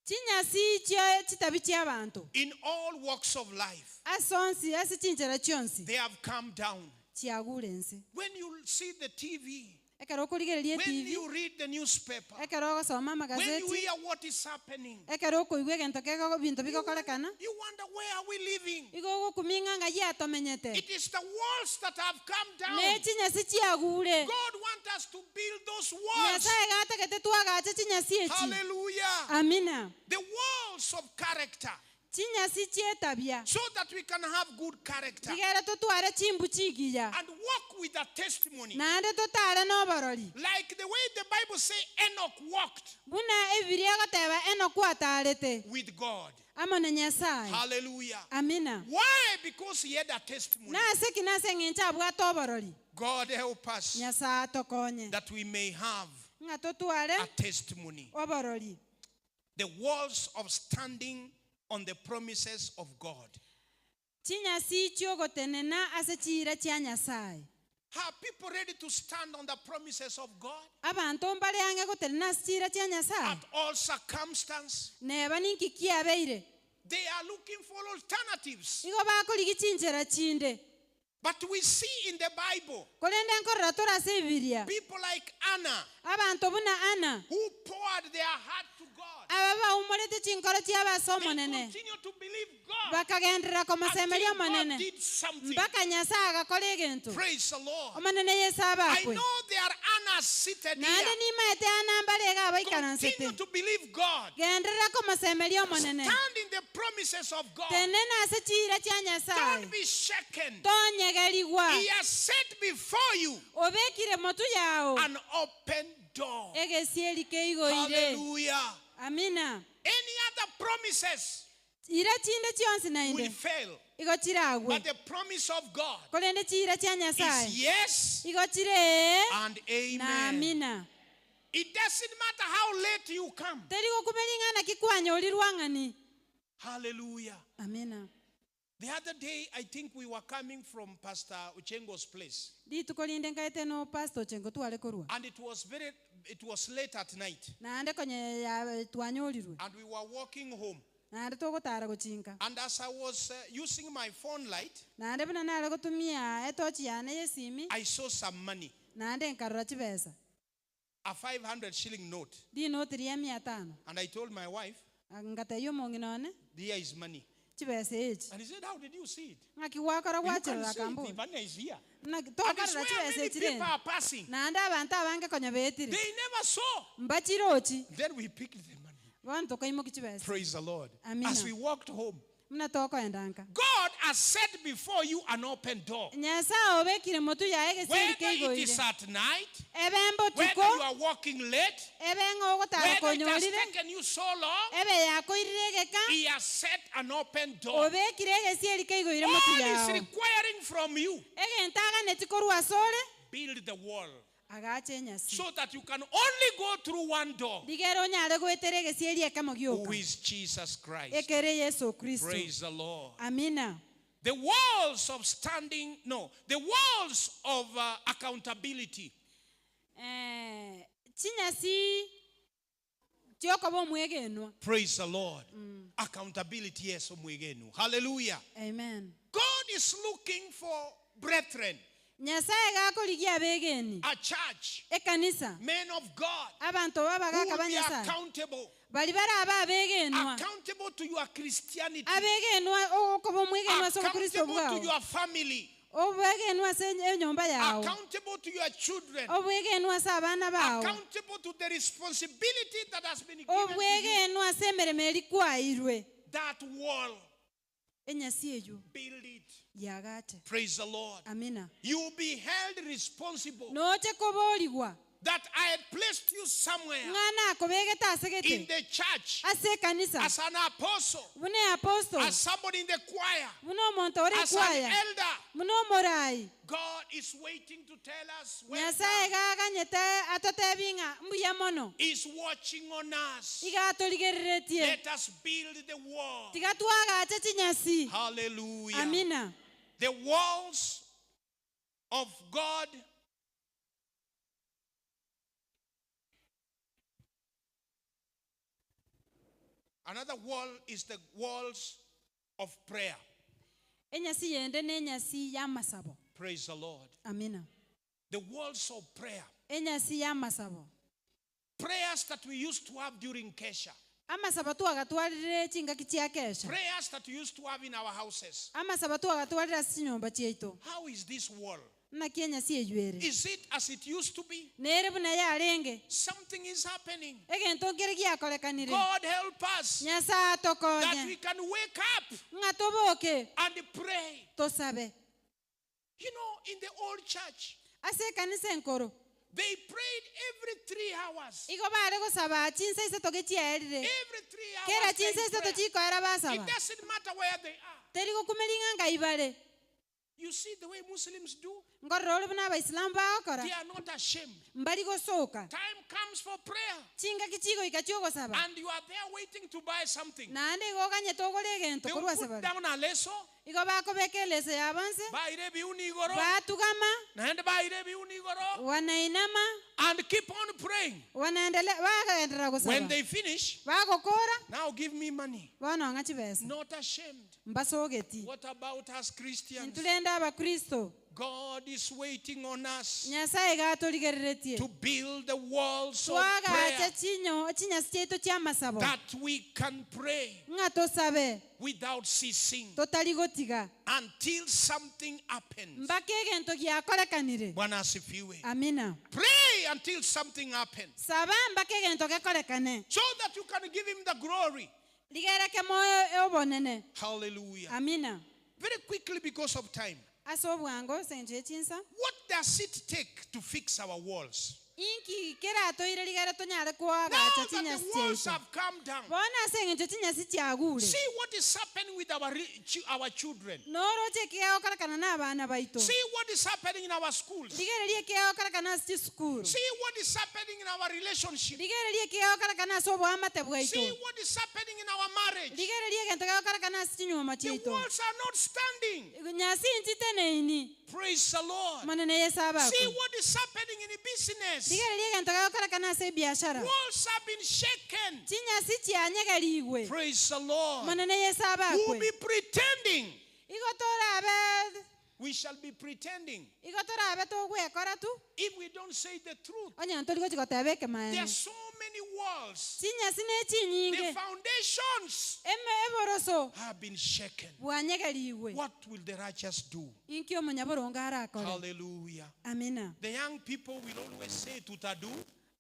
Chinyasi chia chitabi chia abanto in all walks of life, ase onsi ase chinchera chionsi they have come down. chiagure nse. When you see the TV, Ekero okorigereria when TV, you read the newspaper, ekero ogosoma when you amagazeti, hear what is happening, ekero okoigwa egento kego binto bigokorekana, you wonder where are we living? igo ogokumia ng'a yatomenyete. It is the walls that have come down. Ne chinyasi chiagure. God wants us to build those walls. Nyasaye gatagete twagache chinyasi echi. Hallelujah. Amina. The walls of character Chinyasi chietabia. so that we can have good character Rigere totware chimbu chigiya. and walk with a testimony. Naende totare noborori. Like the way the Bible say Enoch walked Buna ebiri egoteba Enoch atarete with God. amo na Nyasaye. Hallelujah. Amina. Why? Because he had a testimony. Nase ki nase eng'encho abwate oborori. God help us Nyasaye atokonye. that we may have Ng'a totware a testimony. oborori. The walls of standing on the promises of God. Chinyasi chiogotenena ase chiira chia Nyasaye. Are people ready to stand on the promises of God Abanto mbare ang'e gotenena ase chiira chia Nyasaye. at all circumstances? Neba ninki kiabeire. They are looking for alternatives. Igo bakorigi chinchera chinde. But we see in the Bible Korende nkorora tore ase ebibiria. people like Anna Abanto buna Anna who poured their heart to God. aba baumorete chinkoro chiabo ase They omonene. continue to believe God Bakagenderera komosemeria until God omonene. did something. Mpaka Nyasaye agakora egento. Praise the Lord. Omonene Yesu I abakwe. know there are Annas seated Naende here. nimaete Anna mbare iga abaikaransete. Continue to believe God. Genderera komosemeria omonene. Stand in the promises of God. Tenena ase chiira chia Nyasaye. Don't be shaken. Koregerigwa. He has set before you Obekire motu yao. an open door. Egesieri keigoire. Hallelujah. Amina. Any other promises Ira chinde chionsi will naende. fail. Igo chiragwe. But the promise of God Korende chira chia Nyasaye. is yes Igo chire and na amen. amina. It doesn't matter how late you come. Teri gokumering'ana ki kwanyorirwa ng'ani. Hallelujah. Amina. The other day, I think we were coming from Pastor Uchengo's place. Rituko rinde nkaete no pastor Ochengo tware korwa. And it was very it was late at night. Naende konye ya twanyorirwe. And we were walking home. Naende togotara gochinka. And as I was using my phone light, Naende buna nare gotumia etochi yane yesimi. I saw some money, Naende nkarora chibesa. a 500 shilling note. Rinoti ria mia tano. And I told my wife, Ngatebia omong'ina one there is money. chibesa echi. And he said, How did you see it? Ng'aki gwakora You can gwachorora see it. The akambori. money is here. Naki And it's tokorora where chibesa many echi people rende. are passing. Naende abanto abange konya betire. They never saw. Mbachirochi. Then we picked the money. Bono tokaimoki chibesa. Praise the Lord. Amina. As we walked home, Muna tokoenda nka. God has set before you an open door. Nyasaye obekire motu yaye egesieri Whether it is keigoire. at night, Ebe whether mbotuko, you are walking late, ebe ng'a ogotara whether it has konyorire, taken you so long, ebe yakoirire egeka, He has set an open door. obekire egesieri keigoire motu All is yao. requiring from you, Egento aganeti korwa ase ore, build the wall agacha enyasi. so that you can only go through one door, Rigere onyare goetera egesieri ekemo who gioka. is Jesus Christ. Ekere Yesu Kristo. Praise the Lord. Amina. The walls of standing, no, the walls of accountability. Eh, chinyasi chiokoba omwegenwa. Praise the Lord. Accountability, yes, omwegenu. Hallelujah. Amen. God is looking for brethren, Nyasaye gakorigia abegeni. a church, Ekanisa. men of God Abanto who babagaka will ba be Nyasaye. accountable, Bari baraba abegenwa. accountable to your Christianity, Abegenwa okoba omwegenwa ase obokristo accountable to bwao. your family, Obwegenwa ase enyomba yao. accountable to your children, Obwegenwa ase abana bao. accountable to the responsibility that has been given to you. Obwegenwa ase emeremo eri kwairwe. That wall, Enyasi eyo build it. yagache. Praise the Lord. Amina. You will be held responsible Noche koborigwa. that I had placed you somewhere Ng'ana akobegete ase in gete. the church Ase ekanisa. as an apostle, Buna apostle. as somebody in the choir, Buna omonto ore as an kwaya. elder. Buna omorai. God is waiting to tell us when Nyasaye gaganyete atotebi ng'a mbuya mono. He's watching on us. Iga atorigereretie. Let us build the wall. Tiga twagache chinyasi. Hallelujah. Amina. The walls of God Another wall is the walls of prayer. Enyasi yende n'enyasi y'amasabo. Praise the Lord. Amina. The walls of prayer. Enyasi y'amasabo. Prayers that we used to have during Kesha. Amasabo twagatwarire chingaki chia kesha. Prayers that we used to have in our houses. Amasabo twagatwarire ase chinyomba chiaito. How is this wall? Naki enyasi eywo ere. Is it as it used to be? Nere buna yarenge. Something is happening. Egento nkere giakorekanire. God help us Nyasaye that we atokonye. can wake up Ng'a toboke and pray. tosabe. You know, in the old church, Ase ekanisa enkoro. they prayed every 3 hours. Igo bare gosaba chinsa isato gechiaerire. Every 3 hours. Kera they chinsa isato pray. chikoera It basaba. doesn't matter where they are. Teri gokumering'a ngai bare. You see the way Muslims do? Nkorora ore buna abaisilamu bagokora. They are not ashamed. Mbari gosoka. Time comes for prayer, Chingaki chigoika chiogosaba. and you are there waiting to buy something. Naende igo oganyete ogore egento They will korwa put ase bare. down a leso, Igo bakobeka eleso yabo nse. baire biuni igoro, Batugama. naende baire biuni igoro, Wanainama. and keep on praying. Wanaendele bakaenderera When gosaba. they finish, Bagokora. now give me money. Bono ng'a chibesa. Not ashamed. Mbasogeti. What about us Christians? Intulende abakristo. God is waiting on us Nyasaye gatorigereretie. to build the walls of Twagache prayer chinyo chinyasi chiaito chia masabo. that we can pray Ng'a tosabe without ceasing totari gotiga until something happens. mpaka egento giakorekanire. Bwana asifiwe. Amina. Pray until something happens Saba mpaka egento gekorekane. so that you can give him the glory. Rigereke moyo obonene. Hallelujah. Amina. Very quickly because of time. Ase obwango ase engencho ye chinsa. What does it take to fix our walls? Inki keratoire rigere tonyare Now koagacha that the chinyasi walls chiaito? have come down, Bono ase engencho chinyasi chiagure. see what is happening with our, re- chi- our children. Noroche ekiagokorekana na abana baito. See what is happening in our schools. Rigereria ekiagokorekana ase chisukuru. See what is happening in our relationship. Rigereria ekiagokorekana ase oboamate See bwaito. what is happening in our marriage. Rigereria egento gegokorekana ase chinyoma The chiaito. walls are not standing. Nyasi nchiteneini. Praise the Lord. Monene Yesu See abakwe. what is happening in the business. Rigereria egento gegokorekana ase ebiashara. Walls have been shaken. Chinyasi chianyegerigwe. Praise the Lord. Monene Yesu We'll abakwe. be pretending. Igo torabe We shall be pretending igo torabe togwekora tu. if we don't say the truth. Onye ntori gochi goteba There ekemaene. are so many walls. Chinyasi ne The chinyinge. foundations Eme eboroso have been shaken. bwanyegerigwe. What will the righteous do? Inki omonyaborongo arakore. Hallelujah. Amina. The young people will always say tutadu.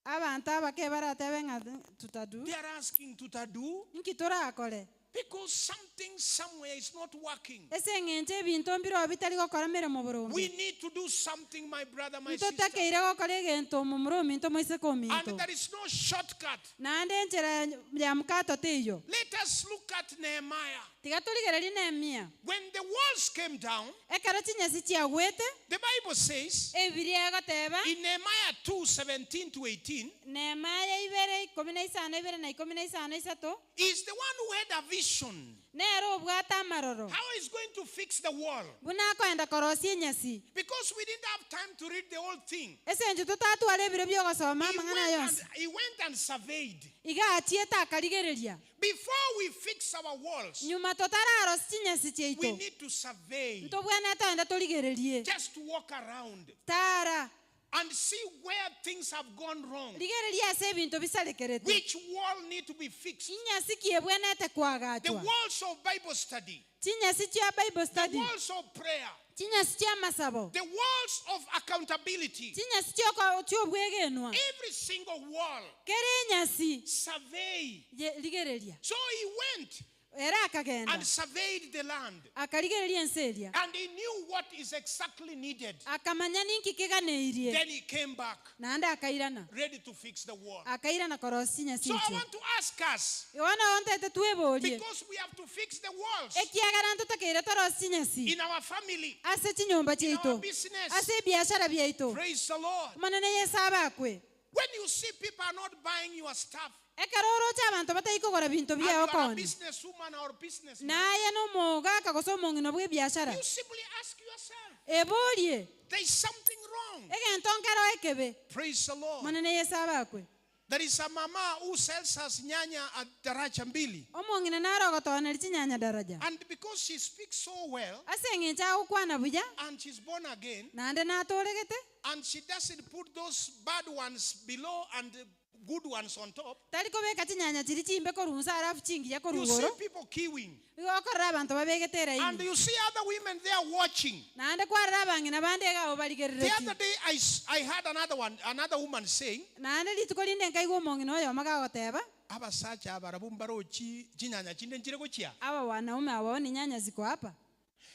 Abanto abake baratebe ng'a tutadu. They are asking tutadu Inki torakore. because something somewhere is not working. Ase eng'encho ebinto mbiro bitari gokora meremo boronge. We need to do something, my brother, my sister. Ntotakeire gokora egento omomura ominto moiseke ominto. And there is no shortcut. Naende enchera ya mukato teiyo. Let us look at Nehemiah. Tiga torigereria Nehemia. When the walls came down, Ekero chinyasi chiagwete, the Bible says ebiria egoteba in Nehemiah 2 17 to 18, Nehemia ibere ikomi na isano ibere na ikomi na isano isato is the one who had a vision nere obwate amaroro how he's going to fix the wall. buna akoenda korosia enyasi Because we didn't have time to read the whole thing. ase encho totatwara ebiro biogosoma He amang'ana went, yonsi and, he went and surveyed. iga achiete akarigereria Before we fix our walls, nyuma totararosia chinyasi we chiaito need to survey. ntobwenerete oenda torigererie Just walk around tara and see where things have gone wrong. rigereria ase ebinto bisarekerete Which wall need to be fixed? chinyasi kiebwenete The kwagachwa walls of Bible study, chinyasi chia bible the study walls of prayer, chinyasi chia masabo the walls of accountability. chinyasi chioko- chiobwegenwa Every single wall, kere enyasi survey. ye- rigereria So he went era akagenda and surveyed the land akarigereria ense eria and he knew what is exactly needed. akamanya ninki kiganeirie Then he came back naende akairana ready to fix the wall. akairana korosia chinyasi So I echio want to ask us igono ontete tweborie because we have to fix the walls ekiagera ntotakeire torosia chinyasi in our family, ase chinyomba in our chiaito business. ase ebiashara biaito Praise the Lord. omonene yesu abakwe When you see people are not buying your stuff, ekero oroche abanto bataikogora binto and you biao are a koni businesswoman or businessman, naye nomogaka gose omong'ina bwa ebiashara you simply ask yourself, eborie there is something wrong. egento nkero ekebe Praise the Lord. monene yesu abakwe There is a mama who sells us nyanya at Daraja Mbili. omong'ina nare ogotooneri chinyanya daraja And because she speaks so well ase eng'encho agokwana buya and she's born again, naende natoregete and she doesn't put those bad ones below and the good ones on top, tari kobeka chinyanya chiri chimbe korunsa alafu chingiya you see korugoro people queuing. igo okorora abanto babegete And eraini you see other women there watching. naende kwarora abang'ina bande iga abo The barigerereti other day, I, s- I heard another one, another woman saying, naende rituko rinde nkaigwa omong'ina oyo omagagoteba abasacha abarabu mbarochi chinyanya chinde nchire gochia aba wanaume abo ni nyanya ziko hapa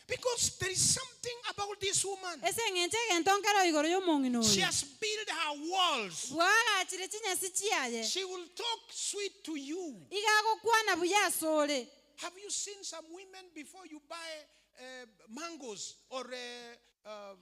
because there is something about this woman ase eng'encho egento nkero igoro ya omong'ina she oyo has built her walls bwagachire chinyasi chiaye she will talk sweet to you iga agokwana buya ase ore have you seen some women before you buy uh, mangoes or uh, uh,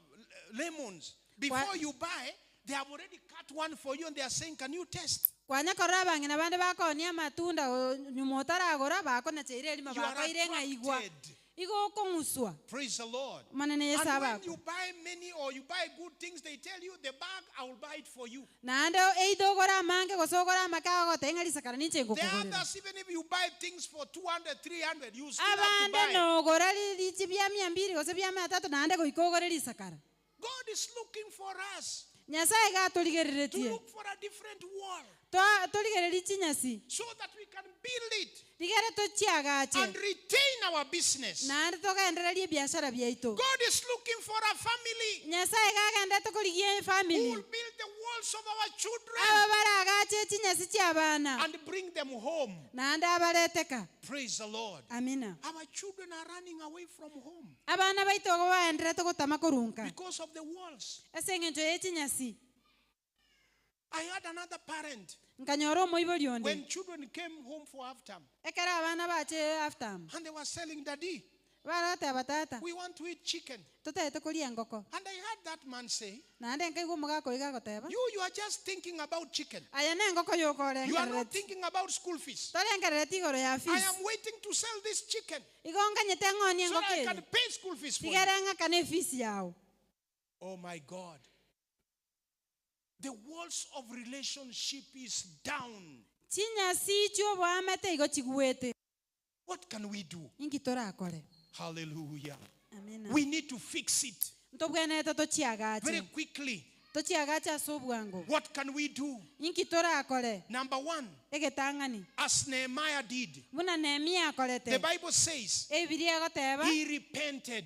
lemons before you buy they have already cut one for you and they are saying can you taste kwanya korora abang'ina bande bakonia amatunda o- nyuma otaragora bakonacheire erimo You are bakoire ng'aigwa attracted. igo okong'uswa praise the lord Manene Yesu and when abakwe. you buy many or you buy good things they tell you the bag i will buy it for you naende either ogore amange gose ogore amake agogotebia ng'a risakara ninche The ngokogorera others, even if you buy things for 200, 300, you still have to abande buy. nogora ri- richi bia mia mbiri gose bia mia tatu naende goika ogore risakara God is looking for us nyasaye to gatorigereretie look for a different wall Twa- torigererie chinyasi so that we can build it rigere tochiagache and retain our business. naende togendererie ebiashara biaito God is looking for a family nyasaye gagendete korigia who efamily will build the walls of our children aba baragache Agache chinyasi chia abana. And bring them home. Naende abareteka. Praise the Lord. Amina. Our children are running away from home. Abana baito igo baenderete gotama korwa nka. Because of the walls. Ase eng'encho ye chinyasi. I had another parent. Nkanyora omoibori onde. When children came home for half term. Ekero abana bache half term. And they were selling daddy. Bare goteba tata. We want to eat chicken. Totagete koria engoko. And I heard that man say. Naende nkaigwa omogaka oiga agoteba. You, you are just thinking about chicken. Aye nengoko yoka You are not orengerereti. thinking about school fees. Torengerereti igoro ya I fees. am waiting to sell this chicken. Igo nganyete ng'onie So that engoko I eye. can pay school fees for you. Tigere ng'akane efees yao. Oh my God. The walls of relationship is down. Chinyasi chioboamate igo chigwete. What can we do? Inki torakore? Hallelujah. Amina. We need to fix it. Ntobwenerete tochiagache. Very quickly. Tochiagache ase obwango. What can we do? Inki torakore? Number one. Egetang'ani. As Nehemiah did. Buna Nehemiah akorete. The Bible says. Ebibilia egoteba. He repented.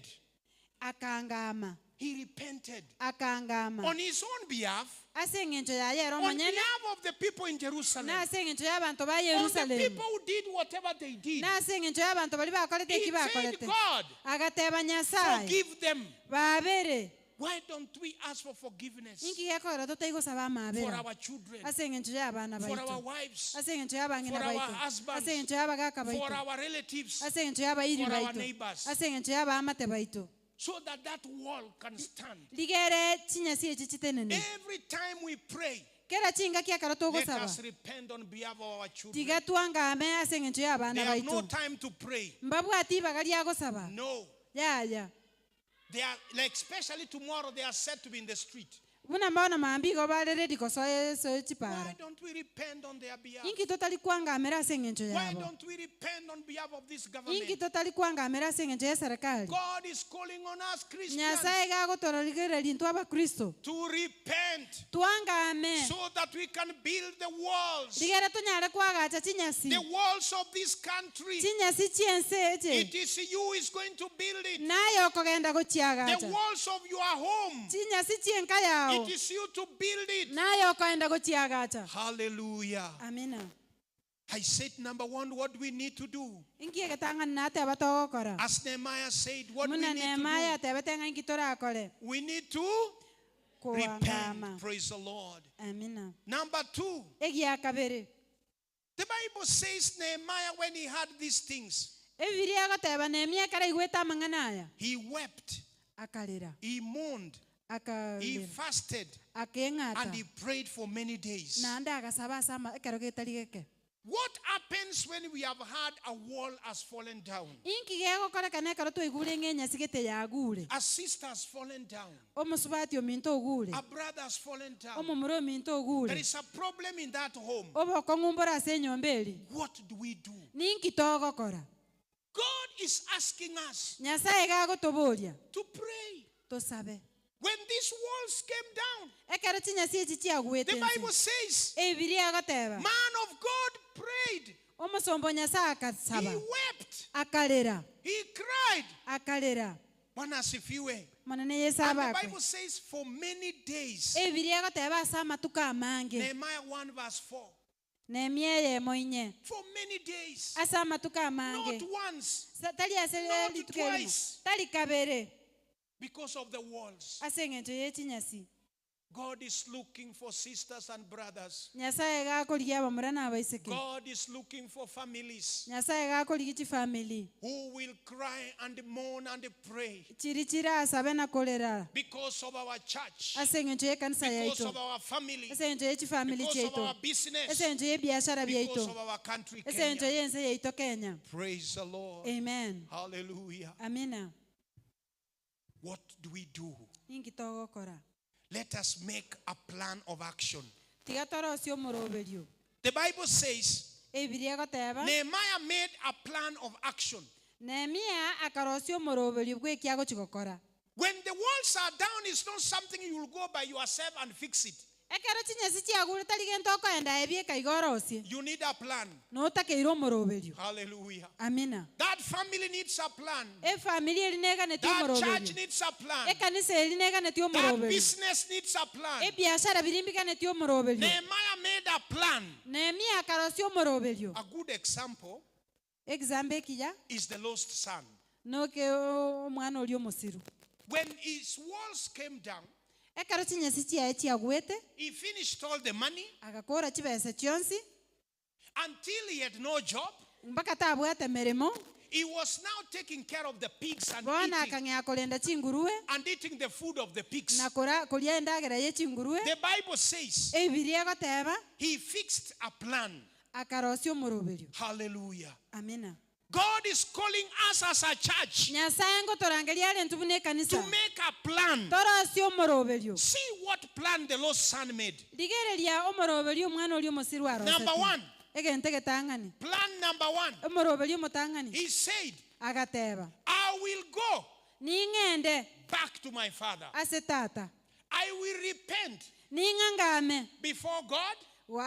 Akangama. He repented. Akangama. On his own behalf. Ase eng'encho yaye ere On omonyene. behalf of the people in Jerusalem. Na ase eng'encho y'abanto ba On the Yerusalemu. people who did whatever they did. Na ase eng'encho y'abanto baria bakorete He eki said, bakorete. God, Agateba Nyasaye. forgive them. Babere. Why don't we ask for forgiveness? Inki gekogera totaigosaba For amabera. our children. Ase eng'encho y'abana For our baito. wives. Ase eng'encho y'abang'ina For our baito. husbands. Ase eng'encho y'abagaka For baito. our relatives. Ase eng'encho y'abairi For our baito. neighbors. Ase eng'encho y'abaamate baito. So that that wall can stand. Ligere chinyasi echi chitenene. Every time we pray, Kera chingaki ekero let togosaba. us repent on behalf of our children. Tiga twangame ase eng'encho y'abana They have no baito. time to pray. Mbabwati ibaga ria gosaba. No. Yaya. They are like especially tomorrow they are said to be in the street. Buna mbono maambi igo bare ready kosoa eso chipara. Why don't we repent on their behalf? Inki totari kwangamera ase eng'encho Why yabo. don't we repent on behalf of this Inki government? totari kwangamera ase eng'encho ya serikali. God is calling on us Christians Nyasaye gagotororigereria intwe abakristo. to repent Twangame. so that we can build the walls. Rigere tonyare kwagacha chinyasi. The walls of this country. Chinyasi chiense eche. It is you who is going to build it. Naye okogenda The gochiagacha. walls of your home. Chinyasi chienka yao. It is you to build it. Naye okoenda gochiagacha. Hallelujah. Amina. I said, number one, what we need to do. Inki egetang'ani nateba togokora. As Nehemiah said, what we Muna need to Nehemiah do. atebete ng'a inki torakore. We need to Koangama. repent. Praise the Lord. Amina. Number two, Egia kabere. the Bible says Nehemiah, when he had these things, Ebibilia egoteba Nehemia ekero aigwete amang'ana aya. he wept, Akarera. he mourned, he Akarera. fasted, Akeng'ata. and he prayed for many days. Naende agasaba ase ama ekero getari geke. What happens when we have had a wall has fallen down? Inki gegokorekana ekero twaigure ng'a enyasi gete yagure. A sister has fallen down. Omosubati ominto ogure. A brother has fallen down. Omomura ominto There ogure. is a problem in that home. Obokong'u mbore ase enyomba eri. What do we do? Ninki togokora? God is asking us Nyasaye gagotoboria. to pray. Tosabe. When these walls came down, Ekero chinyasi echi chiagwete the Bible ense. says, Ebibilia egoteba. man of God prayed. Omosomba o Nyasaye He akasaba. wept. Akarera. He cried. Akarera. Bwana asifiwe. Monene Yesu And the abakwe. Bible says, for many days, Ebibilia egoteba ase amatuko amange. Nehemiah 1 verse 4. Nehemia eyemo inye. For many days, Ase amatuko amange. not once, Sa- Tari ase Not rituko erimo. twice. Tari kabere. because of the walls. Ase eng'encho y'echinyasi. God is looking for sisters and brothers. Nyasaye gakorigia abamura na abaiseke. God is looking for families Nyasaye gakorigia chifamily. who will cry and mourn and pray Chiri chirasabe na korera. because of our church, Ase eng'encho y'ekanisa because yaito. of our family, Ase eng'encho y'echifamily because of chiaito. our business, Ase eng'encho y'ebiashara because biaito. of our country, Ase eng'encho Kenya. y'ense yaito Kenya. Praise the Lord. Amen. Hallelujah. Amina. What do we do? Ninki togokora? Let us make a plan of action. Tiga torosie omoroberio. The Bible says Ebibilia egoteba. Nehemiah made a plan of action. Nehemia akarosia omoroberio bwa eki agochi gokora. When the walls are down, it's not something you will go by yourself and fix it. Ekero chinyasi chiagure tari gento okoenda ebieka iga orosie. You need a plan. Notakeire omoroberio. Hallelujah. Amina. That family needs a plan. Efamily eri neganetie That church omoroberio. needs a plan. Ekanisa eri neganetie That omoroberio. business needs a plan. Ebiashara biri mbiganetie omoroberio. Nehemiah made a plan. Nehemia akarosia omoroberio. A good example Example ekiya is the lost son. noke omwana oria omosiru. When his walls came down, Ekero chinyasi chiaye chiagwete, he finished all the money agakora chibesa chionsi until he had no job. mpaka tabwate meremo. He was now taking care of the pigs and Bono eating, akang'ea korenda chinguruwe and eating the food of the pigs. na kora koria endagera ye chinguruwe. The Bible says Ebibiria egoteba he fixed a plan. akarosia omoroberio. Hallelujah. Amina. God is calling us as a church Nyasaye ngotorangeria are nthu buna to ekanisa make a plan. torosie omoroberio. See what plan the lost son made. Rigereria omoroberio omwana oria omosiru Number aroseti. one. Egento egetang'ani. Plan number one. Omoroberio omotang'ani. He said, Agateba. I will go Ning'ende back to my father. ase tata. I will repent Ning'angame before God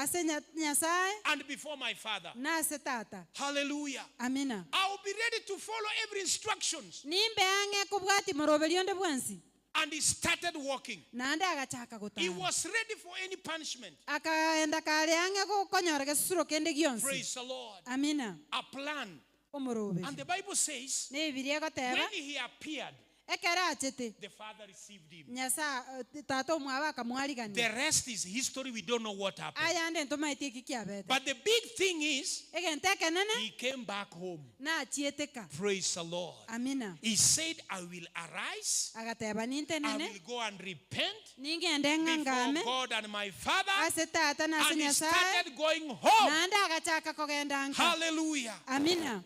ase Nyasaye and before my father. na ase tata. Hallelujah. Amina. I will be ready to follow every instructions. Nimbe ang'e kobwati moroberio onde bwensi. And he started walking. Naende agachaka He gotara. was ready for any punishment. Akaenda kare ang'e gokonyora gesusuro kende gionsi. Praise the Lord. Amina. A plan. Omoroberio. And the Bible says, Na Ebibiria egoteba when he appeared, ekero achete the father received him. Nyasaye tata omwabo akamwarigania. The rest is history. We don't know what happened. Ayande ntomaeti eki kiabete. But the big thing is, Egento ekenene he came back home. nachieteka. Praise the Lord. Amina. He said, I will arise. Agateba I nintenene will go and repent ningende before ng'angame God and my father. ase tata na ase And he Nyasaye started going home. naende agachaka kogenda nka. Hallelujah. Amina.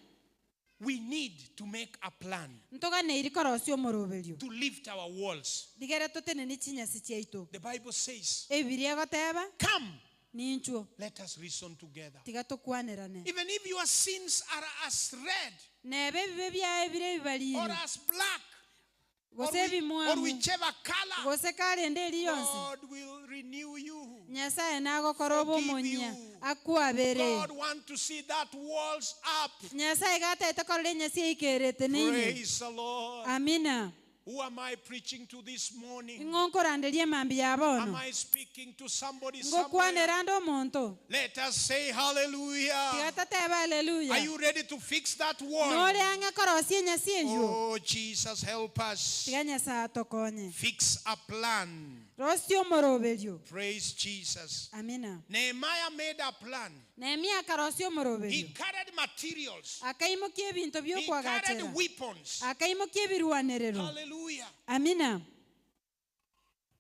We need to make a plan Ntoganeiri korosia omoroberio. to lift our walls. Rigere toteneni chinyasi chiaito. The Bible says, Ebibiria egoteba Come, ninchuo let us reason together. tiga tokwanerane. Even if your sins are as red Nebe ebibe biaye bire or ebibariri as black or, gose or ebimwamu whichever color, gose karende eri yonsi God will renew you. Nyasaye nagokora Forgive obomonya you. akwabere. God want to see that walls up. Nyasaye gataete korora enyasi eikerete neine. Praise the Lord. Amina. Who am I preaching to this morning? Ing'o nkoranderia emambi ya Am bono. I speaking to somebody somewhere? Ngokwanera nde omonto. Let us say hallelujah. Tiga totebe Are haleluya. you ready to fix that wall? Nore ang'e korosia enyasi eywo. Oh, Jesus, help us. Tiga Nyasaye atokonye. Fix a plan. Rosia omoroberio. Praise Jesus. Amina. Nehemiah made a plan. Nehemia akarosia He omoroberio. carried materials. Akaimokia ebinto He carried biokwagachera. weapons. Akaimokia ebirwanerero. Hallelujah. Amina.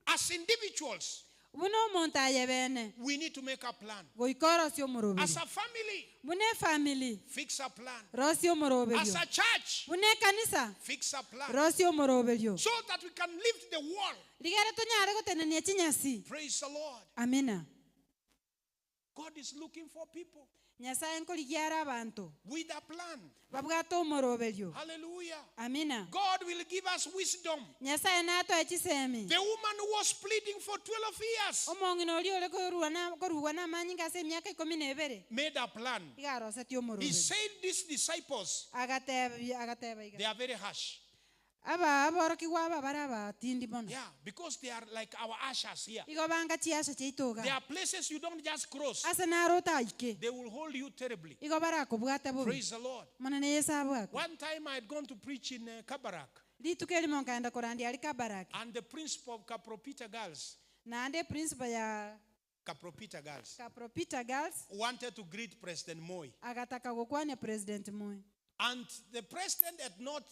As individuals, Buna omonto aye bene we need to make a plan. goika orosia As omoroberio. a family, Buna efamily fix a plan. rosia As omoroberio. a church, Buna ekanisa fix a plan. rosia omoroberio. So that we can lift the wall. Rigere tonyare gotenenia chinyasi. Praise the Lord. Amina. God is looking for people Nyasaye nkorigia are abanto with a plan. babwate omoroberio. Hallelujah. Amina. God will give us wisdom. Nyasaye natoe chisemi. The woman who was pleading for 12 years Omong'ina oria ore korua na korugwa na amanyinga ase emiaka ikumi na ebere made a plan. iga arosetie He omoroberio. said these disciples, Agateba agateba iga they are very harsh. aba aborokigwa aba bare abatindi mono. Yeah, because they are like our ushers here. Igo banga chiasha chiaito There iga. are places you don't just cross. Ase naro otaike. They will hold you terribly. Igo barakobwate bobe. Praise the Lord. Monene Yesu abwate. One time I had gone to preach in Kabarak, Rituko erimo nkaenda korandia ari Kabarak. and the principal of Kapropita Girls, Naende principal ya Kapropita Girls, Kapropita Girls wanted to greet President Moi. agataka gokwania President Moi. And the president had not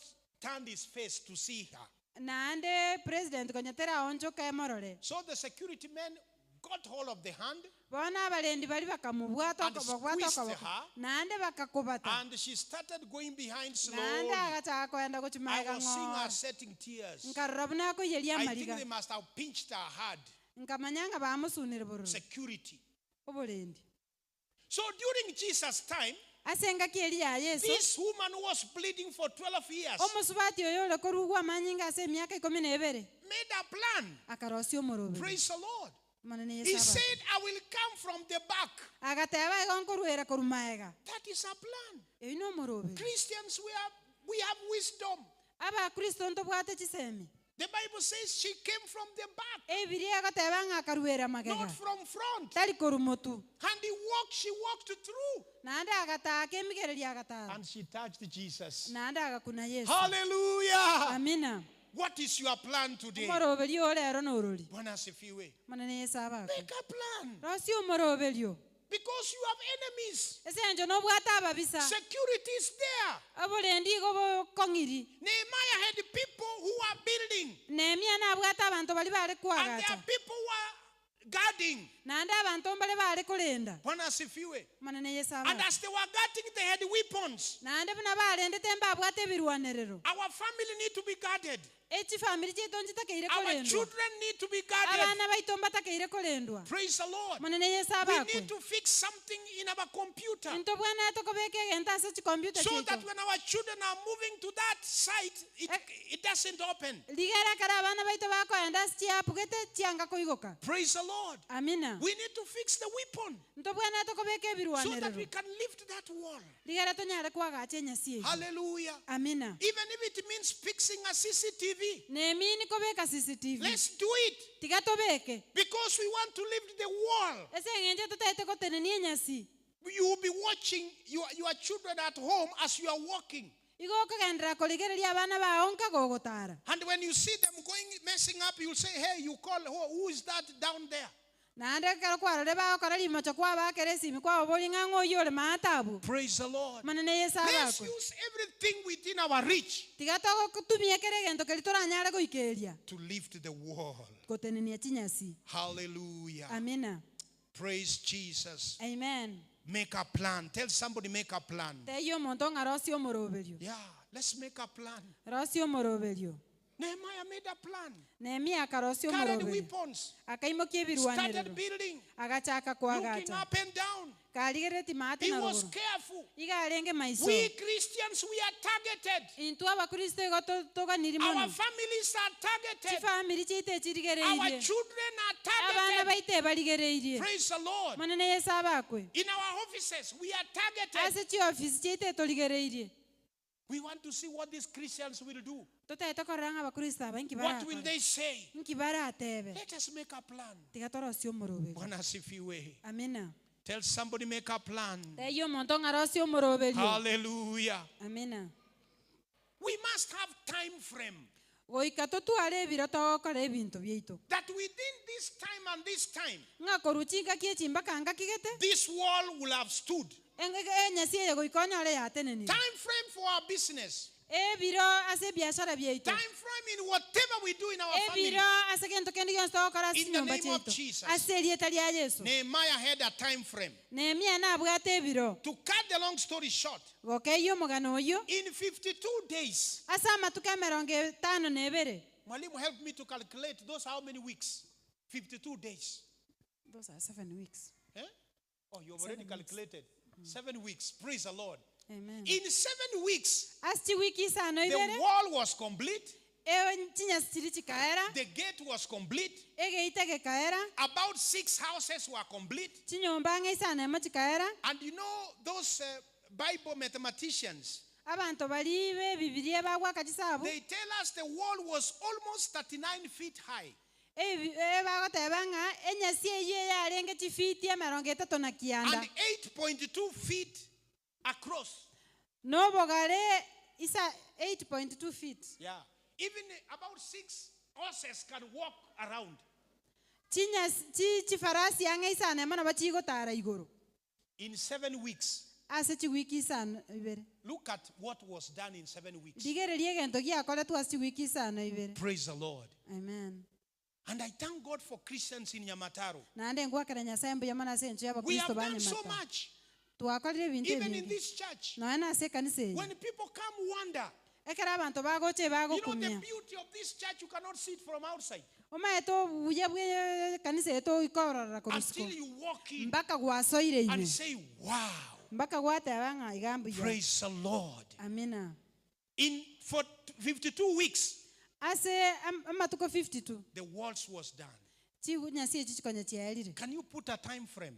turned his face to see her. Naende president konyetera aonchoka emorore. So the security men got hold of the hand Bono abarendi bari bakamobwata And bakobwata squeezed okoboko. her. Naende bakakobata. and she started going behind Naende slowly. agachaka koenda I gochimaega was seeing her ng'ora. setting tears. Nkarora buna akoiyeria I think amariga. they must have pinched her hard. Nkamanya nga bamosunire bororo. Security. Oborendi. So during Jesus' time, Ase engaki eri ya Yesu this woman who was bleeding for 12 years omosubati oyo ore korugwa amanyinga ase emiaka ikumi na ebere made a plan. akarosia omoroberio. Praise the Lord. Monene He Yesu abwate. said, I will come from the back. Agateba igo nkoruera korwa maega. That is a plan. Eyi na omoroberio. Christians, we have wisdom. Abakristo ntobwate chisemi. The Bible says she came from the back, Ebibilia egoteba ng'a akaruera magega. not from front. Tari korwa motu. And he walked, she walked through. Naende agataka emigererio agatara. And she touched Jesus. Naende agakuna Yeso. Hallelujah. Amina. What is your plan today? Omoroberio ore ero norori. Bwana asifiwe. Omonene Yeso abakwe. Make a plan. Rosia omoroberio. Because you have enemies. Ase eng'encho nobwate ababisa. Security is there. Oborendi igo bokong'iri. Nehemiah had people who are building. Nehemia nabwate abanto baria bare And there are koagacha. people who are guarding. Naende abanto mbare bare korenda. Bwana asifiwe. Omonene Yeso And abakwe. as they were guarding, they had weapons. Naende buna barendete mbabwate ebirwanerero. Our family need to be guarded. Echifamiri chiaito nchitakeire Our korendwa. children need to be guarded. Abana baito mbatakeire korendwa. Praise the Lord. Omonene Yeso We abakwe. need to fix something in our computer Ntobwenerete tokobeka egento ase chikomputa so that chiaito. when our children are moving to that site, it, it doesn't open. Rigera ekero abana baito bakoenda ase chiapugete chianga koigoka. Praise the Lord. Amina. We need to fix the weapon Ntobwenerete tokobeka so that ebirwanerero. we can lift that wall. Rigera tonyare koagacha enyasi eywo. Hallelujah. Amina. Even if it means fixing a CCTV, Nemini kobeka CCTV. let's do it Tiga tobeke. because we want to lift the wall. Ase eng'encho totaete gotenenia enyasi. You will be watching your, your children at home as you are walking. Igo okogenderera korigereria abana bao nka gogotara. And when you see them going messing up, you'll say, Hey, you call who, who is that down there? Naende ekero kwarorire bagokora rimocho kwabakera esimi kwababori ng'a ng'a oywo ore maate abwo. Praise the Lord. Omonene Yeso Let's abakwe. use everything within our reach Tiga togotumia kera egento keria toranyare goikeria. to lift the wall. Gotenenia chinyasi. Hallelujah. Amina. Praise Jesus. Amen. Make a plan. Tell somebody, make a plan. Teiyo omonto ng'a rosia omoroberio. Yeah, let's make a plan. Rosia omoroberio. Nehemiah made a plan. Nehemia akarosia Carried omoroberio. weapons. Akaimokia Started ebirwanerero. building. Agachaka Looking koagacha. up and down. Karigerereti maate He na was rogoro. careful. Iga arenge maiso. We Christians, we are targeted. Intwe abakristo igo to- toganiri Our mono. families are targeted. Chifamiri chiaito Our echirigereirie. children are Abana targeted. baito ebarigereirie. Praise the Lord. Monene Yeso abakwe. In our offices, we are targeted. Ase chiofisi chiaito etorigereirie. We want to see what these Christians will do. Totaete korora ng'a abakristo aba nki What will barakore. they say? Nki baratebe. Let us make a plan. Tiga torosie omoroberio. Bwana asifiwe. Amina. Tell somebody, make a plan. Teiyo omonto ng'a rosie omoroberio. Hallelujah. Amina. We must have time frame Goika totware ebiro togokora ebinto biaito. that within this time and this time, Ng'a korwa chingaki echi mpaka ngaki gete, this wall will have stood. enyasi eye goika onyore yatenenire. Time frame for our business. Ebiro ase ebiashara biaito. Time frame in whatever we do in our family. Ebiro ase gento kende gionsi togokora ase In the chinyomba name of chiaito. Jesus. Ase erieta ria Yeso. Nehemiah had a time frame. Nehemia nabwate ebiro. To cut the long story short, Gokeiyo omogano oyio, in 52 days, ase amatuko emerongo etano na ebere. Mwalimu helped me to calculate those how many weeks? 52 days. Those are 7 weeks. Eh? Oh, you've already Seven weeks. calculated. 7 weeks. Praise the Lord. Amen. In 7 weeks, Ase chiwiki isano the ibere, wall was complete, e chinyasi chiri chikaera, the gate was complete, egeita gekaera, about six houses were complete. chinyomba ng'a isano emo chikaera, And you know, those Bible mathematicians, abanto bari be ebibiria bagwaka chisabu, they tell us the wall was almost 39 feet high. ebi- e bagoteba ng'a enyasi eywo eyarenge chifiti emerongo etato na kianda. and 8.2 feet across. Nobogare isa 8.2 feet. Yeah. Even about six horses can walk around. Chinyasi chi chifarasi ang'e isano emo nabo chigotara igoro. In 7 weeks. Ase chiwiki isano ibere. Look at what was done in 7 weeks. Rigereria egento giakoretwe ase chiwiki isano ibere. Praise the Lord. Amen. And I thank God for Christians in Nyamataro. Naende ngwakera Nyasaye mbuya mono ase encho We y'abakristo have ba done so Nyamata. much, Twakorire ebinto even in ebinge. this church. Nonya nase ekanisa eye. When people come wonder, Ekero abanto bagocha you know the bagokumia. beauty of this church, you cannot see it from outside Omaete obuya bwa ekanisa eye toikorora korwa isiko. until you walk in Mpaka gwasoire and ime. say, Wow, Mpaka gwateba ng'a iga mbuya. praise the Lord. Amina. In for 52 weeks, Ase amatuko 52. the walls was done. Chinyasi echi chikonya chiaerire. Can you put a time frame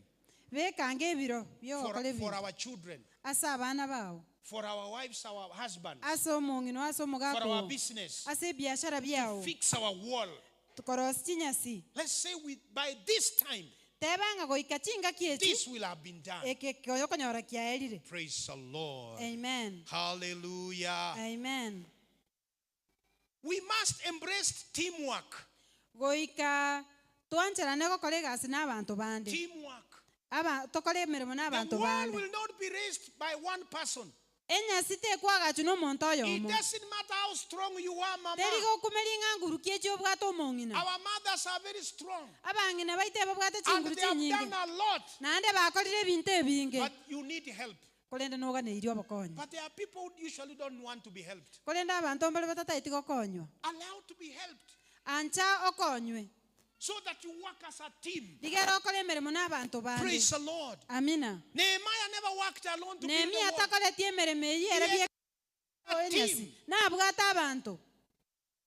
Bekange ebiro for, byogokora for ebinto. our children? Ase abana bao. For our wives, our husbands, Ase omong'ina oo, ase for omogaka our oo, business, ase ebiashara to biao, fix our wall. korosia chinyasi. Let's say we, by this time, Teba ng'a goika chingaki echi, this will have been done. eke okonyora kiaerire. Praise the Lord. Amen. Hallelujah. Amen. We must embrace teamwork. Goika twancherane gokora egasi na abanto bande. Teamwork. Aba tokore emeremo na The abanto wall bande. will not be raised by one person. Enyasi tekwagachwa na omonto It oyomo. doesn't matter how strong you are, mama. Teri gokumeria ng'a nguru ki echi obwate omong'ina. Our mothers are very strong. Abang'ina baito ebabwate And chinguru they have chinyinge. done a lot. Naende bakorire ebinto ebinge. But you need help. Korende noganeirie obokonyi. But there are people who usually don't want to be helped. Korende abanto mbare batataeti gokonywa. Allow to be helped Ancha okonywe. so that you work as a team. Rigera okore emeremo na abanto bande. Praise the Lord. Amina. Nehemiah never worked alone to build the Nehemia wall. takoretie emeremo eyio ere He had bie a enyasi. team. Nabwate abanto.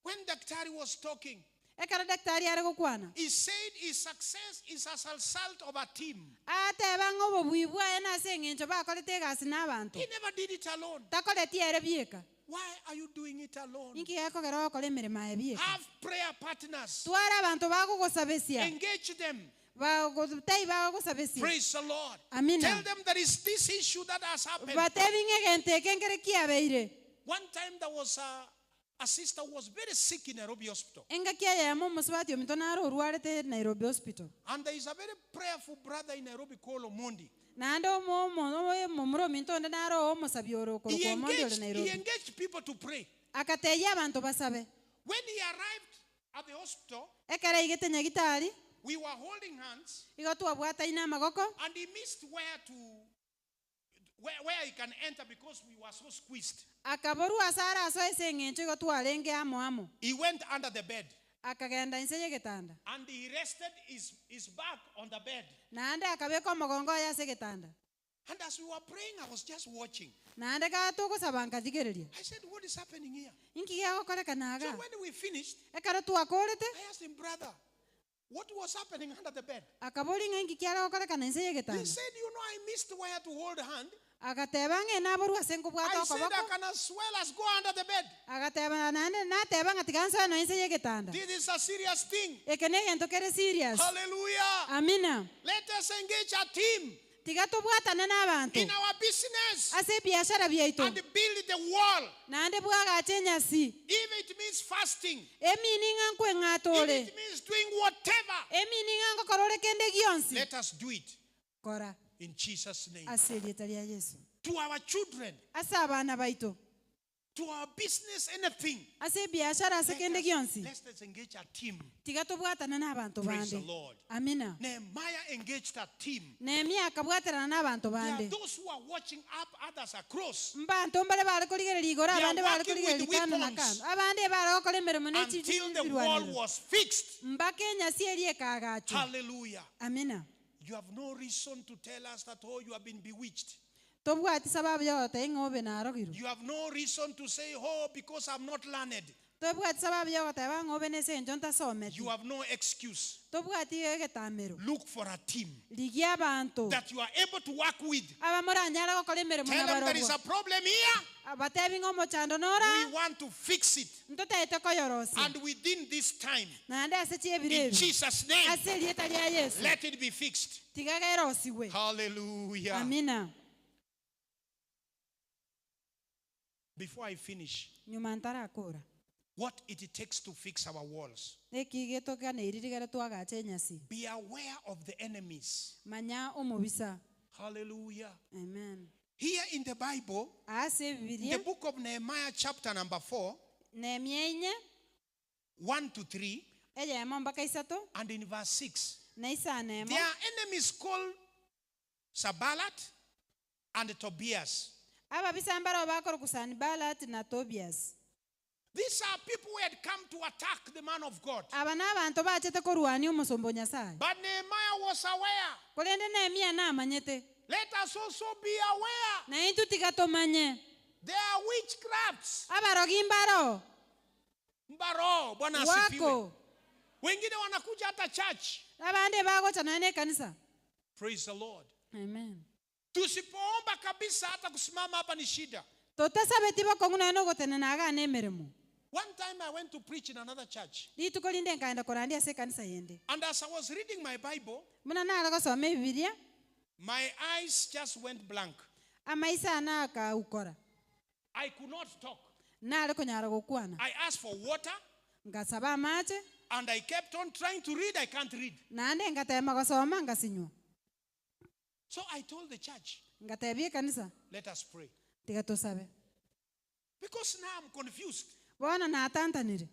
When Daktari was talking, Ekero daktari are gokwana. he said his success is as a result of a team. Ateba ng'a obobui bwaye nase eng'encho bakorete egasi na abanto. He never did it alone. Takoreti ere bieka. Why are you doing it alone? Inki gekogera ogokora emeremo aye bieka. Have prayer partners. Twara abanto bagogosabesia. Engage them. Bagotai bagogosabesia. Praise the Lord. Amina. Tell them there is this issue that has happened. Batebi ng'a egento eke nkere kiabeire. One time there was a sister who was very sick in Nairobi Hospital. Engaki eyemo omosubati ominto nare orwarete Nairobi Hospital. And there is a very prayerful brother in Nairobi called Omondi. Naende omo- omo- omomura ominto onde nare oo omosabi ore He okorokwa Omondi ore engaged, he Nairobi. engaged people to pray. Akateia abanto basabe. When he arrived at the hospital, Ekero aigete nyagitari, we were holding hands igo twabwataine amagoko, and he missed where to where, where he can enter because we were so squeezed. akaborwa ase are asoe ase eng'encho igo twarenge amo amo. He went under the bed Akagenda inse y'egetanda. and he rested his, his back on the bed. Naende akabeka omogongo oye ase egetanda. And as we were praying, I was just watching. Naende ka togosaba nkathigereria. I said, What is happening here? Inki gegokorekana So iga? when we finished, Ekero twakorete, I asked him, Brother, what was happening under the bed? akabori ng'a inki kiare gokorekana inse He y'egetanda. said, You know, I missed where to hold hand. Agateba ng'a naborwa ase nkobwata I said, I okoboko. can as well as go under the bed. Agateba naende nateba ng'a tiga nsoe nonya inse y'egetanda. This is a serious thing. Eke na egento kere serious. Hallelujah. Amina. Let us engage a team Tiga tobwatane na abanto in our business ase ebiashara biaito. and build the wall. Naende bwagache enyasi. If it means fasting, Emini ng'a nkweng'ata if ore. it means doing whatever, Emini ng'a nkokora ore kende gionsi. let us do it Kora in Jesus' name. ase erieta ria Yesu. To our children, Ase abana baito. to our business, anything. Ase ebiashara ase Let kende us, gionsi. let us engage a team. Tiga tobwatane na abanto Praise the bande. Lord. Amina. Nehemiah engaged a team. Nehemia akabwaterana na abanto There are bande. those who are watching up, others across. Mbanto mbare bare korigereria igoro They are abande bare working korigereria with kando na weapons kando. Abande bare gokora emeremo ne until the wall chibirwanero. was fixed. Mpaka enyasi eria ekagachwa. Hallelujah. Amina. You have no reason to tell us that, oh, you have been bewitched. Tobwati sababu ya goteba ng'a obe narogirwe. You have no reason to say, oh, because I'm not learned. Tobwati sababu ya goteba ng'a obe nese encho ntasometi. You have no excuse. Tobwati egetamero. Look for a team Rigia abanto that you are able to work with. abamoranyare gokora emeremo Tell them there is nabarobwo. a problem here. Batebi ng'a omochando nora We want to fix it. ntotaete koyorosia. And within this time, Naende ase chiebiro in ebi. Jesus' name, Ase erieta ria Yesu. let it be fixed. Tiga gerosiwe. Hallelujah. Amina. Before I finish, Nyuma ntarakora. what it takes to fix our walls. Eki getokaneiri rigere twagacha enyasi. Be aware of the enemies. Manya omobisa. Hallelujah. Amen. Here in the Bible, Ase in Bibilia the book of Nehemiah, chapter number 4, Nehemia inye 1 to 3, eyemo mpaka isato and in verse 6, na isano emo there are enemies called Sabalat and Tobias. ababisa mbaro bakorokwa Sanballat na Tobias. These are people who had come to attack the man of God. Aba n'abanto bachete korwania omosomba o Nyasaye. But Nehemiah was aware. Korende Nehemia namanyete. Let us also be aware. Na intwe tiga tomanye. There are witchcrafts. Abarogi mbaro. Mbaro, Bwana asifiwe. Wako. Wengine wanakuja hata church. Abande bagocha nonya na ekanisa. Praise the Lord. Amen. Tusipoomba kabisa, hata kusimama hapa ni shida. Totasabeti bokong'u nonya na ogotenena iga na emeremo. One time I went to preach in another church. Rituko rinde nkaenda korandia ase ekanisa yende. And as I was reading my Bible, Buna nare gosoma Ebibilia, my eyes just went blank. amaiso ane akaukora. I could not talk. Nare konyara gokwana. I asked for water. Ngasaba amache. And I kept on trying to read. I can't read. Naende ngatema gosoma ngasinywa. So I told the church, Ngatebia ekanisa, let us pray. Tiga tosabe. Because now I'm confused. Bono natantanire.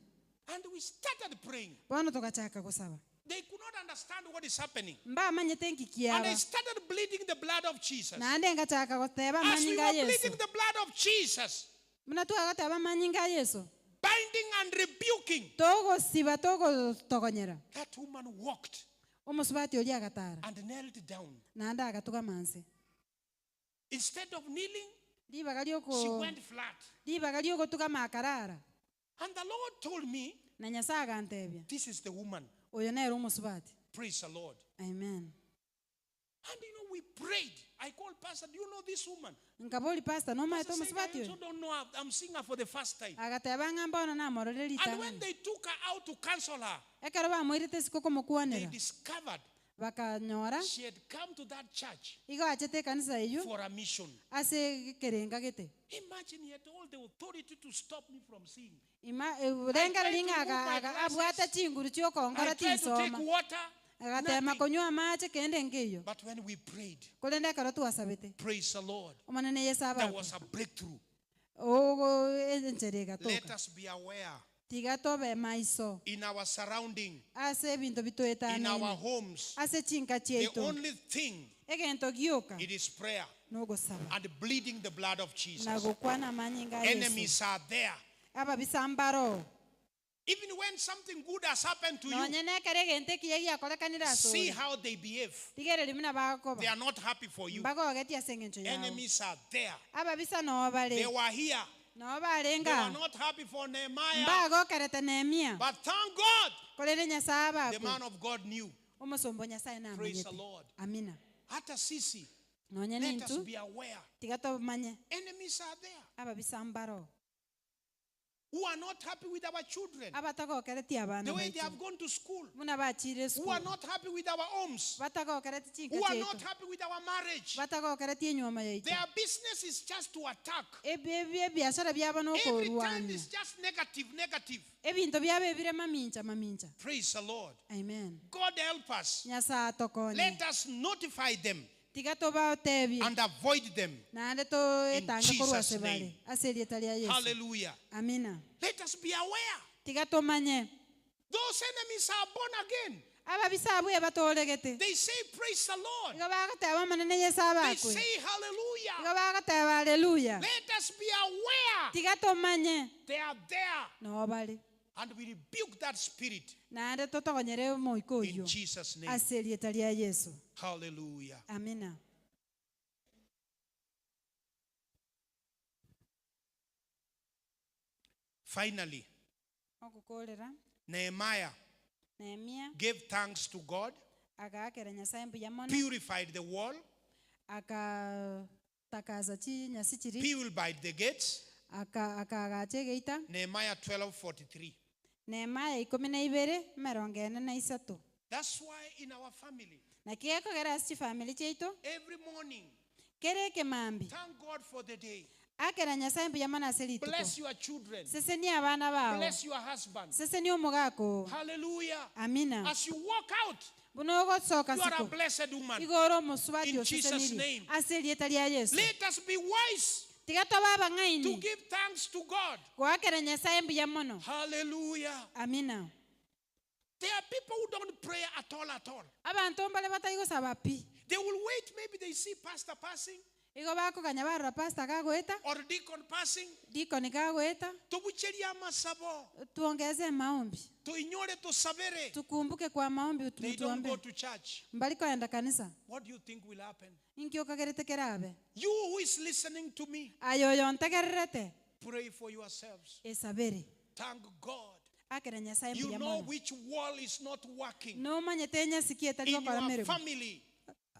And we started praying. Bono togachaka gosaba. They could not understand what is happening. Mbamanyete nki And I kiaba. started bleeding the blood of Jesus. Naende ngachaka goteba As we amanyinga a were Yeso. bleeding the blood of Jesus, Buna twagoteba amanyinga a Yeso. binding and rebuking, Togosiba togotogonyera. that woman walked Omosubati oria agatara. and knelt down. Naende agatugama nse. Instead of kneeling, Ribaga she rioko went flat. ribaga riogotugama akarara. And the Lord told me, Na Nyasaye agantebia. this is the woman. Oyo nere omosubati. Praise the Lord. Amen. And you know, we prayed. I called Pastor, do you know this woman? Nkabori pastor nomaete Pastor said, I omosubati also oyo. don't know her. I'm seeing her for the first time. Agateba ng'a mbono namorore And when ritang'ani. they took her out to counsel her, Ekero bamoirete isiko they komokwanera. discovered Bakanyora she had come to that church igo achete ekanisa eywo for a mission. ase ekerenga gete. Imagine he had all the authority to stop me from seeing. Ima rengera tried to ring'a remove my glasses. abwate chinguru I chiokongora tried to take tinsoma. water. Agatema Nothing. konywa amache kende nkeiyo. But when we prayed, Korende ekero twasabete. praise the Lord, Omonene Yeso there abakwe. was a breakthrough. Ogo enchera Let egatoka. us be aware Tiga tobe maiso in our surrounding, ase ebinto in our bitoetanene. homes. Ase chinka The chiaito. only thing Egento gioka it is prayer nogosaba. and bleeding the blood of Na Jesus. gokwana amanyinga a Yeso. Enemies are there. Ababisa mbaro. Even when something good has happened to you, Nonye nekere egento ekiya giakorekanire ase see ore. how they behave. Tigereri buna bagokoba. They are not happy for you. Mbagogetie ase eng'encho yao. Enemies are there. Ababisa noo They bare. were here. Noo They barenga. were not happy for Nehemiah. Mbagokerete Nehemia. But thank God, Korende Nyasaye the abakwe. man of God knew. Omosomba o Nyasaye Praise the namanyete. Lord. Amina. Hata sisi, Nonye let us nintu be aware. tiga tomanye Enemies are there ababisa mbaro. who are not happy with our children, Abatagokeretie abana the way they baitu. have gone to school, Buna bachire who are esukuru. not happy with our homes, Batagokeretie chinka who are not chiaito. happy with our marriage. Batagokeretie enyuomo yaito. Their business is just to attack. Ebiashara biabo Every time nokorwania. it's just negative, negative. Ebinto biabo ebire mamincha mamincha. Praise the Lord. Amen. God help us. Nyasaye atokonye. Let us notify them Tiga tobatebie. and avoid them. Naende toetange korwa Jesus' ase bare. name. Ase erieta ria Yesu. Hallelujah. Amina. Let us be aware. Tiga tomanye. Those enemies are born again. Ababisa abwo ebatoregete. They say, Praise the Lord. Igo bagoteba omonene Yesu They abakwe. say, Hallelujah. Igo bagoteba haleluya. Let us be aware. Tiga tomanye. They are there. Noo bare. And we rebuke that spirit Naende totogonyere omoika in oywo. Jesus' name. Ase erieta ria Yesu. Hallelujah. Amina. Finally, Ogokorera Nehemiah Nehemia gave thanks to God, agaakera Nyasaye mbuya mono purified the wall, akatakaza chinyasi chiri purified the gates. akaagacha egeita Nehemiah 12:43. Nehemia ikumi na ibere emerongo ene na isato. That's why in our family, Naki gekogera ase chifamiri chiaito every morning, kere ekemambi thank God for the day. akera Nyasaye mbuya mono ase rituko. Bless your children. Sesenia abana bao. Bless your husband. Sesenia omogaka oo. Hallelujah. Amina. As you walk out, Buna ogosoka you are a siko. blessed woman. Igo ore omosubati In Jesus' oseseniri. name. Ase erieta ria Yesu. Let us be wise Tiga tobe to abang'aini. give thanks to God. Goakera Nyasaye mbuya mono. Hallelujah. Amina. There are people who don't pray at all, at all. Abanto mbare batari pi. They will wait, maybe they see pastor passing Igo bakoganya barora pastor kagoeta, or deacon passing. deacon kagoeta, Tubucherie amasabo, tuongeze maombi. tuinyore tusabere. Tukumbuke kwa maombi They don't go tuombe. to church. Mbari koenda kanisa. What do you think will happen? Inki okagerete kerabe. You who is listening to me, Ayo oyo ntegererete pray for yourselves. esabere. Thank God. Akera Nyasaye You mbuya know mono. which wall is not working Nomanyete enyasiki etari in gokora your meremo. family.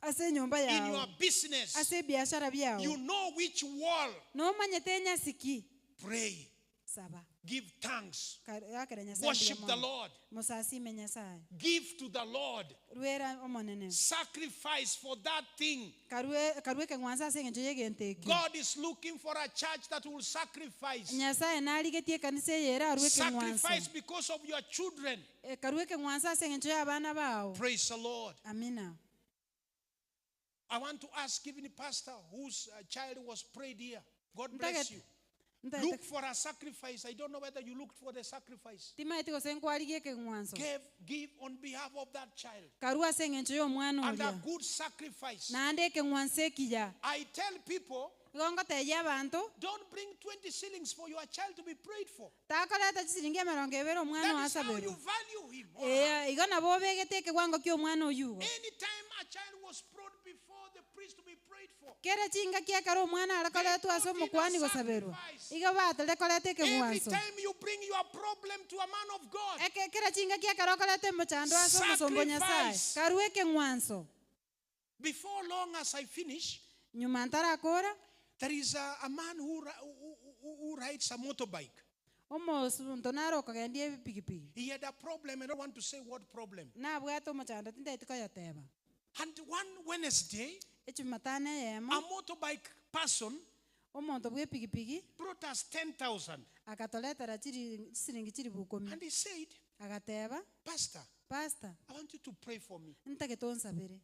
Ase enyomba in yao. your business. Ase ebiashara biao. You know which wall. Nomanyete enyasiki. Pray. Saba. Give thanks. Akera Nyasaye Worship mbuya the mono. Lord. Mosasime Nyasaye. Give to the Lord. Rwera Omonene. Sacrifice for that thing. Karue karue ekeng'wanso ase eng'encho y'egento ekio. God is looking for a church that will sacrifice. Nyasaye narigetie ekanisa eye erarue ekeng'wanso. Sacrifice because of your children. Karue ekeng'wanso ase eng'encho y'abana bao. Praise the Lord. Amina. I want to ask even the pastor whose child was prayed here. God bless Ntagete you. ntagete Look for a sacrifice. I don't know whether you looked for the sacrifice. timaeti gose nkwarigia ekeng'wanso. Give, give on behalf of that child. Karue ase eng'encho y'omwana And a oria. good sacrifice. Naende ekeng'wanso ekiya. I tell people, Igo ngotebia abanto, don't bring 20 shillings for your child to be prayed for. takoreta chisiringi emerongo ebere omwana That is how oasaberwe. you value him. or her. Ee, igo nabo obegete ekewango kia omwana oywo igo. Anytime a child was brought before the priest to be prayed for, Kera chingaki ekero omwana they arekoretwa ase brought in a omokwani gosaberwa, sacrifice. igo batare koreta Every ekeng'wanso. time you bring your problem to a man of God, Eke kera chingaki ekero okoreta emochando ase omosomba o Nyasaye, sacrifice. karue ekeng'wanso. Before long as I finish, Nyuma ntarakora, there is a, a man who, who, who, who rides a motorbike. omosunto nare okogendia epikipiki. He had a problem. I don't want to say what problem. Nabwate omochando tindaeti koyoteba. And one Wednesday, Echumatano eyemo, a motorbike person omonto bwa epikipiki brought us 10,000. akatoretera chiri chisiringi chiribu ikomi. And he said, Agateba, Pastor, Pastor, I want you to pray for me. ntagete onsabere.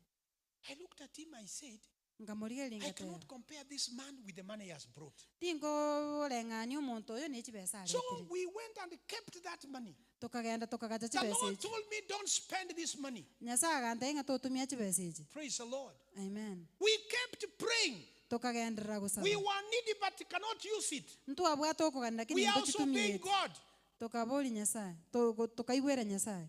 I looked at him, I said, Nkamorigereria I ngateba, cannot compare this man with the money he has brought. tinkoreng'ania omonto oyo ne chibesa So aretire. we went and kept that money. Tokagenda tokagacha The chibesa Lord echi. told me, don't spend this money. Nyasaye agantebia ng'a totumia chibesa echi. Praise the Lord. Amen. We kept praying. Tokagenderera gosaba. We were needy but cannot use it. Ntwabwate okogania lakini We are also obeying ntochitumieti. God. Tokabori Nyasaye, tokaigwera Nyasaye.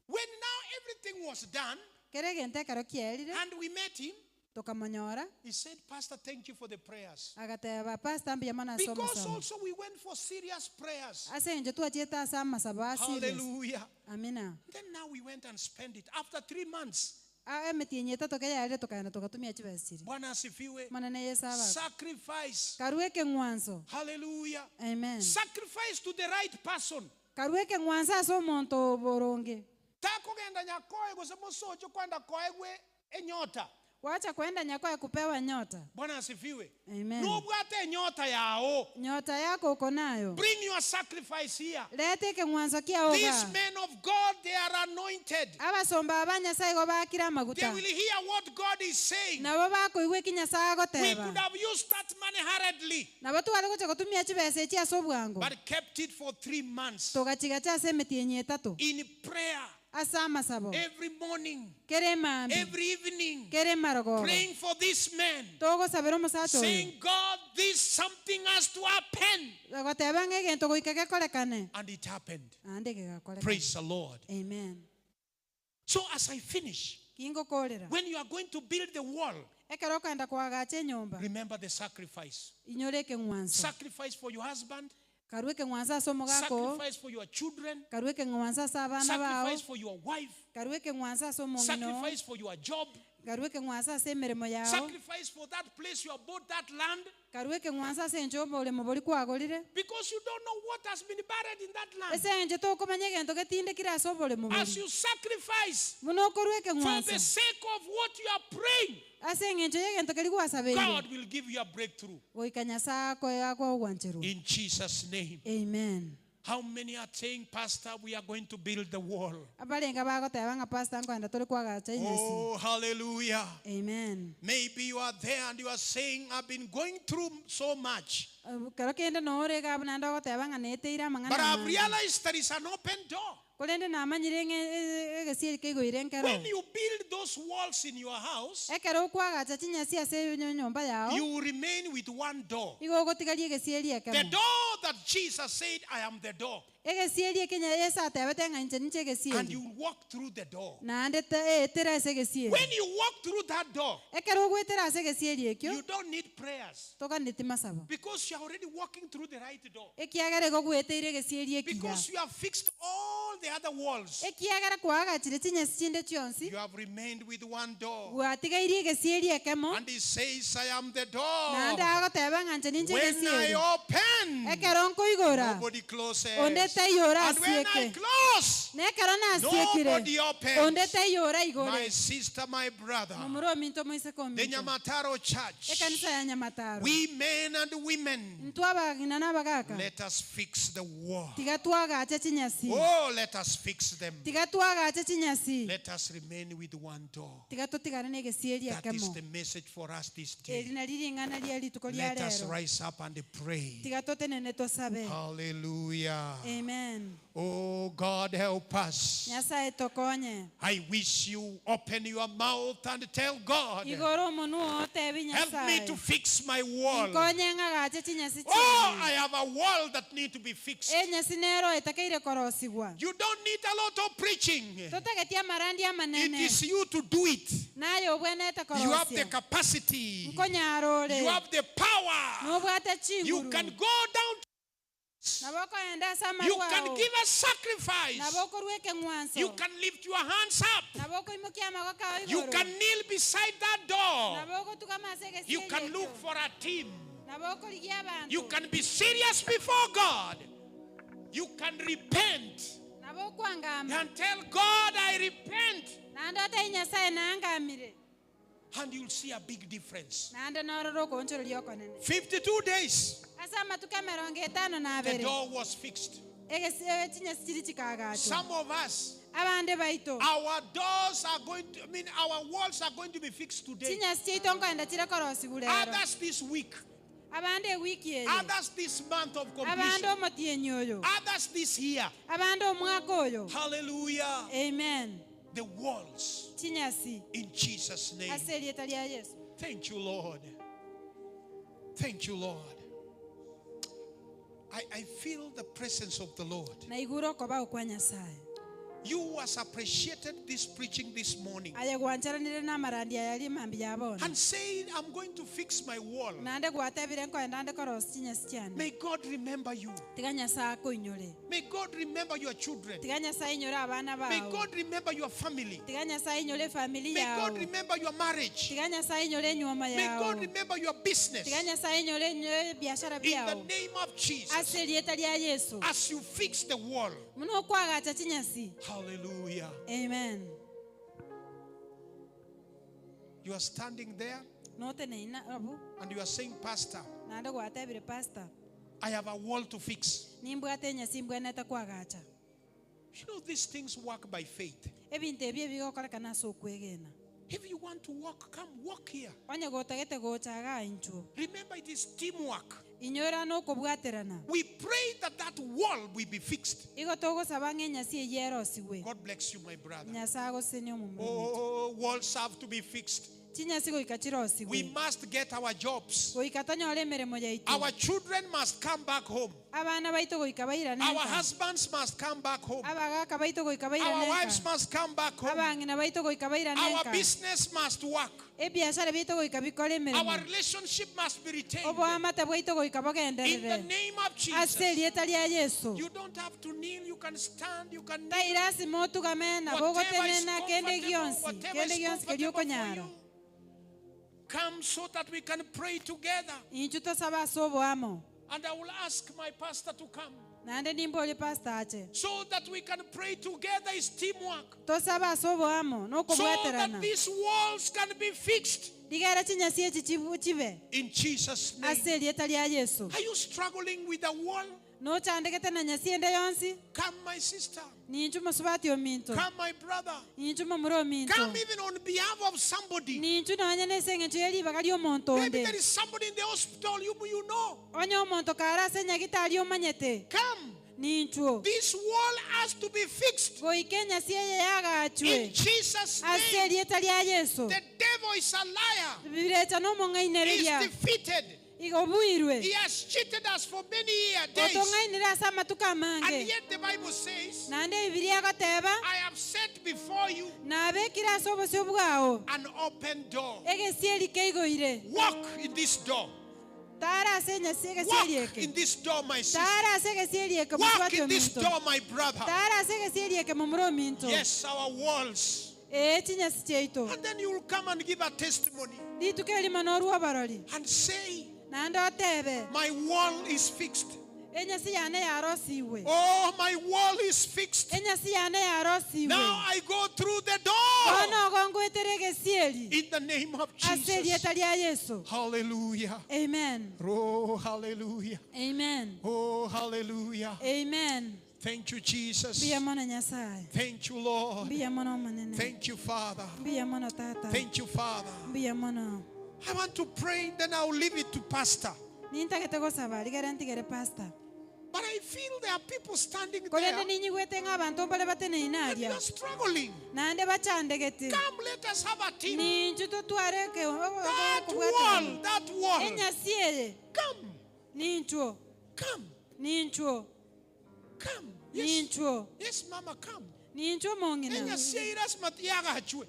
When now everything was done Kere egento ekero kierire, and we met him, tokamonyora, he said, Pastor, thank you for the prayers. agateba, Pastor, mbuya mono ase Because omosomo. also we went for serious prayers. Ase eng'encho twachiete ase amasabo a serious. Hallelujah. Amina. Then now we went and spent it. After 3 months, Emetienyi etato keyarire tokagenda togatumia chibesa chiria. Bwana asifiwe. Monene Yesu abakwe. Sacrifice. Karue ekeng'wanso. Hallelujah. Amen. Sacrifice to the right person. Karue ekeng'wanso ase omonto oboronge. Takogenda nyakoe gose mosocho kwenda koegwe enyota. Wacha kwenda nyakoe kupewa nyota. Bwana asifiwe. Amen. Nobwate enyota yao. Nyota yako uko nayo. Bring your sacrifice here. Leta ekeng'wanso kiao These iga. men of God, they are anointed. Abasomba aba Nyasaye igo bakire They amaguta. will hear what God is saying. Nabo bakoigwa eki Nyasaye We could agoteba. have used that money hurriedly, Nabo tware gocha gotumia chibesa echi ase obwango. but kept it for 3 months Togachigacha ase emetienyi etato. in prayer Ase amasabo. every morning, Kere emambi. every evening, Kere emarogoba. praying for this man, Togosabera omosacha oyo. saying, God, this something has to happen. Goteba ng'a egento goika gekorekane. And it happened. Naende gegakorekana. Praise the Lord. Amen. So as I finish, Kingokorera. when you are going to build the wall, Ekero okogenda koagacha enyomba, remember the sacrifice. inyore ekeng'wanso. Sacrifice for your husband, Karue ekeng'wanso ase omogaka oo, sacrifice for your children, karue ekeng'wanso ase abana bao, sacrifice for your wife, karue ekeng'wanso ase omong'ina oo, sacrifice for your job, karue ekeng'wanso ase emeremo yao, sacrifice for that place you have bought that land, karue ekeng'wanso ase enche oboremo boria kwagorire, because you don't know what has been buried in that land. ase enche tokomanya egento getindekire ase oboremo As boria. you sacrifice Buna okorwa for the ekeng'wanso, sake of what you are praying, ase eng'encho ya egento keria gwasabeire, God will give you a breakthrough. goika Nyasaye akoe akogwancherwa. In Jesus' name. Amen. How many are saying, Pastor, we are going to build the wall? Abarenga bagoteba ng'a pastor nkoenda tore kwagacha enyasi. Oh, hallelujah. Amen. Maybe you are there and you are saying, I've been going through so much, Kero kende nore iga buna naende ogoteba ng'a neteire amang'ana but I've amange. realized there is an open door. Korende namanyire ng'e egesieri keigoire nkero. When you build those walls in your house, Ekero okwagacha chinyasi ase enyomba yao, you will remain with one door. igo ogotigaria egesieri The ekemo. door that Jesus said, I am the door. Egesieri eke Yeso atebete ng'a inche ninche And egesieri. you walk through the door. Naende etera ase egesieri. When you walk through that door, Ekero ogwetera ase egesieri ekio, you don't need prayers. toganeti masabo. Because you are already walking through the right door. Ekiagera igo gweteire egesieri ekiya. Because you have fixed all the other walls. Ekiagera kwagachire chinyasi chinde chionsi, You have remained with one door. gwatigairie egesieri ekemo, And he says, I am the naende door. agoteba ng'a inche ninche When I egesieri. open, Ekero nkoigora, nobody closes. onde taiyo And when I orasieke. close, Nekero nasiekire, nobody opens. onde taiyo oraigore. My sister, my brother, Momura ominto moiseke the ominto. Nyamataro church, Ekanisa ya Nyamataro. we men and women, Intwe abagina n'abagaka, let us fix the wall. tiga twagache chinyasi. Oh, let us fix them. Tiga twagache chinyasi. Let us remain with one door. Tiga totigane na egesieri That is ekemo. the message for us this Eri day. nari ring'ana ria rituko ria Let us rero. rise up and pray. Tiga totenene tosabe. Hallelujah. Amen. Oh, God, help us. Nyasaye tokonye. I wish you open your mouth and tell God, Igoro omonu otebi help me Nyasaye. to fix my wall. Nkonye ng'agache chinyasi Oh, chiane. I have a wall that need to be fixed. Enyasi nero etakeire korosigwa. You don't need a lot of preaching. Totagetie amarandi It amanene. is you to do it. Naye obwenete You have the korosia. capacity. Nkonyara You ore. have the power. Nobwate You chinguru. can go down. Nabo okoenda ase You amarwa can ao. give a sacrifice. Nabo okorwa ekeng'wanso. You can lift your hands up. Nabo okoimokia amagoko ao You igoro. can kneel beside that door. Nabo ogotugama ase You egesieri can look ekio. for a team. Nabo okorigia abanto. You can be serious before God. You can repent Nabo okwangama. and tell God, I repent. Naende otebie Nyasaye nangamire. And you'll see a big difference. Naende norora okoonchoreria okonene. 52 days, Ase amatuko emerongo etano na the abere. door was fixed. Egesi- chinyasi chiri chikagachwa. Some of us, Abande baito. our doors are going to, I mean, our walls are going to be fixed today. Chinyasi chiaito nkoenda chire korosigwa rero. Others this week. Abande ewiki eye. Others this month of Abande completion. omotienyi oyo. Others this year. Abande omwaka oyo. Hallelujah. Amen. The walls Chinyasi. in Jesus' name. Ase erieta ria Yesu. Thank you, Lord. Thank you, Lord. I feel the presence of the Lord. Naigure okobao kwa Nyasaye. You who has appreciated this preaching this morning Aye gwancharanire na amarandi aya rimambi ya bono. and saying, I'm going to fix my wall. Naende gwatebire nkoenda nde korosia chinyasi chiane. May God remember you. Tiga Nyasaye akoinyore. May God remember your children. Tiga Nyasaye ainyore abana May bao. God remember your family. Tiga Nyasaye ainyore efamily May yao. God remember your marriage. Tiga Nyasaye ainyore enyuoma May yao. God remember your business. Tiga Nyasaye ainyore ebiashara In the biao. name of Jesus. Ase erieta ria Yesu. As you fix the wall. Muno okwagacha chinyasi. Hallelujah. Amen. You are standing there Noteneina abu and you are saying, Pastor, naende gwatebire pastor I have a wall to fix. nimbwate enyasi mbwenete kwagacha. You know, these things work by faith. Ebinto ebi ebigokorekana ase okwegena. If you want to walk, come walk here. Onye gotagete gocha iga inchuo. Remember, it is teamwork. Inyora nokobwaterana. We pray that that wall will be fixed. Igo togosaba ng'a enyasi eywo erosigwe. God bless you, my brother. Nyasaye agosenie omomura. Oh, walls have to be fixed. Chinyasi goika We chirosigwe. must get our jobs. Goika tonyore emeremo yaito. Our children must come back home. Abana baito goika bairane Our nka. husbands must come back home. Abagaka baito goika Our bairane wives nka. must come back home. Abang'ina baito goika bairane Our nka. business must work. Ebiashara biaito goika bikore Our emeremo. relationship must be retained. Oboamate bwaito goika In the bogenderere. name of Ase Jesus. erieta ria Yesu. You don't have to kneel. You can stand. You can kneel. Tairasima otugame nabo Whatever is ogotenena kende comfortable, gionsi. whatever Kende is gionsi keria comfortable for okonyara. you. Come so that we can pray together. Inchu tosaba ase oboamo. And I will ask my pastor to come Naende nimborie pastor ache. so that we can pray together. It's teamwork. Tosaba ase oboamo So nokobwaterana. that these walls can be fixed Rigera chinyasi echi chibe. in Jesus' name. Ase erieta ria Yesu. Are you struggling with a wall? Nochandegete na nyasi ende yonsi. Come, my sister. Ninchu mosubati ominto. Come, my brother. Ninchu momura ominto. Come even on behalf of somebody. Ninchu nonya nese eng'encho ya ribaga ria omonto Maybe onde. there is somebody in the hospital you know. Onye omonto kare ase nyagitari omanyete. Come. Ninchuo. This wall has to be fixed. Goika enyasi eye yagachwe. In Jesus' Ase name. erieta ria Yesu. The devil is a liar. Birecha He is nomong'ainereria. defeated. Igo obuirwe. He has cheated us for many year, days. Otong'ainire ase amatuko And amange. yet the Bible says, Naende Ebibilia egoteba, I have set before you Nabekire ase obosio bwao an open door. egesieri keigoire. Walk in this door. Tara ase enyasi egesieri Walk eke. in this door, my sister. Tara ase egesieri eke Walk mosubati in this ominto. door, my brother. Tara ase egesieri eke momura ominto. Yes, our walls. Ee chinyasi chiaito. And then you will come and give a testimony Rituko erimo norwe oborori. and say, Naende otebe, My wall is fixed. Enyasi yane yarosiwe. Oh, my wall is fixed. Enyasi yane yarosiwe. Now I go through the door. Bono ogo ngoetera egesieri. In the name of Ase Jesus. erieta ria Yeso. Hallelujah. Amen. Oh, hallelujah. Amen. Oh, hallelujah. Amen. Thank you, Jesus. Mbuya mono Nyasaye. Thank you, Lord. Mbuya mono Omonene. Thank you, Father. Mbuya mono Tata. Thank you, Father. Mbuya mono. I want to pray, then I'll leave it to Pastor. Nintagete gosaba rigere ntigere pastor. But I feel there are people standing Korende there ninyigwete ng'a abanto mbare bateneine and aria. you are struggling. Naende bachandegete. Come, let us have a team. Ninchu totware eke That wall, that wall. Enyasi eye. Come. Ninchuo. Come. Ninchuo. Come. Yes. Ninchuo. Yes, mama, come. Ninchuo mong'ina. Enyasi eye lasima yagachwe.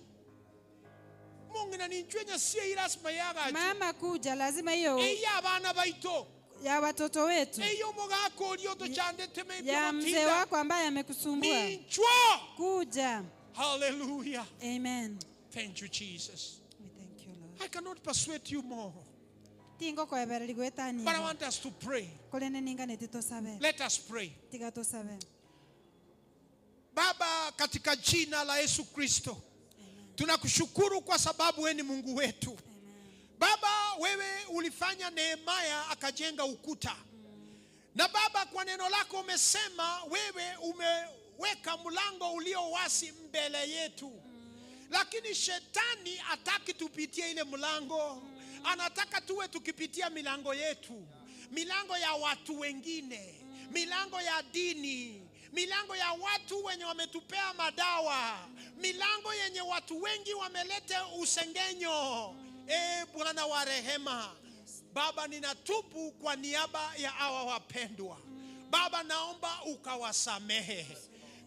Mong'ina ninchwe enyasi eye lasima yagachwe. Mama kuja lazima hiyo Eya abana baito. ya watoto wetu. Eya omogaka oria otochandete maybe Ya mzee ogotinda. wako ambaye amekusumbua. Ninchwo. Kuja. Hallelujah. Amen. Thank you, Jesus. We thank you, Lord. I cannot persuade you more. Tingo koebereri gwetania. But I want us to pray. Korende ninganeti tosabe. Let us pray. Tiga tosabe. Baba, katika jina la Yesu Kristo, tunakushukuru kwa sababu wewe ni Mungu wetu. Baba, wewe ulifanya Nehemia akajenga ukuta, na Baba, kwa neno lako umesema wewe umeweka mlango ulio wazi mbele yetu, lakini shetani hataki tupitie ile mlango, anataka tuwe tukipitia milango yetu, milango ya watu wengine, milango ya dini, milango ya watu wenye wametupea madawa, milango yenye watu wengi wameleta usengenyo. E Bwana wa rehema, Baba, ninatubu kwa niaba ya hawa wapendwa. Baba, naomba ukawasamehe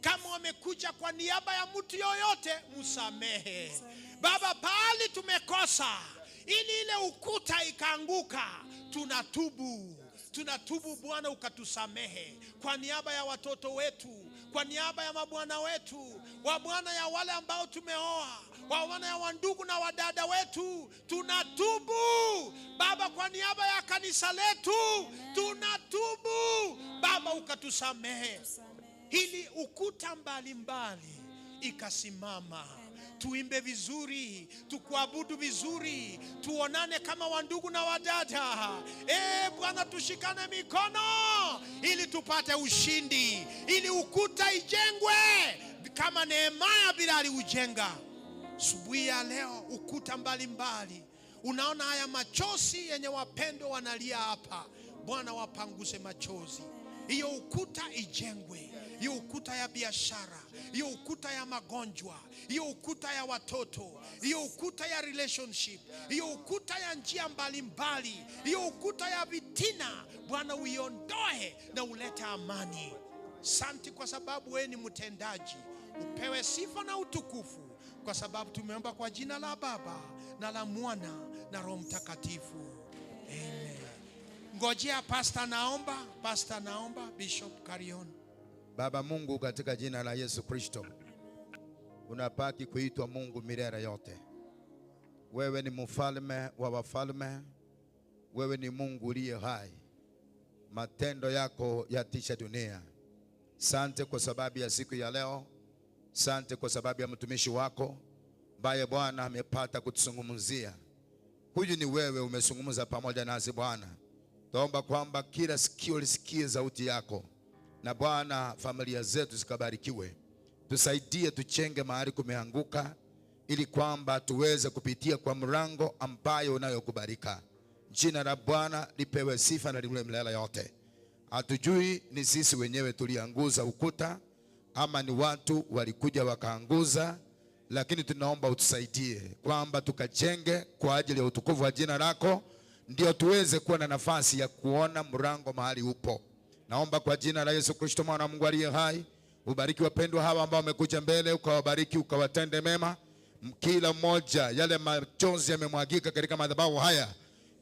kama wamekuja kwa niaba ya mtu yoyote, msamehe Baba. Pahali tumekosa ili ile ukuta ikaanguka, tunatubu tunatubu Bwana, ukatusamehe kwa niaba ya watoto wetu, kwa niaba ya mabwana wetu, wa Bwana ya wale ambao tumeoa, wa Bwana ya wandugu na wadada wetu, tunatubu Baba, kwa niaba ya kanisa letu tunatubu Baba, ukatusamehe ili ukuta mbalimbali ikasimama. Tuimbe vizuri, tukuabudu vizuri, tuonane kama wandugu na wadada. E Bwana, tushikane mikono ili tupate ushindi, ili ukuta ijengwe kama Nehemia bila aliujenga. Asubuhi ya leo ukuta mbalimbali, unaona haya machozi yenye wapendwa wanalia hapa. Bwana, wapanguse machozi hiyo ukuta ijengwe, hiyo ukuta ya biashara, hiyo ukuta ya magonjwa, hiyo ukuta ya watoto, hiyo ukuta ya relationship, hiyo ukuta ya njia mbalimbali, hiyo ukuta ya vitina, Bwana uiondoe na ulete amani. Santi kwa sababu wewe ni mtendaji, upewe sifa na utukufu, kwa sababu tumeomba kwa jina la Baba na la Mwana na Roho Mtakatifu, amen. Ngojea pasta, naomba pasta, naomba Bishop Karion. Baba Mungu, katika jina la Yesu Kristo, unapaki kuitwa Mungu milele yote. Wewe ni mfalme wa wafalme, wewe ni Mungu uliye hai, matendo yako yatisha dunia. Sante kwa sababu ya siku ya leo, sante kwa sababu ya mtumishi wako ambaye Bwana amepata kutuzungumzia. Huyu ni wewe, umezungumza pamoja nasi Bwana. Tuomba kwamba kila sikio lisikie sauti yako, na Bwana, familia zetu zikabarikiwe. Tusaidie tuchenge mahali kumeanguka, ili kwamba tuweze kupitia kwa mlango ambayo unayokubalika. Jina la Bwana lipewe sifa na liwe milele yote. Hatujui ni sisi wenyewe tulianguza ukuta ama ni watu walikuja wakaanguza, lakini tunaomba utusaidie kwamba tukajenge kwa ajili ya utukufu wa jina lako, ndio tuweze kuwa na nafasi ya kuona mlango mahali upo. Naomba kwa jina la Yesu Kristo mwana wa Mungu aliye hai, ubariki wapendwa hawa ambao wamekuja mbele, ukawabariki, ukawatende mema. Kila mmoja yale machozi yamemwagika katika madhabahu haya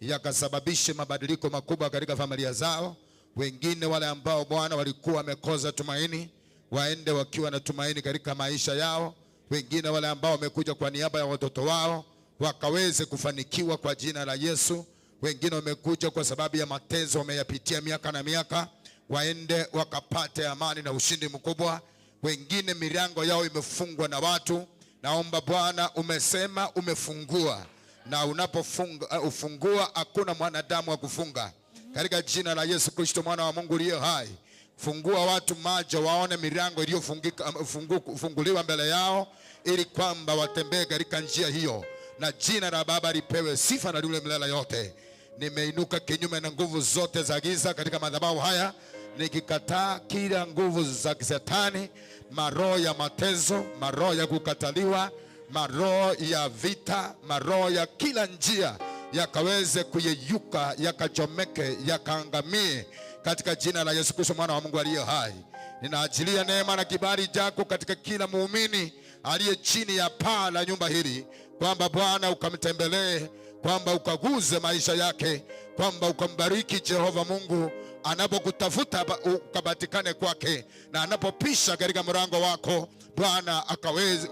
yakasababishe mabadiliko makubwa katika familia zao. Wengine wale ambao Bwana walikuwa wamekosa tumaini, waende wakiwa na tumaini katika maisha yao. Wengine wale ambao wamekuja kwa niaba ya watoto wao wakaweze kufanikiwa kwa jina la Yesu. Wengine wamekuja kwa sababu ya mateso wameyapitia miaka na miaka, waende wakapate amani na ushindi mkubwa. Wengine milango yao imefungwa na watu. Naomba Bwana, umesema umefungua, na unapofunga ufungua, hakuna mwanadamu wa kufunga. Katika jina la Yesu Kristo mwana wa Mungu aliye hai, fungua watu macho waone milango iliyofunguliwa mbele yao, ili kwamba watembee katika njia hiyo, na jina la Baba lipewe sifa na liwe milele yote. Nimeinuka kinyume na nguvu zote za giza katika madhabahu haya, nikikataa kila nguvu za kishetani, maroho ya mateso, maroho ya kukataliwa, maroho ya vita, maroho ya kila njia yakaweze kuyeyuka, yakachomeke, yakaangamie katika jina la Yesu Kristo mwana wa Mungu aliye hai. Ninaachilia neema na kibali chako katika kila muumini aliye chini ya paa la nyumba hili, kwamba Bwana ukamtembelee, kwamba ukaguze maisha yake, kwamba ukambariki Jehova Mungu anapokutafuta ukapatikane kwake, na anapopisha katika mlango wako Bwana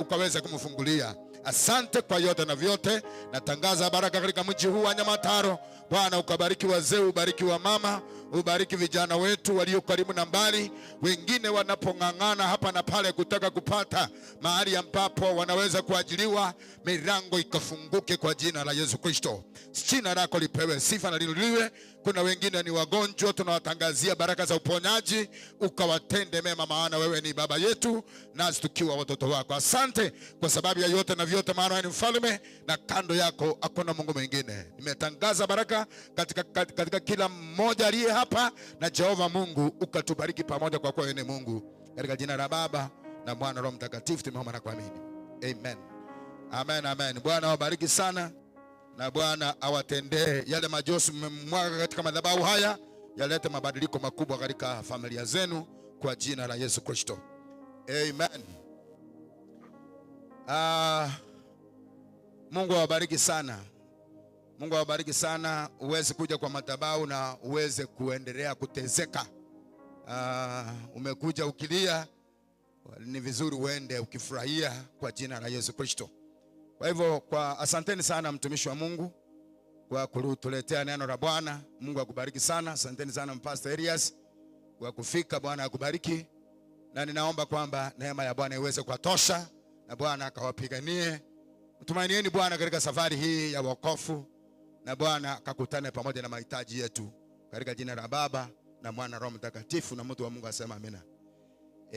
ukaweze kumfungulia. Asante kwa yote na vyote. Natangaza baraka katika mji huu wa Nyamataro. Bwana ukabariki wazee, ubariki wa mama, ubariki vijana wetu walio karibu na mbali, wengine wanapong'ang'ana hapa na pale kutaka kupata mahali ambapo wanaweza kuajiriwa, milango ikafunguke kwa jina la Yesu Kristo. Jina lako lipewe sifa na liinuliwe. Kuna wengine ni wagonjwa, tunawatangazia baraka za uponyaji, ukawatende mema, maana wewe ni baba yetu nasi tukiwa watoto wako. Asante kwa sababu ya yote na vyote, maana wewe ni mfalme na kando yako hakuna Mungu mwingine. Nimetangaza baraka katika kila mmoja aliye hapa, na Jehova Mungu ukatubariki pamoja, kwa kuwa wewe ni Mungu. Katika jina la Baba na Mwana Roho Mtakatifu tumeomba na kuamini. Amen. Amen, amen. Bwana awabariki sana na Bwana awatendee yale majosi mmemwaga katika madhabahu haya, yalete mabadiliko makubwa katika familia zenu kwa jina la Yesu Kristo. Amen. Mungu awabariki sana. Mungu awabariki sana. Uweze kuja kwa madhabahu na uweze kuendelea kutezeka. Umekuja ukilia, ni vizuri uende ukifurahia kwa jina la Yesu Kristo. Kwa hivyo, asanteni sana mtumishi wa Mungu kwa kutuletea neno la Bwana. Mungu akubariki sana. Asanteni sana Pastor Elias kwa kufika. Bwana akubariki. Na ninaomba kwamba neema ya Bwana iweze kuwatosha na Bwana akawapiganie. Mtumainieni Bwana katika safari hii ya wokovu, na Bwana akakutane pamoja na mahitaji yetu katika jina la Baba na Mwana Roho Mtakatifu, na mtu wa Mungu asema amina.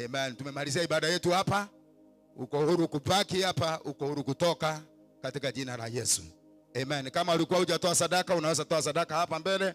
Amen. Tumemalizia ibada yetu hapa. Uko huru kubaki hapa, uko huru kutoka katika jina la Yesu. Amen. Kama ulikuwa hujatoa sadaka, unaweza toa sadaka hapa mbele.